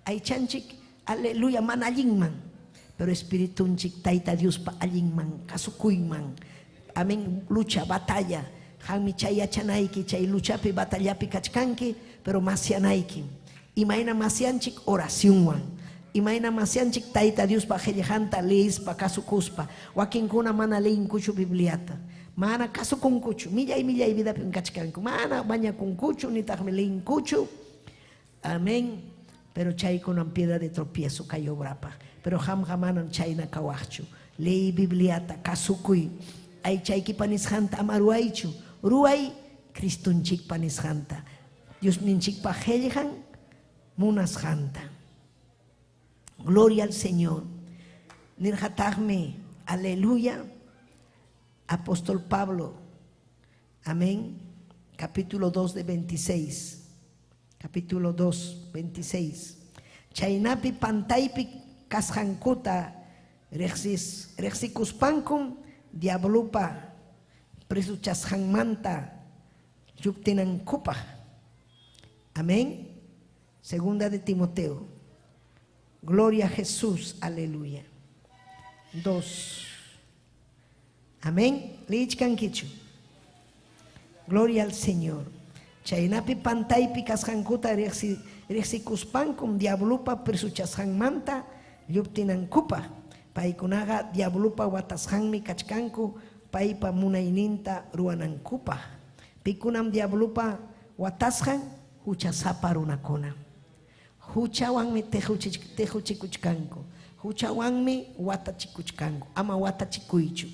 aychanchik aleluya mana allinman, pero espiritunchik Tayta Diospa allinman, kasukuyman. Amén, lucha, batalla. Qammi chay yachanayki, chay luchapi, batallapi kachkanki, pero masyanaykim. Imayna masyanchik? Oracionwan. Imayna masyanchik? Tayta Diospa qellqanta leespa, kasukuspa. Wakinkuna mana leenkuchu Bibliata. Mana kasukunkuchu. Millay millay vidapim kachkanku. Mana mañakunkuchu, nitaqmi leenkuchu. Amén. Pero chaykunam piedra de tropiezo kay obrapaq. Pero qamqa manam chayna kawaqchu. Leey Bibliata, kasukuy. Aychaykipa nisqanta ama ruwaychu. Ruway Cristonchikpa nisqanta. Diosninchikpa qellqan munasqanta. Gloria al Señor. Nirqataqmi, aleluya, apóstol Pablo, amén, capítulo 2 de 26. Capítulo 2, 26. Chaynapi pantaypi kasqankuta riqsis riqsikuspankum diablopa presochasqanmanta lluptinankupaq. Amén. Segunda de Timoteo. Gloria a Jesús, aleluya. 2. Amén. Liichkankichu. Gloria al Señor. Chaynapi pantaypi kasqankuta riqsi riqsikuspankum diablopa presochasqanmanta lluptinankupaq. Paykunaqa diablopa watasqanmi kachkanku paypa munayninta ruwanankupaq. Pikunam diablopa watasqan? Huchasapa runakuna. Huchawanmi tequchikuchkanku. Huchawanmi watachikuchkanku. Ama watachikuychu.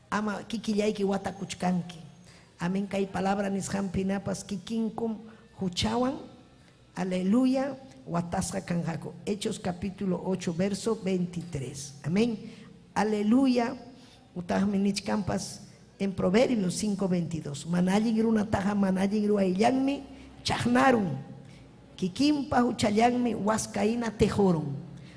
Ama kikillayki watakuchkanki. Amén. Kay palabra nisqanpi napas kikinkum huchawan, aleluya, watasqa kanqaku. Hechos capítulo 8, verso 23. Amén. Aleluya. Utaqmi nichkanpas en Proverbios 5:22. Mana allin runataqa mana allin ruwayllanmi chaqnarun. Kikinpa huchallanmi waskahina tequrun.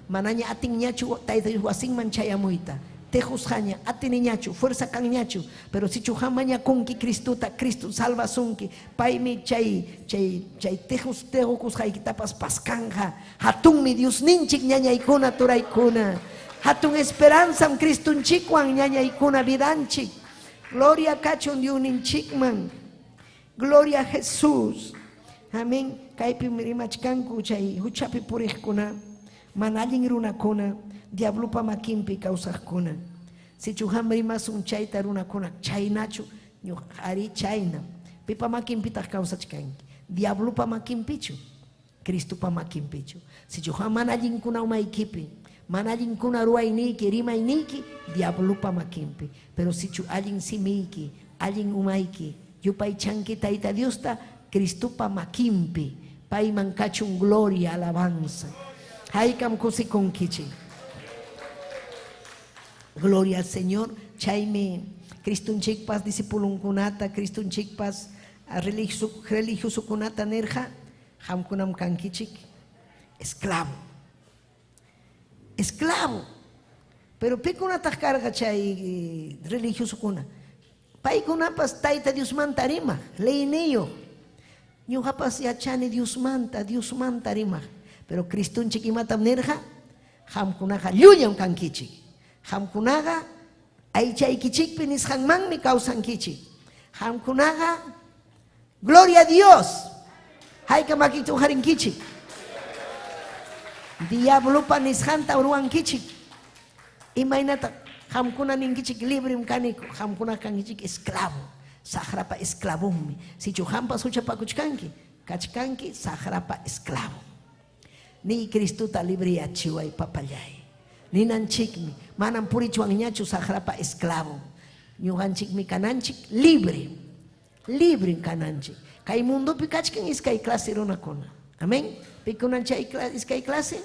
Manaña atinñachu Tayta Dios wasinman chayamuyta. Tequsqaña, atiniñachu, fuerza kanñachu, pero sichu qam mañakunki Cristuta, Cristo salvasunki, paymi chay chay chay tequs tequkusqaykitapas paskanqa. Hatunmi Diosninchik ñañaykuna turaykuna. Hatun esperanzam Cristunchikwan ñañaykuna vidanchik. Gloria kachun Diosninchikman. Gloria a Jesús. Amén. Kaypim rimachkanku chay huchapi puriqkuna, mana allin runakuna, diablopa makinpi kawsaqkuna. Sichu qam rimasun chayta runakuna, chaynachu, ñuqa arí chaynam. Pipa makinpitaq kawsachkanki? Diablopa makinpichu? Cristopa makinpichu? Sichu qam mana allinkuna umaykipi, mana allinkuna ruwayniyki, rimayniyki, diablopa makinpi. Pero sichu allin simiyki, allin umayki, yupaychanki Tayta Diosta, Cristopa makinpi, payman kachun gloria, alabanza. Haykam kusikunkichik. Gloria al Señor. Chaymi Cristonchikpas discipulunkunata, Cristonchikpas religiosokunata nirqa, qamkunam kankichik esclavo. Esclavo. Pero pikunataq karqa chay religiosokuna? Paykunapas Tayta Diosmanta rimaq, leyniyuq. Ñuqapas yachani Diosmanta, Diosmanta rimaq. Pero Cristonchik imatam nirqa? Qamkunaqa llullam kankichik. Qamkunaqa aychaykichikpi nisqanmanmi kawsankichik. Qamkunaqa gloria a Dios. Hayka makita uqarinkichik. Diablopa nisqanta ruwankichik. Imaynata qamkuna ninkichik librem kaniku, qamkuna kankichik esclavo. Saqrapa esclavonmi. Sichu qampas huchapakuchkanki, kachkanki saqrapa esclavo. Niy Cristota libreyachiway papallay. Ninanchikmi, manam purichwanñachu saqrapa esclavon. Ñuqanchikmi kananchik libre. Libre kananchik. Kay mundopi kachkan iskay clase runakuna. Amén. Pikunan chay iskay clase?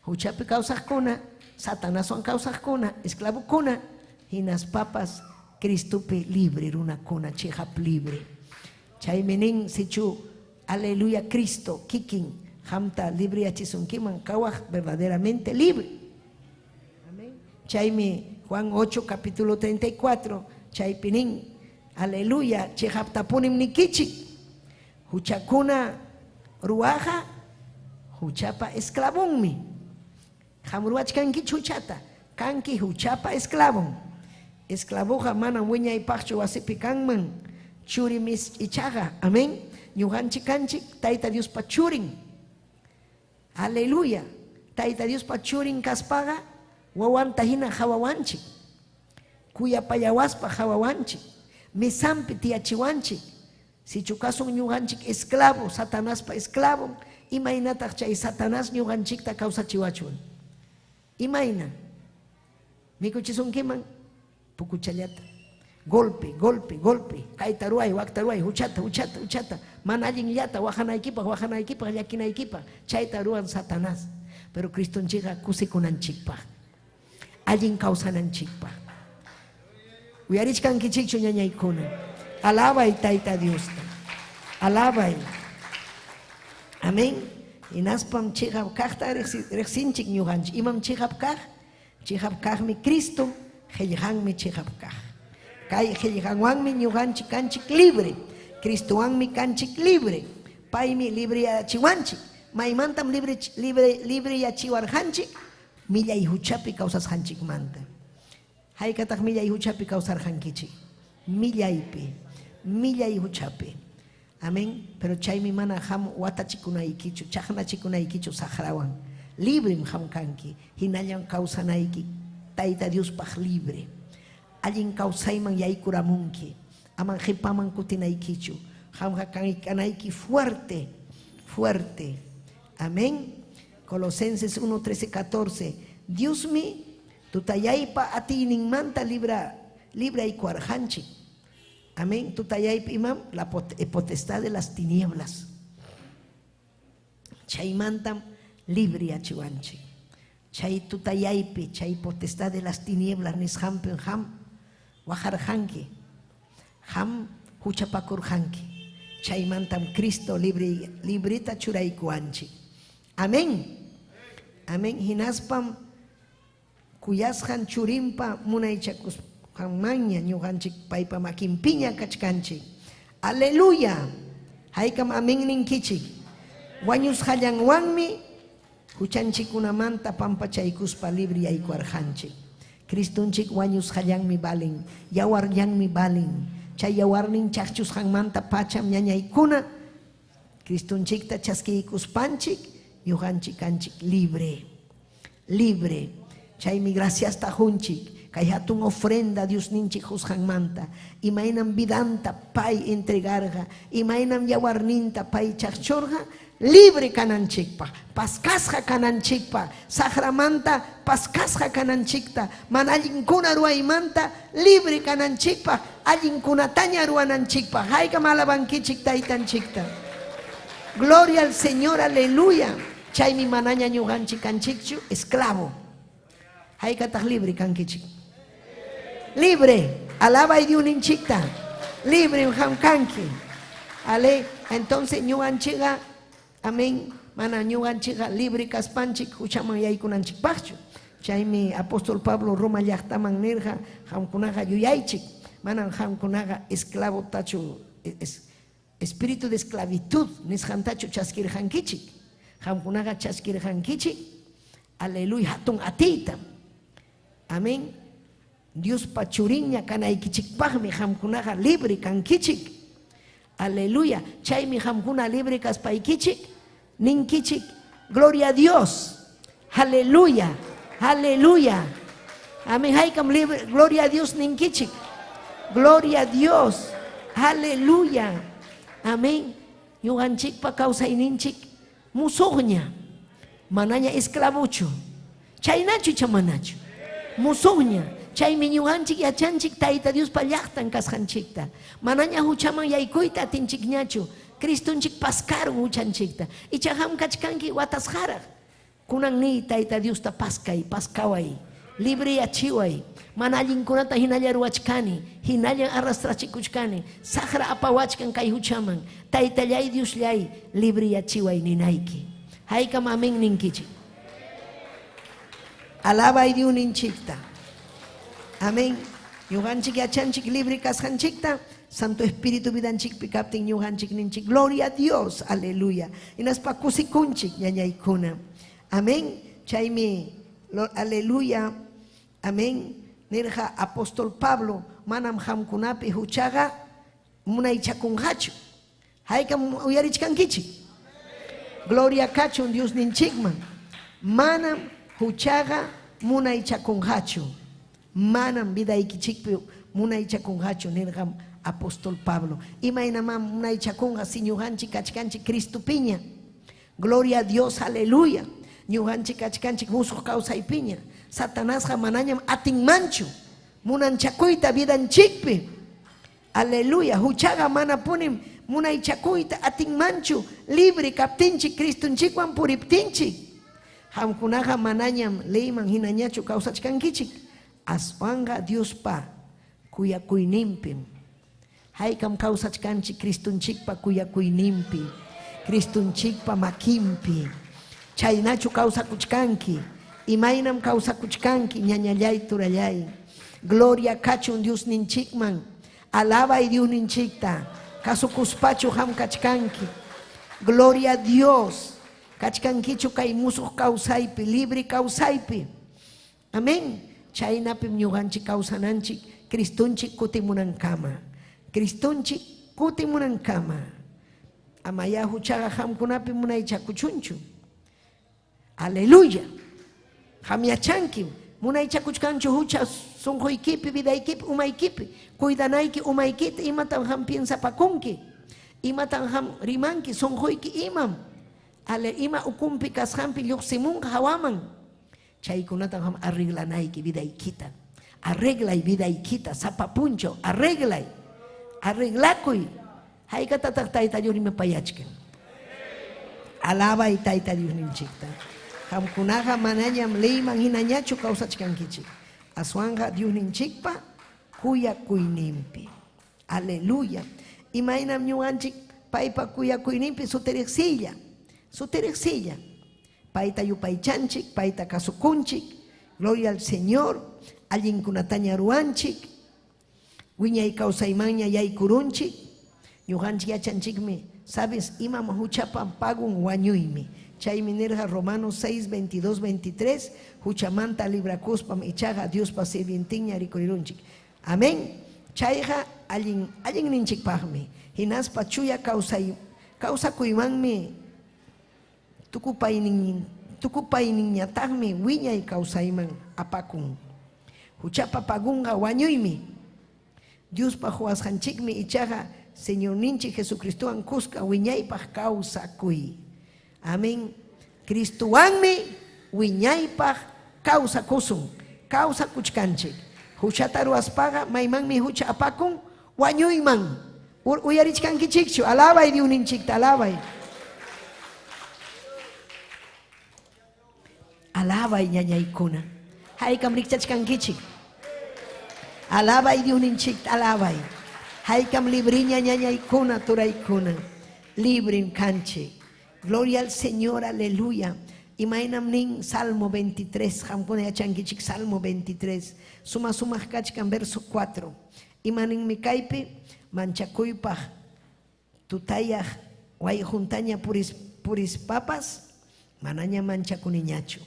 Huchapi kawsaqkuna, Satanaswan kawsaqkuna, esclavokuna, hinaspapas Cristopi libre runakuna, chiqap libre. Chaymi nin sichu aleluya Cristo kikin qamta libreyachisunkiman kawaq verdaderamente libre. Amén. Chaymi Juan 8 capítulo 34 chaypi nin aleluya chiqaptapunim nikichik huchakuna ruwaqa huchapa esclavonmi. Qam ruwachkankichu huchata, kanki huchapa esclavon. Esclavoqa manam wiñaypaqchu wasipi kanman, churim ichaqa. Amén. Ñuqanchik kanchik Tayta Diospa churin. Aleluya. Tayta Diospa churin kaspaqa wawanta hina qawawanchik. Kuyapayawaspa qawawanchik. Mesanpi tiyachiwanchik. Sichu kasun ñuqanchik esclavo, Satanaspa esclavon, imaynataq chay Satanás ñuqanchikta kawsachiwachwan? Imayna? Mikuchisunkiman pukuchallata. Golpe, golpe, golpe. Kayta ruway, wakta ruway, huchata, huchata, huchata. Mana allinllata waqanaykipaq, waqanaykipaq, llakinaykipaq. Chayta ruwan Satanás. Pero Cristonchikqa kusikunanchikpaq. Allin kawsananchikpaq. Uyarichkankichikchu ñañaykuna. Alabay Tayta Diosta. Alabay. Amén. Hinaspam chiqap kaqta riqsinchik ñuqanchik. Imam chiqap kaq? Chiqap kaqmi Cristo, qillqanmi chiqap kaq. Kay qillqanwanmi ñuqanchik kanchik libre. Cristowanmi kanchik libre. Paymi libreyachiwanchik. Maymantam libre libre libreyachiwarqanchik? Millay huchapi kawsasqanchikmanta. Haykataq millay huchapi kawsarqankichik? Millaypi, millay huchapi. Amén. Pero chaymi mana qam watachikunaykichu, chaqnachikunaykichu saqrawan. Librem qam kanki, hinallam kawsanayki Tayta Diospaq libre. Allin kawsayman yaykuramunki. Aman qipaman kutinaykichu. Qamqa kanayki fuerte, fuerte. Amén. Colosenses 1, 13, 14. Diosmi tutayaypa atiyninmanta libra libraykuwarqanchik. Amén. Tutayaypa imam la potestad de las tinieblas. Chaymantam libreyachiwanchik. Chay tutayaypi, chay potestad de las tinieblas nisqanpim qam waqarqanki. Qam huchapakurqanki. Chaymantam Cristo libre libreta churaykuwanchik. Amén. Amén. Hinaspam kuyasqan churinpa munaychakusqanmanña ñuqanchik paypa makinpiña kachkanchik. Aleluya. Haykam amén ninkichik. Wañusqallanwanmi huchanchikkunamanta pampachaykuspa libre yaykuwarqanchik. Cristonchik wañusqallanmi valen, yawarllanmi valen. Chay yawarnin chaqchusqanmanta pacham ñañaykuna Cristonchikta chaskiykuspanchik ñuqanchik kanchik libre. Libre. Chaymi graciasta qunchik kay hatun ofrenda Diosninchik qusqanmanta. Imaynam vidanta pay entregarqa, imaynam yawarninta pay chaqchurqa, libre kananchikpaq, paskasqa kananchikpaq, saqramanta paskasqa kananchikta, mana allinkuna ruwaymanta libre kananchikpaq, allinkunataña ruwananchikpaq. Haykam alabankichik Taytanchikta. Gloria al Señor, aleluya. Chaymi manaña ñuqanchik kanchikchu esclavo. Haykataq libre kankichik? Libre. Alabay Diosninchikta. Libre qam kanki. Ale, entonces ñuqanchikqa, amén, mana ñuqanchikqa libre kaspanchik huchaman yaykunanchikpaqchu. Chaymi apóstol Pablo Roma llaqtaman nirqa, qamkunaqa yuyaychik, manam qamkunaqa esclavotachu es, espíritu de esclavitud nisqantachu chaskirqankichik. Qamkunaqa chaskirqankichik, aleluya, hatun atiyta. Amén. Diospa churinña kanaykichikpaqmi qamkunaqa libre kankichik. Aleluya. Chaymi qamkuna libre kaspaykichik ninkichik. Gloria a Dios. Aleluya. Aleluya. Amén. Haykam libre. Gloria a Dios ninkichik. Gloria a Dios. Aleluya. Amén. Ñuqanchikpa kawsayninchik musuqña. Manaña esclavochu. Chaynachu icha manachu. Musuqña. Chaymi ñuqanchik yachanchik Tayta Diospa llaqtan kasqanchikta. Manaña huchaman yaykuyta atinchikñachu. Cristonchik paskarun huchanchikta. Icha qam kachkanki watasqaraq. Kunan niy Tayta Diosta paskay, paskaway. Libreyachiway. Mana allinkunata hinalla ruwachkani, hinalla arrastrachikuchkani, saqra apawachkan kay huchaman. Taytallay Diosllay, libreyachiway ninayki. Haykam amén ninkichik. Alabay Diosninchikta. Amén. Ñuqanchik yachanchik libre kasqanchikta, Santo Espíritu vidanchikpi kaptin ñuqanchik ninchik. Gloria a Dios, aleluya. Hinaspa kusikunchik ñañaykuna. Amén. Chaymi, aleluya. Amén. Nirqa apóstol Pablo, manam qamkunapi huchaqa munaychakunqachu. Haykam uyarichkankichik. Gloria kachun Diosninchikman. Manam huchaqa munaychakunqachu. Manam vidaykichikpi munaychakunqachu nirqam apóstol Pablo. Imaynamam munaychakunqa si ñuqanchik kachkanchik Cristopiña. Gloria a Dios, aleluya. Ñuqanchik kachkanchik musuq kawsaypiña. Satanasqa manañam atinmanchu munanchakuyta vidanchikpi. Aleluya. Huchaqa manapunim munaychakuyta atinmanchu libre kaptinchik Cristonchikwan puriptinchik. Qamkunaqa manañam leyman hinañachu kawsachkankichik. Aswanqa Diospa kuyakuyninpim. Haykam kawsachkanchik Cristonchikpa kuyakuyninpi, Cristonchikpa makinpi. Chaynachu kawsakuchkanki, imaynam kawsakuchkanki ñañallay turallay. Gloria kachun Diosninchikman. Alabay Diosninchikta. Kasukuspachu qam kachkanki. Gloria a Dios. Kachkankichu kay musuq kawsaypi, libre kawsaypi. Amén. Chaynapim ñuqanchik kawsananchik Cristonchik kutimunankama. Cristonchik kutimunankama. Amaya huchaqa qamkunapi munaychakuchunchu. Aleluya. Qam yachankim munaychakuchkanchu hucha sunquykipi, vidaykipi, umaykipi. Cuidanayki umaykita imatam qam piensapakunki. Imatam qam rimanki sunquyki imam. Ale ima ukumpi kasqanpi lluqsimunqa hawaman. Chaykunatam qam arreglanayki vidaykita. Arreglay vidaykita sapa punchaw, arreglay. Arreglakuy. Haykatataq Tayta Dios rimapayachkan. Alabay Tayta Diosninchikta. Qamkunaqa manañam leyman hinañachu kawsachkankichik. Aswanqa Diosninchikpa kuyakuyninpi. Aleluya. Imaynam ñuqanchik paypa kuyakuyninpi sutiriqsilla. Sutiriqsilla. Payta yupaychanchik, payta kasukunchik. Gloria al Señor. Allinkunataña ruwanchik. Wiñay kawsaymanña yaykurunchik. Ñuqanchik yachanchikmi, sabes, imam huchapa pagun wañuymi. Chaymi nirqa Romanos 6, 22, 23, huchamanta librakuspam ichaqa Diospa sirvientinña rikurirunchik. Amén. Chayqa allin allinninchikpaqmi. Hinaspa chuya kawsay kawsakuymanmi tukupaynin tukupayninñataqmi wiñay kawsayman apakun. Huchapa pagunqa wañuymi. Diospa quwasqanchikmi ichaqa Señorninchik Jesucristowan kuska wiñaypaq kawsakuy. Amén. Cristowanmi wiñaypaq kawsakusun. Kawsakuchkanchik. Huchata ruwaspaqa maymanmi hucha apakun wañuyman. Uyarichkankichikchu. Alabay Diosninchikta, alabay. Alabay ñañaykuna. Haykam rikchachkankichik. Alabay Diosninchikta, alabay. Haykam libriña ñañaykuna, turaykuna. Librim kanchik. Gloria al Señor, aleluya. Imaynam nin Salmo 23, qamkuna yachankichik Salmo 23. Suma sumaq kachkan verso 4. Imaninmi kaypi manchakuypaq tutayaq wayquntaña puris purispapas manaña manchakuniñachu.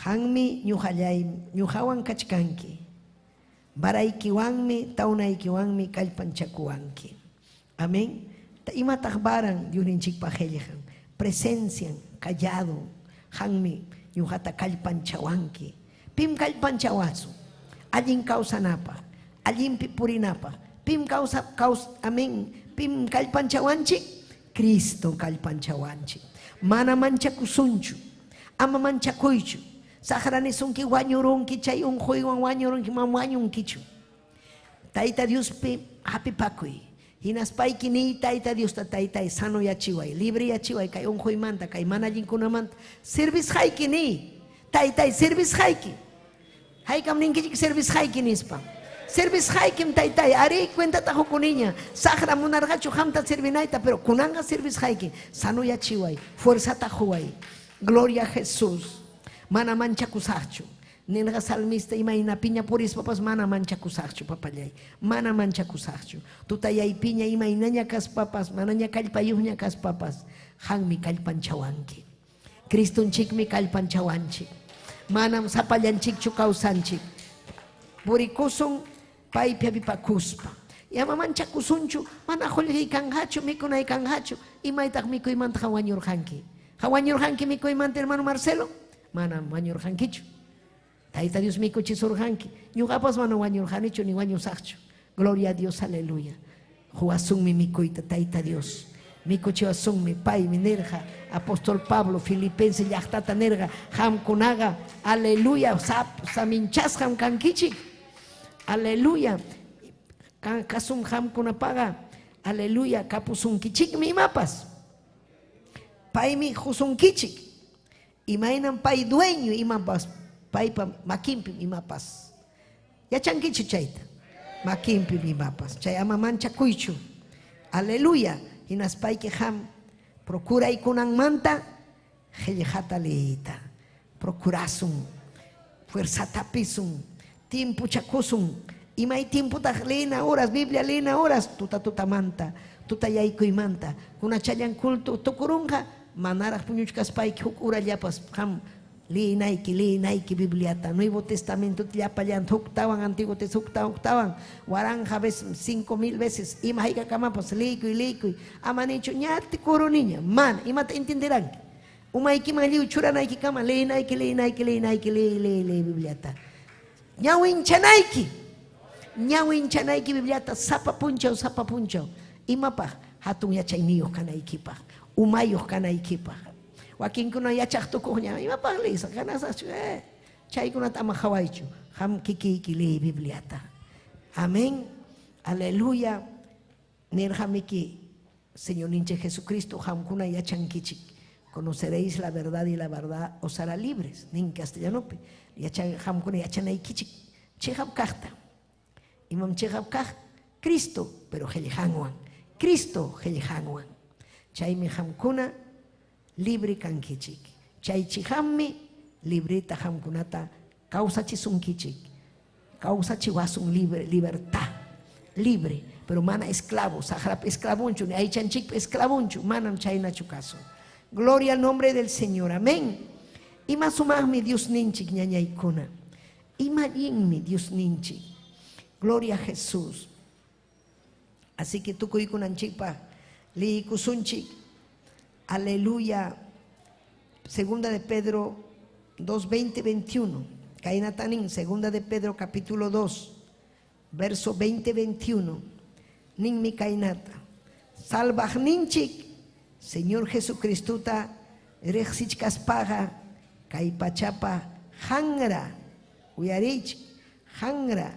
Qanmi ñuqallay ñuqawan kachkanki. Varaykiwanmi tawnaykiwanmi kallpanchakuwanki. Amén. Imataq varan Diosninchikpa qillqan. Presencian, callado. Qanmi ñuqata kallpanchawanki. Pim kallpanchawasun. Allin kawsanapaq, allinpi purinapaq. Pim kawsa kaws amén. Pim kallpanchawanchik? Cristo kallpanchawanchik. Mana manchakusunchu. Ama manchakuychu. Saqra nisunki wañurunki chay unquywan wañurunki manam wañunkichu. Tayta Diospi hapipakuy. Hinaspayki niy Tayta Diosta, Taytay, sanoyachiway, libreyachiway kay unquymanta, kay mana allinkunamanta. Servisqayki niy. Taytay, servisqayki. Haykam ninkichik servisqayki nispa. Servisqaykim taytay, arí cuentata qukuniña. Saqra munarqachu qamta servinayta, pero kunanqa servisqayki. Sanoyachiway, fuerzata quway. Gloria a Jesús. Mana manchakusaqchu. Nirqa salmista, imaynapiña purispapas mana manchakusaqchu, papallay. Mana manchakusaqchu. Tutayaypiña imaynaña kaspapas, manaña kallpayuqña kaspapas, qammi kallpanchawanki. Cristonchikmi kallpanchawanchik. Manam sapallanchikchu kawsanchik. Purikusun paypi hapipakuspa. Ama manchakusunchu, mana qullqiy kanqachu, mikunay kanqachu. Imaytaq mikuymanta wañurqanki? Wañurqanki mikuymanta, hermano Marcelo? Manam wañurqankichu. Tayta Dios mikuchisurqanki. Ñuqapas mana wañurqanichu ni wañusaqchu. Gloria a Dios, aleluya. Quwasunmi mikuyta Tayta Dios. Mikuchiwasunmi, paymi nirqa apóstol Pablo Filipense llaqtata nirqa, qamkunaqa aleluya saminchasqam kankichik. Aleluya. Kasun qamkunapaqa aleluya kapusunkichikmi imapas. Paymi qusunkichik. Imaynam pay dueño imapas, paypa makinpim imapas. Yachankichu chayta? Makinpim imapas. Chay ama manchakuychu. Aleluya. Hinaspayki qam procuray kunanmanta qillqata liyta. Procurasun. Fuerzata pisun. Tiempochakusun. Imay tiempotaq liyna horas, Biblia liyna horas, tuta tutamanta, tutayaykuymanta. Kunachallan culto tukurunqa, manaraq puñuchkaspayki huk urallapas qam liynayki, liynayki Bibliata, Nuevo Testamento llapallanta, huktawan Antiguo Testamento, huktawan, huktawan, waranqa veces, 5000 veces, ima haykakamapas liykuy, liykuy. Ama nichu ña tukuruniña, mana, imata entenderanki. Umaykiman lliw churanaykikama liynayki, liynayki, liynayki, liy, liy, liy Bibliata. Ñawinchanayki. Ñawinchanayki Bibliata sapa punchaw, sapa punchaw. Imapaq? Hatun yachayniyuq kanaykipaq, umayuq kanaykipaq. Wakinkuna yachaq tukuqña, imapaq liysa, ganasaqchu, chaykunata ama qhawaychu. Qam kikiyki liy Bibliata. Amén. Aleluya. Nirqamiki, Señorninchik Jesucristo, qamkuna yachankichik. Conoceréis la verdad y la verdad os hará libres. Nin castellanopi. Qamkuna yachanaykichik. Chiqap kaqta. Imam chiqap kaq? Cristo, pero qillqanwan. Cristo qillqanwan. Chaymi qamkuna libre kankichik. Chay chiqammi libreta qamkunata kawsachisunkichik. Kawsachiwasun libre, libertad. Libre, pero mana esclavo, saqrap esclavunchu, ni aychanchikpa esclavunchu, manam chaynachu kasun. Gloria al nombre del Señor. Amén. Ima sumaqmi Dios ninchik ñañaykuna. Ima allinmi Dios ninchik. Gloria a Jesús. Así que tukuykunanchikpaq liykusunchik. Aleluya. Segunda de Pedro 2, 20, 21. Kaynata nin, Segunda de Pedro capítulo 2, verso 20, 21. Ninmi kaynata. Salvaqninchik, Señor Jesucristuta riqsichkaspaqa kay pachapa hanra, uyariychik, hanra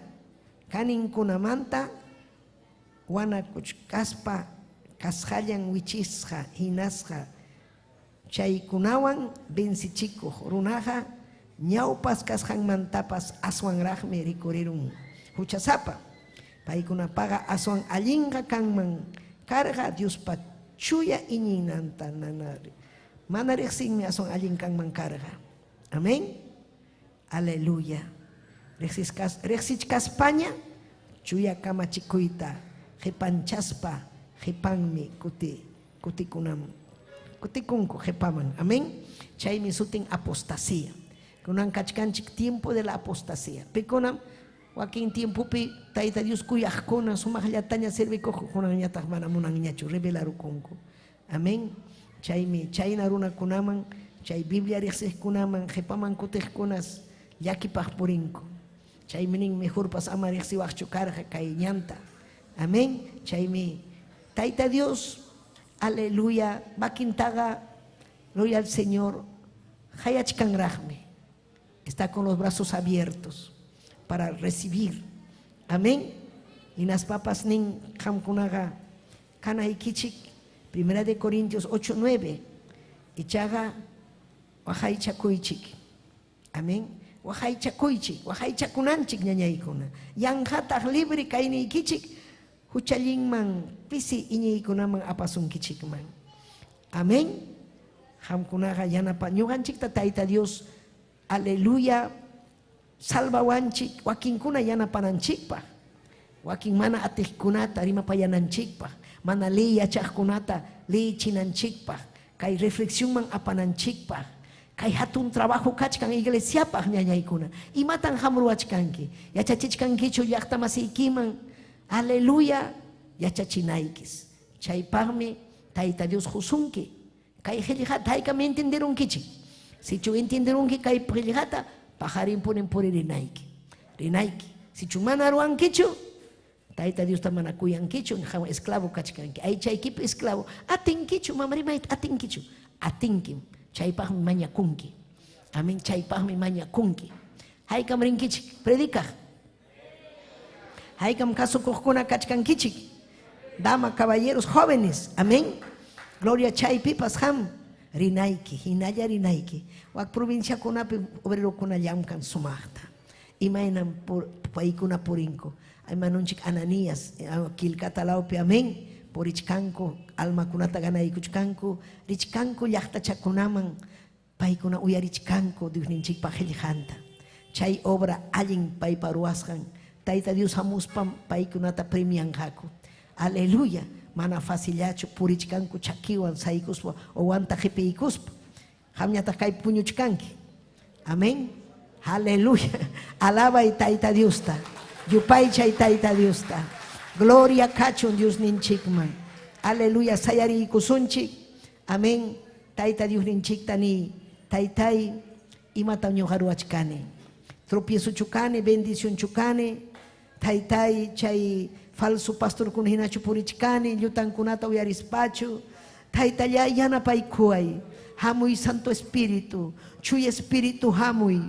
kaninkunamanta wanakuchkaspa kasqallan wichisqa hinasqa chaykunawan vencichikuq runaqa ñawpas kasqanmantapas aswanraqmi rikurirun huchasapa. Paykunapaqa aswan allinqa kanman karqa Diospa chuya iñiynanta mana riqsinmi aswan allin kanman karqa. Amén. Aleluya. Riqsichkaspaña chuya kamachikuyta qipanchaspa qipanmi kutikunam kutikunku qipaman. Amén. Chaymi sutin apostasía. Kunan kachkanchik tiempo de la apostasía. Pikunam wakin tiempopi Tayta Dios kuyaqkuna sumaqllataña servikuq kunanñataq mana munanñachu rebelarukunku. Amén. Chaymi chayna runakunaman chay Biblia riqsiqkunaman qipaman kutiqkunas llakipaq purinku. Chaymi nin mejorpas ama riqsiwaqchu karqa kay ñanta. Amén. Chaymi Tayta Dios, aleluya, makintaqa gloria al Señor, hayachkanraqmi. Está con los brazos abiertos para recibir. Amén. Hinaspapas nin qamkunaqa kanaykichik. Primera de Corintios 8, 9. Ichaqa waqaychakuychik. Amén. Waqaychakuychik, waqaychakunanchik ñañaykuna. Yanqataq libre kayniykichik huchallinman pisi iñiykunaman apasunkichikman. Amén. Qamkunaqa yanapa ñuqanchikta Tayta Dios, aleluya, salvawanchik, wakinkuna yanapananchikpaq. Wakin mana atiqkunata rimapayananchikpaq, mana liy yachaqkunata liyichinanchikpaq, kay reflexionman apananchikpaq. Kay hatun trabajo kachkan iglesiapaq ñañaykuna. Imatan qam ruwachkanki? Yachachichkankichu llaqta masiykiman? Aleluya, yachachinaykis. Chaypaqmi Tayta Dios husunki. Kay qillqata haykam entenderunkichik. Sichu entenderunki kay qillqata, paqarinpunin puririnayki. Rinayki. Sichu mana ruwankichu, Tayta Diosta mana kuyankichu, qam esclavo kachkanki. Aychaykipi esclavo. Atinkichu, mama rimayta atinkichu. Atinkim. Chaypaqmi mañakunki. Amén, chaypaqmi mañakunki. Haykam rinkichik predicaq. Haykam kasukuqkuna kachkankichik. Dama, caballeros, jóvenes. Amén. Gloria chaypipas qam rinayki, hinalla rinayki. Wak provinciakunapi obrerokuna llamkan sumaqta. Imaynam paykuna purinku. Hermanonchik Ananías, Quilcatalawpi, amén. Purichkanku, almakunata ganaykuchkanku, richkanku llaqtachakunaman, paykuna uyarichkanku Diosninchikpa qillqanta. Chay obra allin paypa ruwasqan, Tayta Dios hamuspam paykunata premianqaku. Aleluya, mana facillachu purichkanku chakiwan saykuspa wawanta qipiykuspa. Qamñataq kaypi puñuchkanki. Amén. Aleluya. Alabay Tayta Diosta. Yupaychay Tayta Diosta. Gloria kachun Diosninchikman. Aleluya. Sayariykusunchik. Amén. Tayta Diosninchikta niy. Taytay, imatam ñuqa ruwachkani. Tropiezochu kani, bendicionchu kani. Taytay, chay falso pastorkuna hinachu purichkani, llutankunata uyarispachu. Taytallay, yanapaykuway. Hamuy Santo Espíritu, Chuya Espíritu hamuy.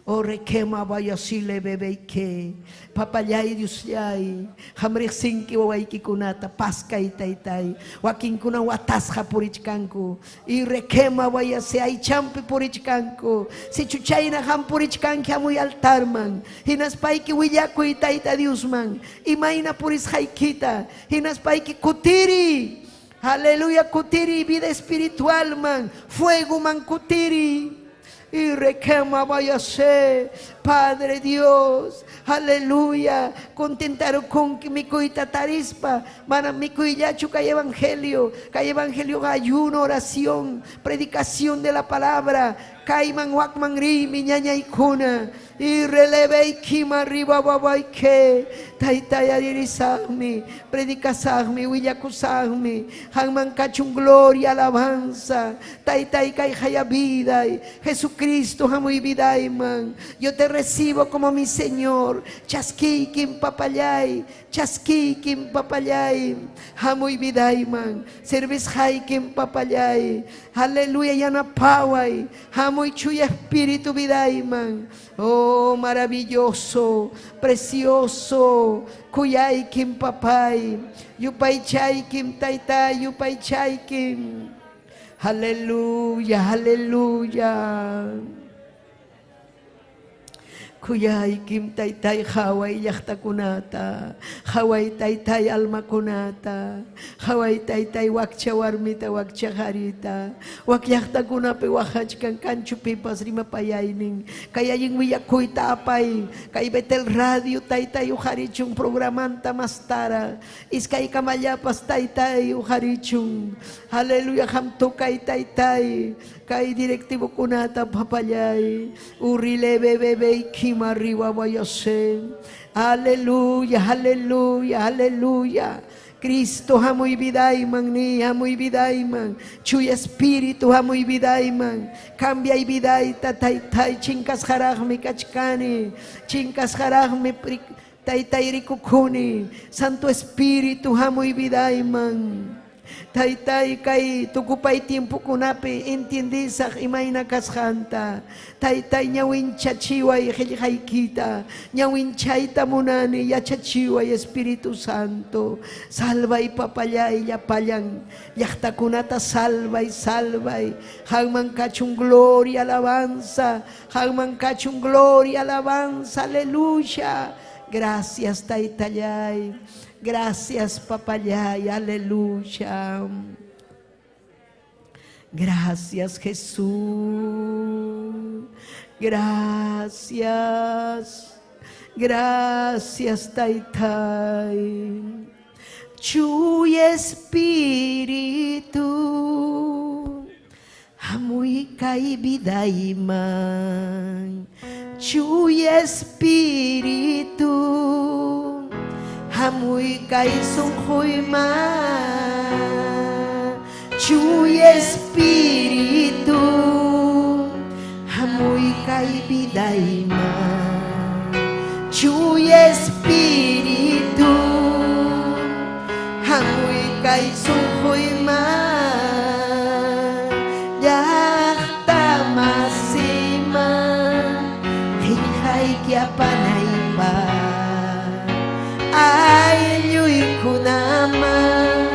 O requema vayasile bebeike. Papallay Diosllay, qam riqsinki wawaykikunata, paskay taytay. Wakinkuna watasqa purichkanku. Y requema vayase aychampi purichkanku. Sichu chayna qam purichkanki hamuy altarman. Hinaspayki willakuy Tayta Diosman. Imayna purisqaykita. Hinaspayki kutiri. Aleluya, kutiri vida espiritualman, fuegoman kutiri. Y requema vayase, Padre Dios, aleluya. Contentarunki mikuyta tarispa, mana mikuyllachu kay evangelio, kay evangelio ayuno, oración, predicación de la palabra. Kayman wakman riymi ñañaykuna. Y releveykima ribababayke. Taytay aririsaqmi, predicasaqmi, willakusaqmi. Qamman kachun gloria, alabanza. Taytay kay haya viday. Jesucristo hamuy vidayman. Yo te recibo como mi Señor. Chaskiykim papallay, chaskiykim papallay. Hamuy vidayman. Servisqaykim papallay. Aleluya yanapaway. Hamuy chuya espíritu vidayman. Oh, maravilloso, precioso. Kuyaykim papay. Yupaychaykim taytay, yupaychaykim. Aleluya, aleluya. Kuyaykim taytay qhaway llaqtakunata, qhaway taytay almakunata, qhaway taytay wakcha warmita, wakcha qharita, wak llaqtakunapi waqachkan kanchu pipas rimapayaynin, kay allin willakuyta apay, kay Betel Radio taytay uqharichun programanta mastara, iskay kamallapas taytay uqharichun, aleluya qam tukay taytay, kay directivokunata papallay, urrile bebebe kima arriba vayase. Aleluya, aleluya, aleluya. Cristo hamuy vidayman ni hamuy vidayman. Chuya espíritu hamuy vidayman. Cambiay vidayta taytay chinkasqaraqmi kachkani. Chinkasqaraqmi taytay rikukuni. Santo Espíritu hamuy vidayman. Taytay kay tukupay tiempokunapi entiendisaq imayna kasqanta. Taytay ñawinchachiway qillqaykita, ñawinchayta munani yachachiway Espíritu Santo. Salvay papallay llapallan llaqtakunata salvay, salvay. Qanman kachun gloria, alabanza. Qanman kachun gloria, alabanza, aleluya. Gracias taytallay. Gracias papallay, aleluya. Gracias Jesús. Gracias. Gracias Taytay. Chuy Espíritu. Hamuy kay vidayman. Chuy Espíritu. Hamuy kay sunquyman. Chuy Espíritu. Hamuy kay vidayman. Chuy Espíritu. Hamuy kay sunquyman. Llaqta masiman qillqayki apanaypaq aylluykunaman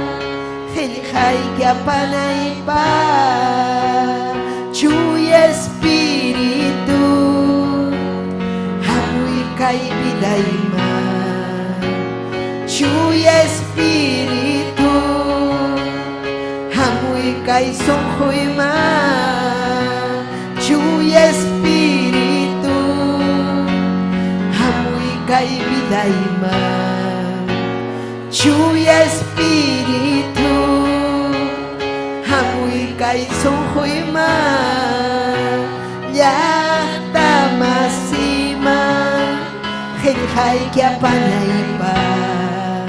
qillqayki apanaypaq Chuy Espíritu hamuy kay vidayman Chuy Espíritu hamuy kay sunquyman Chuy Espíritu hamuy kay vidayman Chuy Espíritu hamuy kay sunquyman llaqta masiman qillqayki apanaypaq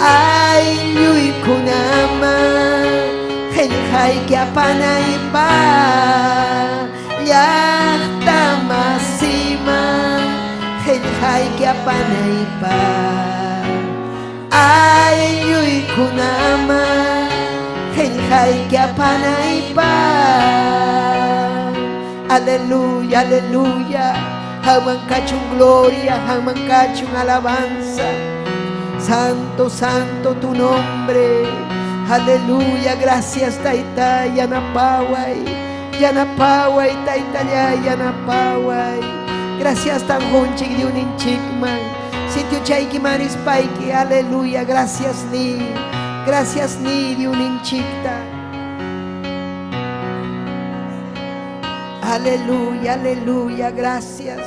aylluykunaman qillqayki apanaypaq llaqta masiman qillqayki apanaypaq aylluykunaman qillqayki apanaypaq aleluya aleluya Qamman kachun gloria, qamman kachun alabanza. Santo, santo tu nombre. Aleluya, gracias Tayta, yanapaway. Yanapaway, Taytallay, yanapaway. Gracias tanqunchik Dyuninchikman. Sitiochaykiman rispayki, aleluya, gracias ni. Gracias ni Dyuninchikta. Aleluya, aleluya, gracias.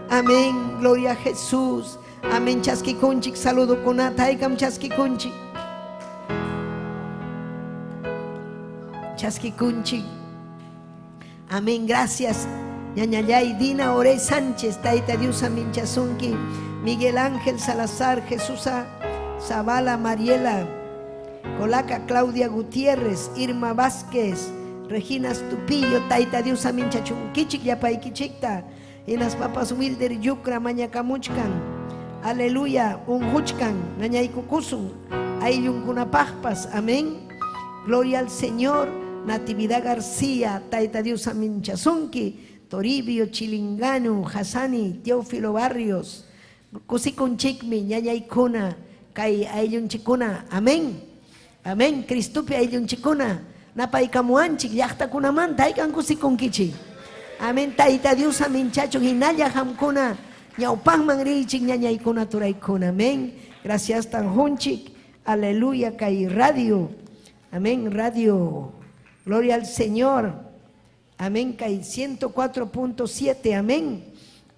Amén, gloria a Jesús. Amén, chaskikunchik, saludokunata, haykam chaskikunchik. Chaskikunchik. Amén, gracias. Ñañallay, Dina Ore Sánchez, Taita Dios, amén, chasunki. Miguel Ángel Salazar, Jesús Zavala, Mariela, Colaca, Claudia Gutiérrez, Irma Vázquez, Regina Stupillo, Taita Dios, amén, chachunkichik, yapaykichikta. Inas papas Wilder Yukra, mañakamuchkan. Aleluya, unhuchkan, nañaykukusun, ayllunkunapaqpas, amén. Gloria al Señor, Natividad García, Taita Dios, amén, chasunki. Toribio, Chilingano, Hasani, Teófilo Barrios, Kusikunchikmi, ñañaykuna, kay ayllunchikuna, amén. Amén, Cristopi ayllunchikuna, napaykamuanchik, llaqtakunamanta, haykan kusikunkichik. Amén, Taita Dios, amén, chacho, hinalla hamkuna, ñawpaqman riychik, ñañaykuna, turaykuna, amén. Gracias tanjunchik, aleluya, kay radio, amén, radio, gloria al Señor, amén, kay 104.7, amén.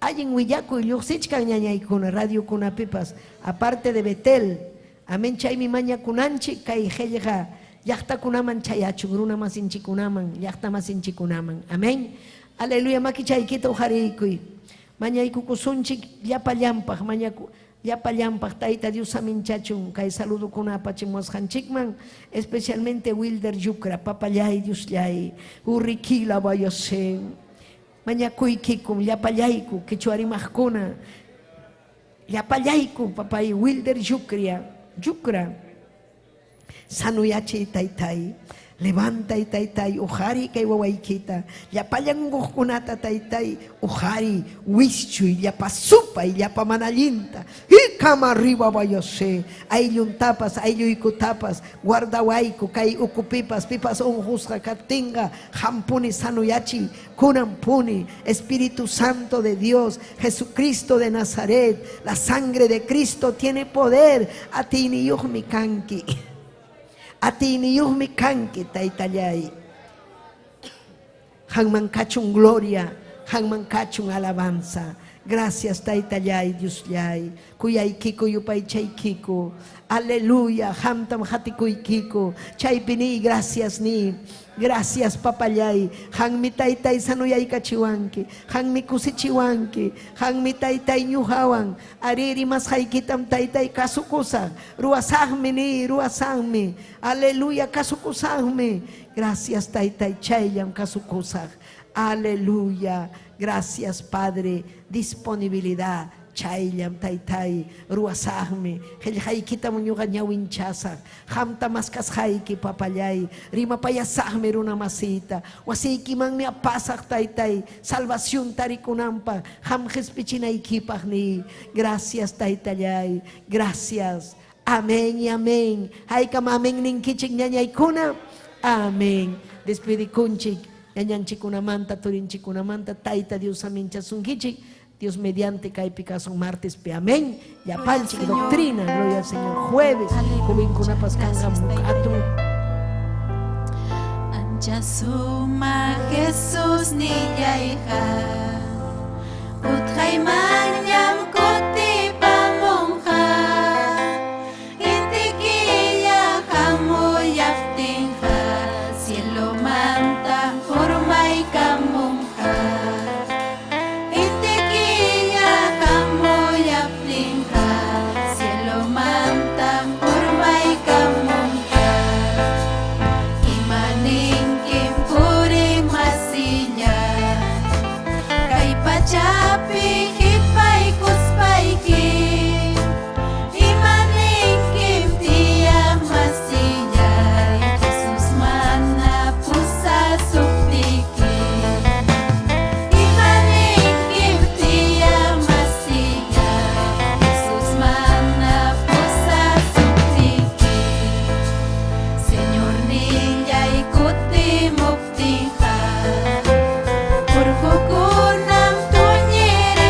Allin willakuy lluqsichkan ñañaykuna, radio kunapipas, aparte de Betel, amén, chaymi mañakunanchik, kay qillqa llaqtakunaman chayachun, runa masinchikunaman, llaqta masinchikunaman, amén. Aleluya, makichaykita uqariykuy. Mañaykukusunchik llapallampaq, mañaku llapallampaq Tayta Dios aminchachun kay saludukuna apachimuwasqanchikman, especialmente Wilder Yukra, papallay Diosllay, urrikila vayasen. Mañakuykikum llapallayku quichua rimaqkuna, llapallayku papay Wilder Yukria, Yukra. Sanoyachiy taytay. Levantay taytay, uqariy kay wawaykita. Llapallan unquqkunata taytay, uqariy, wischuy, llapa supay, llapa mana allinta. Ikama arriba vayose. Aylluntapas, aylluykutapas, guardawayku kay ukupipas, pipas unqusqa kaptinqa, hampuni sanoyachiy, kunan puni, Espíritu Santo de Dios, Jesucristo de Nazaret, la sangre de Cristo tiene poder. Atiyniyuqmi kanki. Atiyniyuqmi kanki, taytallay. Qamman kachun gloria, qamman kachun alabanza. Gracias taytallay, Diosllay. Kuyaykiku yupaychaykiku. Aleluya, qamtam qatikuykiku. Chaypi ni gracias ni. Gracias papallay. Qammi taytay sanuyaykachiwanki. Qammi kusichiwanki. Qammi taytay ñuqawan. Arí rimasqaykitam taytay kasukusaq. Ruwasaqmi ni, ruwasaqmi. Aleluya, kasukusaqmi. Gracias taytay, chayllam kasukusaq. Aleluya. Gracias Padre. Disponibilidad. Chayllam taytay ruwasaqmi. Qillqaykitam ñuqa ñawinchasaq. Qamta maskasqayki papallay. Rimapayasaqmi runa masiyta. Wasiykimanmi apasaq taytay. Salvación tarikunanpaq. Qam qispichinaykipaq ni. Gracias taytallay. Gracias. Amén y amén. Haykam amén ninkichik ñañaykuna. Amén. Despedikunchik ñañanchikunamanta, turinchikunamanta, Tayta Dios saminchasunkichik. Dios mediante kaypi kasun martes pe amén. Llapanchik doctrina, gloria al Señor. Jueves, jovenkunapas kanqa atun. Ancha sumaq Jesus nillayqa, utqaymanñam kutipamunqa, inti killa hamullaptinqa, cielomanta urmaykamunqa. Inti killa hamullaptinqa, cielomanta urmaykamunqa. Imaninkim puriqmasilla, kay pachapi qipaykuspayki. Imaninkim tiyaqmasillay, Jesus mana pusasuptiki. Imaninkim tiyaqmasillay, Jesus mana pusasuptiki. Señor nillay kutimuptinqa, urqukunam tuñirinqaku.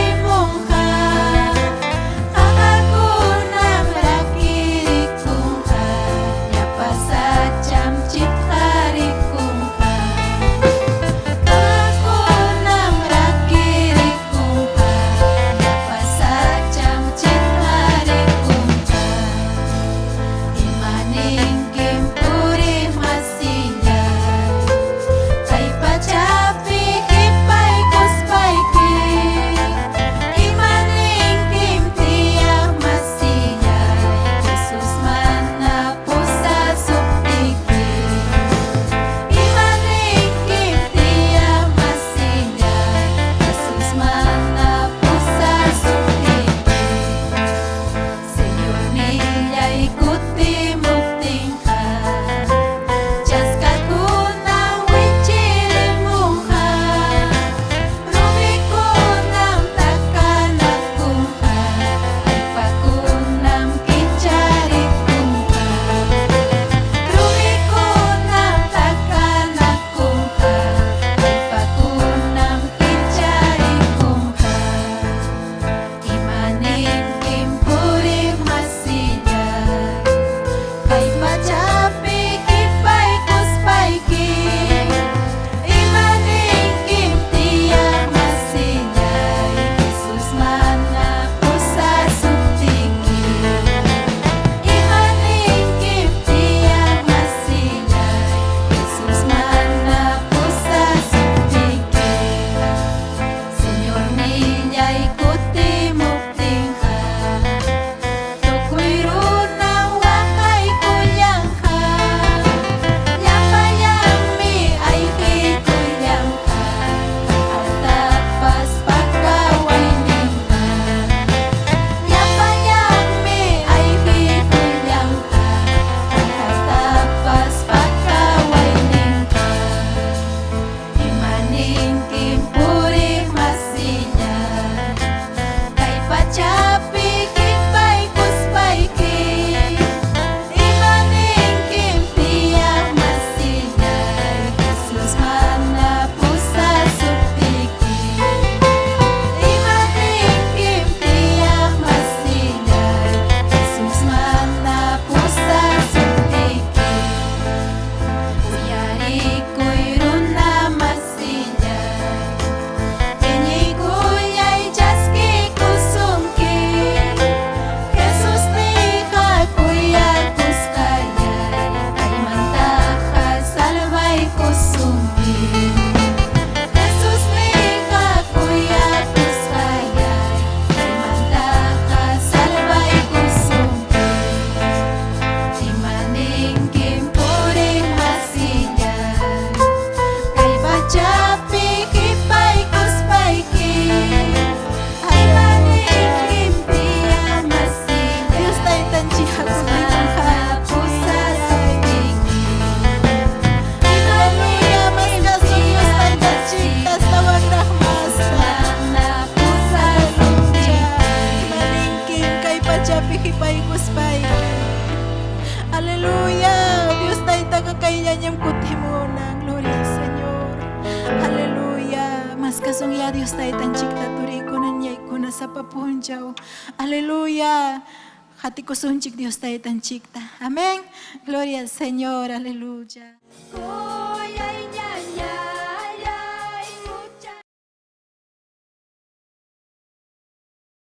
Maskasunyá Dios Taytanchikta turiykuna ñañaykuna sapa punchaw. Aleluya. Qatikusunchik Dios Taytanchikta. Amén. Gloria al Señor. Aleluya.